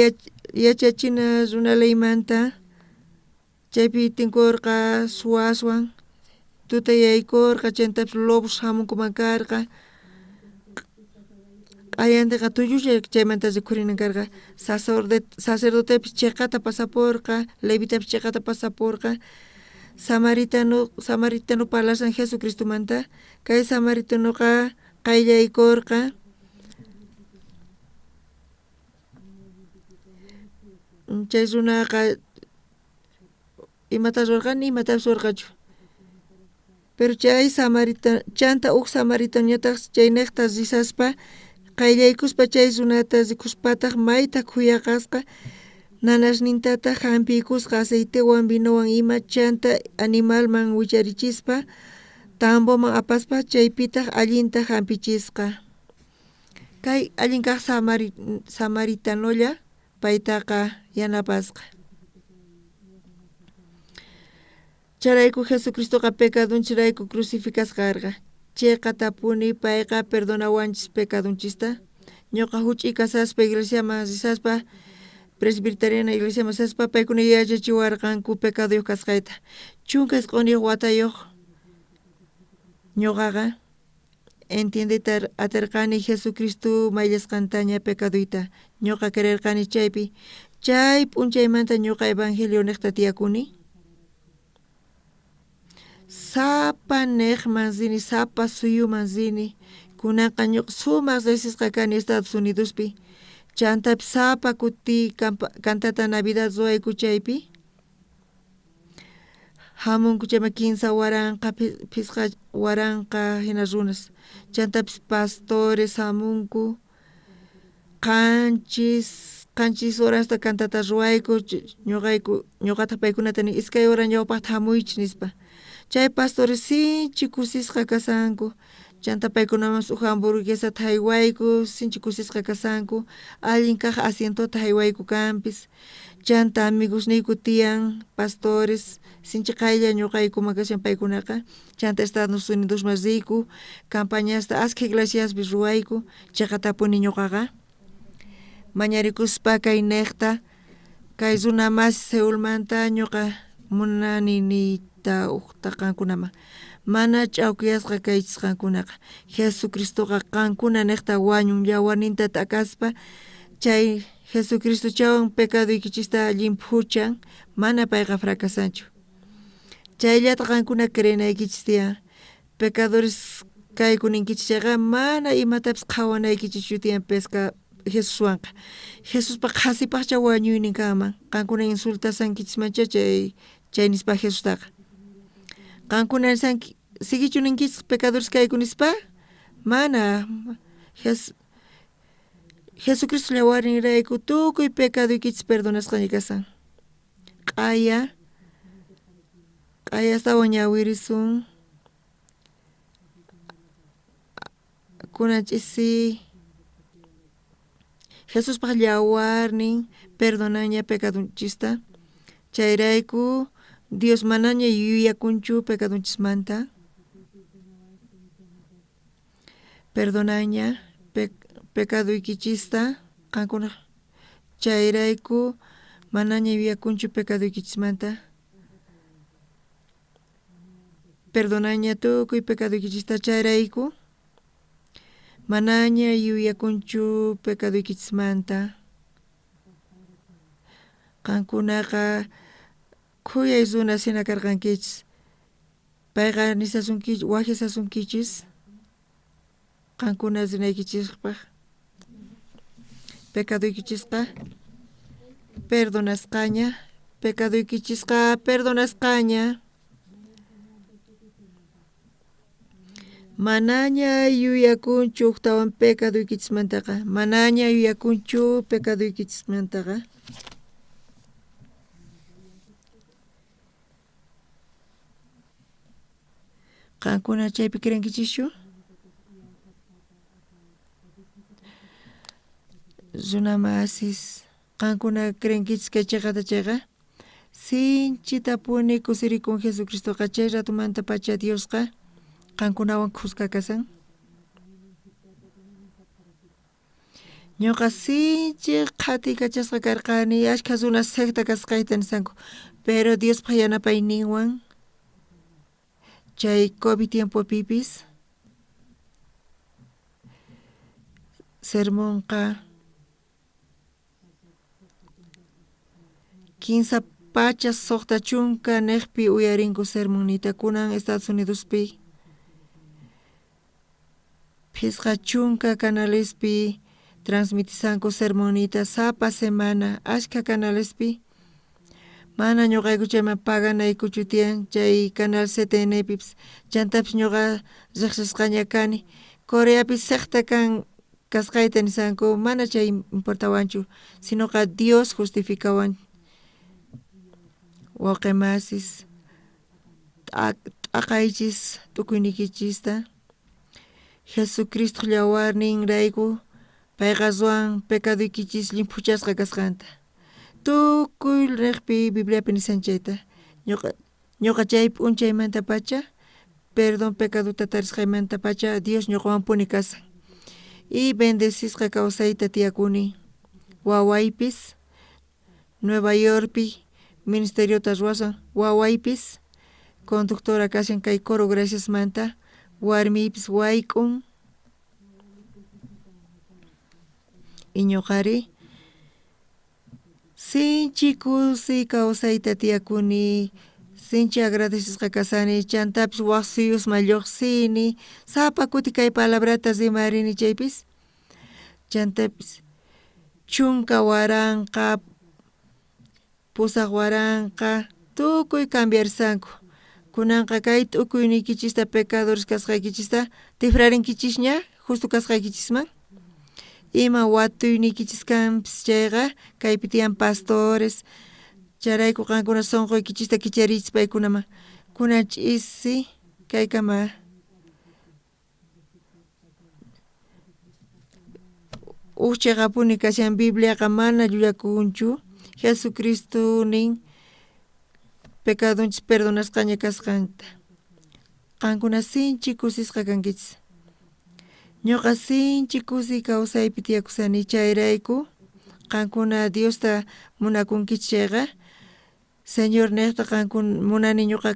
yachachina runa leymanta chaypi tinkurqa suwaswan tutayaykurqa chantapis lobos hamunkuman karqa q'ayantiqa tulluslla chaymanta rikhurinan karqa sacerdotepis chiqata pasapurqa levitapis chiqata pasapurqa samaritano parlasan Jesucristomanta kay samaritanoqa qayllaykurqa chay runaqa imata ruwarqa ni imatapis ruwarqachu pero chay chanta uj samaritanoñataq chayniqta risaspa qayllaykuspa chay runata rikuspataq mayta khuyaqasqa nanasnintataq hampiykusqa aceitewan vinowan ima chanta animalman wicharichispa tamboman apaspa chaypitaq allinta hampichisqa. Kay allin kaq samaritanolla paytaqa yanapasqa. Chayrayku Jesucristoqa pecadunchirayku crucificasqa karqa. Chiqatapuni payqa perdonawanchis pecadunchista. Ñuqa huch'i kasaspa iglesiaman risaspa presbiteriana iglesiaman risaspa paykuna yachachiwarqanku pecaduyuq kasqayta. 19 watayuq ñuqaqa entiendeyta atirqani Jesucristo mayllasqantaña pecaduyta. Ñuqa creerqani chaypi. Chay p'unchaymanta ñuqa evangelio niqta tiyakuni. Sapa niqman rini, sapa suyuman rini. Kunanqa ñuqa sumaq riqsisqa kani Estados Unidospi. Chantapis sapa kuti cantata Navidad ruwayku chaypi. Hamunku chayman 3,000 5,000 hina runas. Chantapis pastores hamunku. Qanchis horasta cantata ruwayku ñuqataq paykunata ni 2 hora ñawpaqta hamuychis nispa. Chay pastores sinchi kusisqa kasanku. Chanta paykunaman uj hamburguesata haywayku sinchi kusisqa kasanku. Allin kaq asientota haywayku kanpis. Chanta amigosniyku tiyan pastores sinchi qaylla ñuqaykuman kashan paykunaqa. Chanta Estados Unidosman riyku campañasta askha iglesiaspi ruwayku chiqatapuni ñuqaqa. Mañarikuspa kay niqta kay runa masi Seulmanta ñuqa munani niyta uqta qankunaman. Mana ch'awkiyasqa kaychis qankunaqa. Jesucristoqa qankuna niqta wañun yawarninta t'akaspa chay Jesucristo chawan pecaduykichista llimphuchan mana payqa fracasanchu. Chayllata qankuna creenaykichis tiyan. Pecadores kayku ninkichis chayqa mana imatapis qhawanaykichikchu tiyan pesca Jesuswanqa. Jesuspa qhasipajcha wañuynin kanman. Qankuna insultasankichismancha chay chay nispa Jesustaqa. Qankuna nisanki sigichu ninkichis pecadores kayku nispa? Mana. Jes Jesucristo llawarinrayku tukuy pecadoykichis perdonasqaña kasan. Q'aya q'aya astawan ñawirisun. Kunan ch'isi Jesuspaj llawarnin perdonaña pecadonchista. Chayrayku Dios manaña yuyakunchu pecadonchismanta. Perdonaña pecadoykichista qankuna chayrayku manaña yuyakunchu pecadoykichismanta. Perdonaña tukuy pecadoykichista chayrayku manaña yuyakunchu pecadoykichismanta. Qankunaqa khuyay runa hina karqankichis. Payqa nisasunkichis wajisasunkichis qankuna rinaykichispaq. Pecadoykichisqa perdonasqaña, pecadoykichisqa perdonasqaña. Manaña yuyakunchu uktawan pecadoykichismantaqa, manaña yuyakunchu pecadoykichismantaqa. Qankuna chaypi creenkichischu? Runa masis, qankuna creenkichis kay cheqata chayqa? Sinchitapuni kusirikun Jesucristoqa chay ratumanta pacha Diosqa qankunawan khuska kasan. Ñuqa sinchi qhatiykachasqa karqani ashkha runas secta kasqayta nisanku, pero Diospaj yanapayninwan chay COVID tiempopipis sermonqa 360 niqpi uyarinku sermonnita kunan Estados Unidospi 50 canalespi transmitisanku sermonnita sapa semana ashkha canalespi mana ñuqayku chayman paganaykuchu tiyan chay canal CTNpipis chantapis ñuqa riqsisqaña kani Coreapi secta kan kasqayta nisanku mana chay importawanchu sinoqa Dios justificawan wawqi masis t'aqaychis tukuynikichista Jesucristo llawarninrayku payqa ruwan pecadoykichis llimphuchasqa kasqanta. Tukuy riqpi Bibliapi nisan chayta. Ñuqa chay p'unchaymanta pacha perdón pecadota tarisqaymanta pacha Dios ñuqawanpuni kasan. Y bendecisqa kawsayta tiyakuni. Wawaypis Nueva Yorkpi ministeriota ruwasan wawaypis conductora kashan kay coro graciasmanta warmiypis wayk'un y ñuqari sinchi kusi kawsayta tiyakuni sinchi agradecesqa kasani chantapis waj suyusman lluqsini sapa kuti kay palabrata rimarini chaypis chantapis 10,000 8,000 tukuy cambiarsanku kunanqa kay t'ukuyniykichista pecadores kasqaykichista tifrarinkichisña justo kasqaykichisman ima watuyniykichis kanpis chayqa kaypi tiyan pastores chayrayku qankuna sunquykichista kichariychis paykunaman kunan ch'isi kaykama uj cheqapuni kashan Bibliaqa mana llullakunchu Jesucristo nin pecadonchis perdonasqaña kasqanta. Qankuna sinchi kusisqa kankichis. Ñuqa sinchi kusi kawsaypi tiyakusani chayrayku qankuna Diosta munakunkichis chayqa Señor niqta qankuna munani ñuqa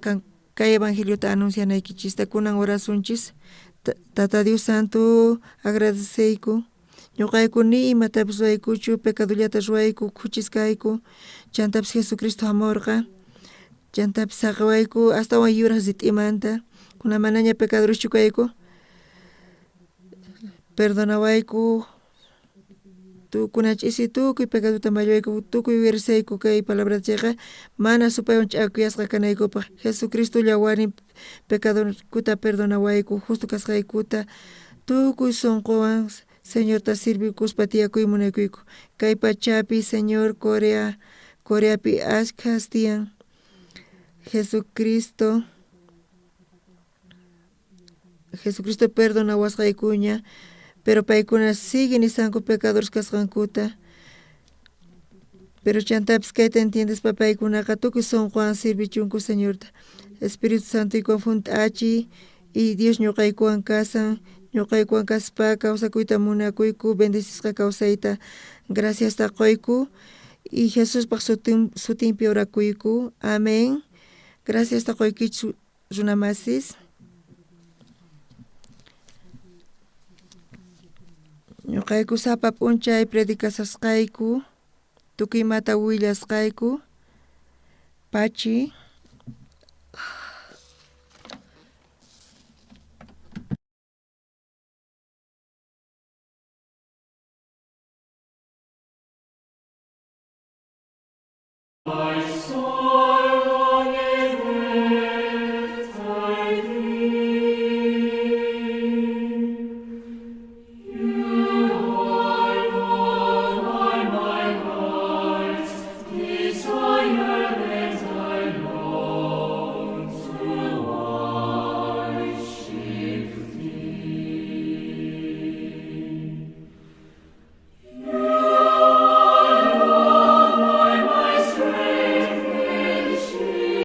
kay evangeliota anuncianaykichista kunan orasunchis. Tata Dios Santo agradeceyku ñuqayku ni imatapis ruwaykuchu pecadollata ruwayku khuchis kayku chantapis Jesucristo hamurqa Chantapis saqewayku astawan yuraj rit'imanta. Kuna manaña pecadoroschu kayku. Perdonawayku. Tukuna ch'isi tukuy pecadota mallwayku, tukuy yuyarisayku kay palabrata chayqa mana supaywan ch'akuyasqa kanaykupaq. Jesucristo llawarin pecadonkuta perdonawayku, justo kasqaykuta tukuy sunquwan Señorta sirvikuspa tiyakuy munaykuyku. Kay pachapi Señor Corea Coreapi ashkhas tiyan. Jesucristo Jesucristo perdonawasqaykuña, pero paykuna siguen nisanku pecadores kasqankuta. Pero chantapis kayta entiendespa paykunaqa tukuy sunquwan sirvichunku Señorta. Espíritu Santoykuwan junt'achiy y Dios ñuqaykuwan kasan, ñuqaykuwan kaspa kawsakuyta munakuyku, bendecisqa kawsayta graciasta qoyku y Jesuspaq sutin sutinpi orakuyku. Amén. Graciasta qoykichis runamasis. Ñuqayku sapa p'unchay predicasasqayku, tukuy imata willasqayku, pachi. My soul.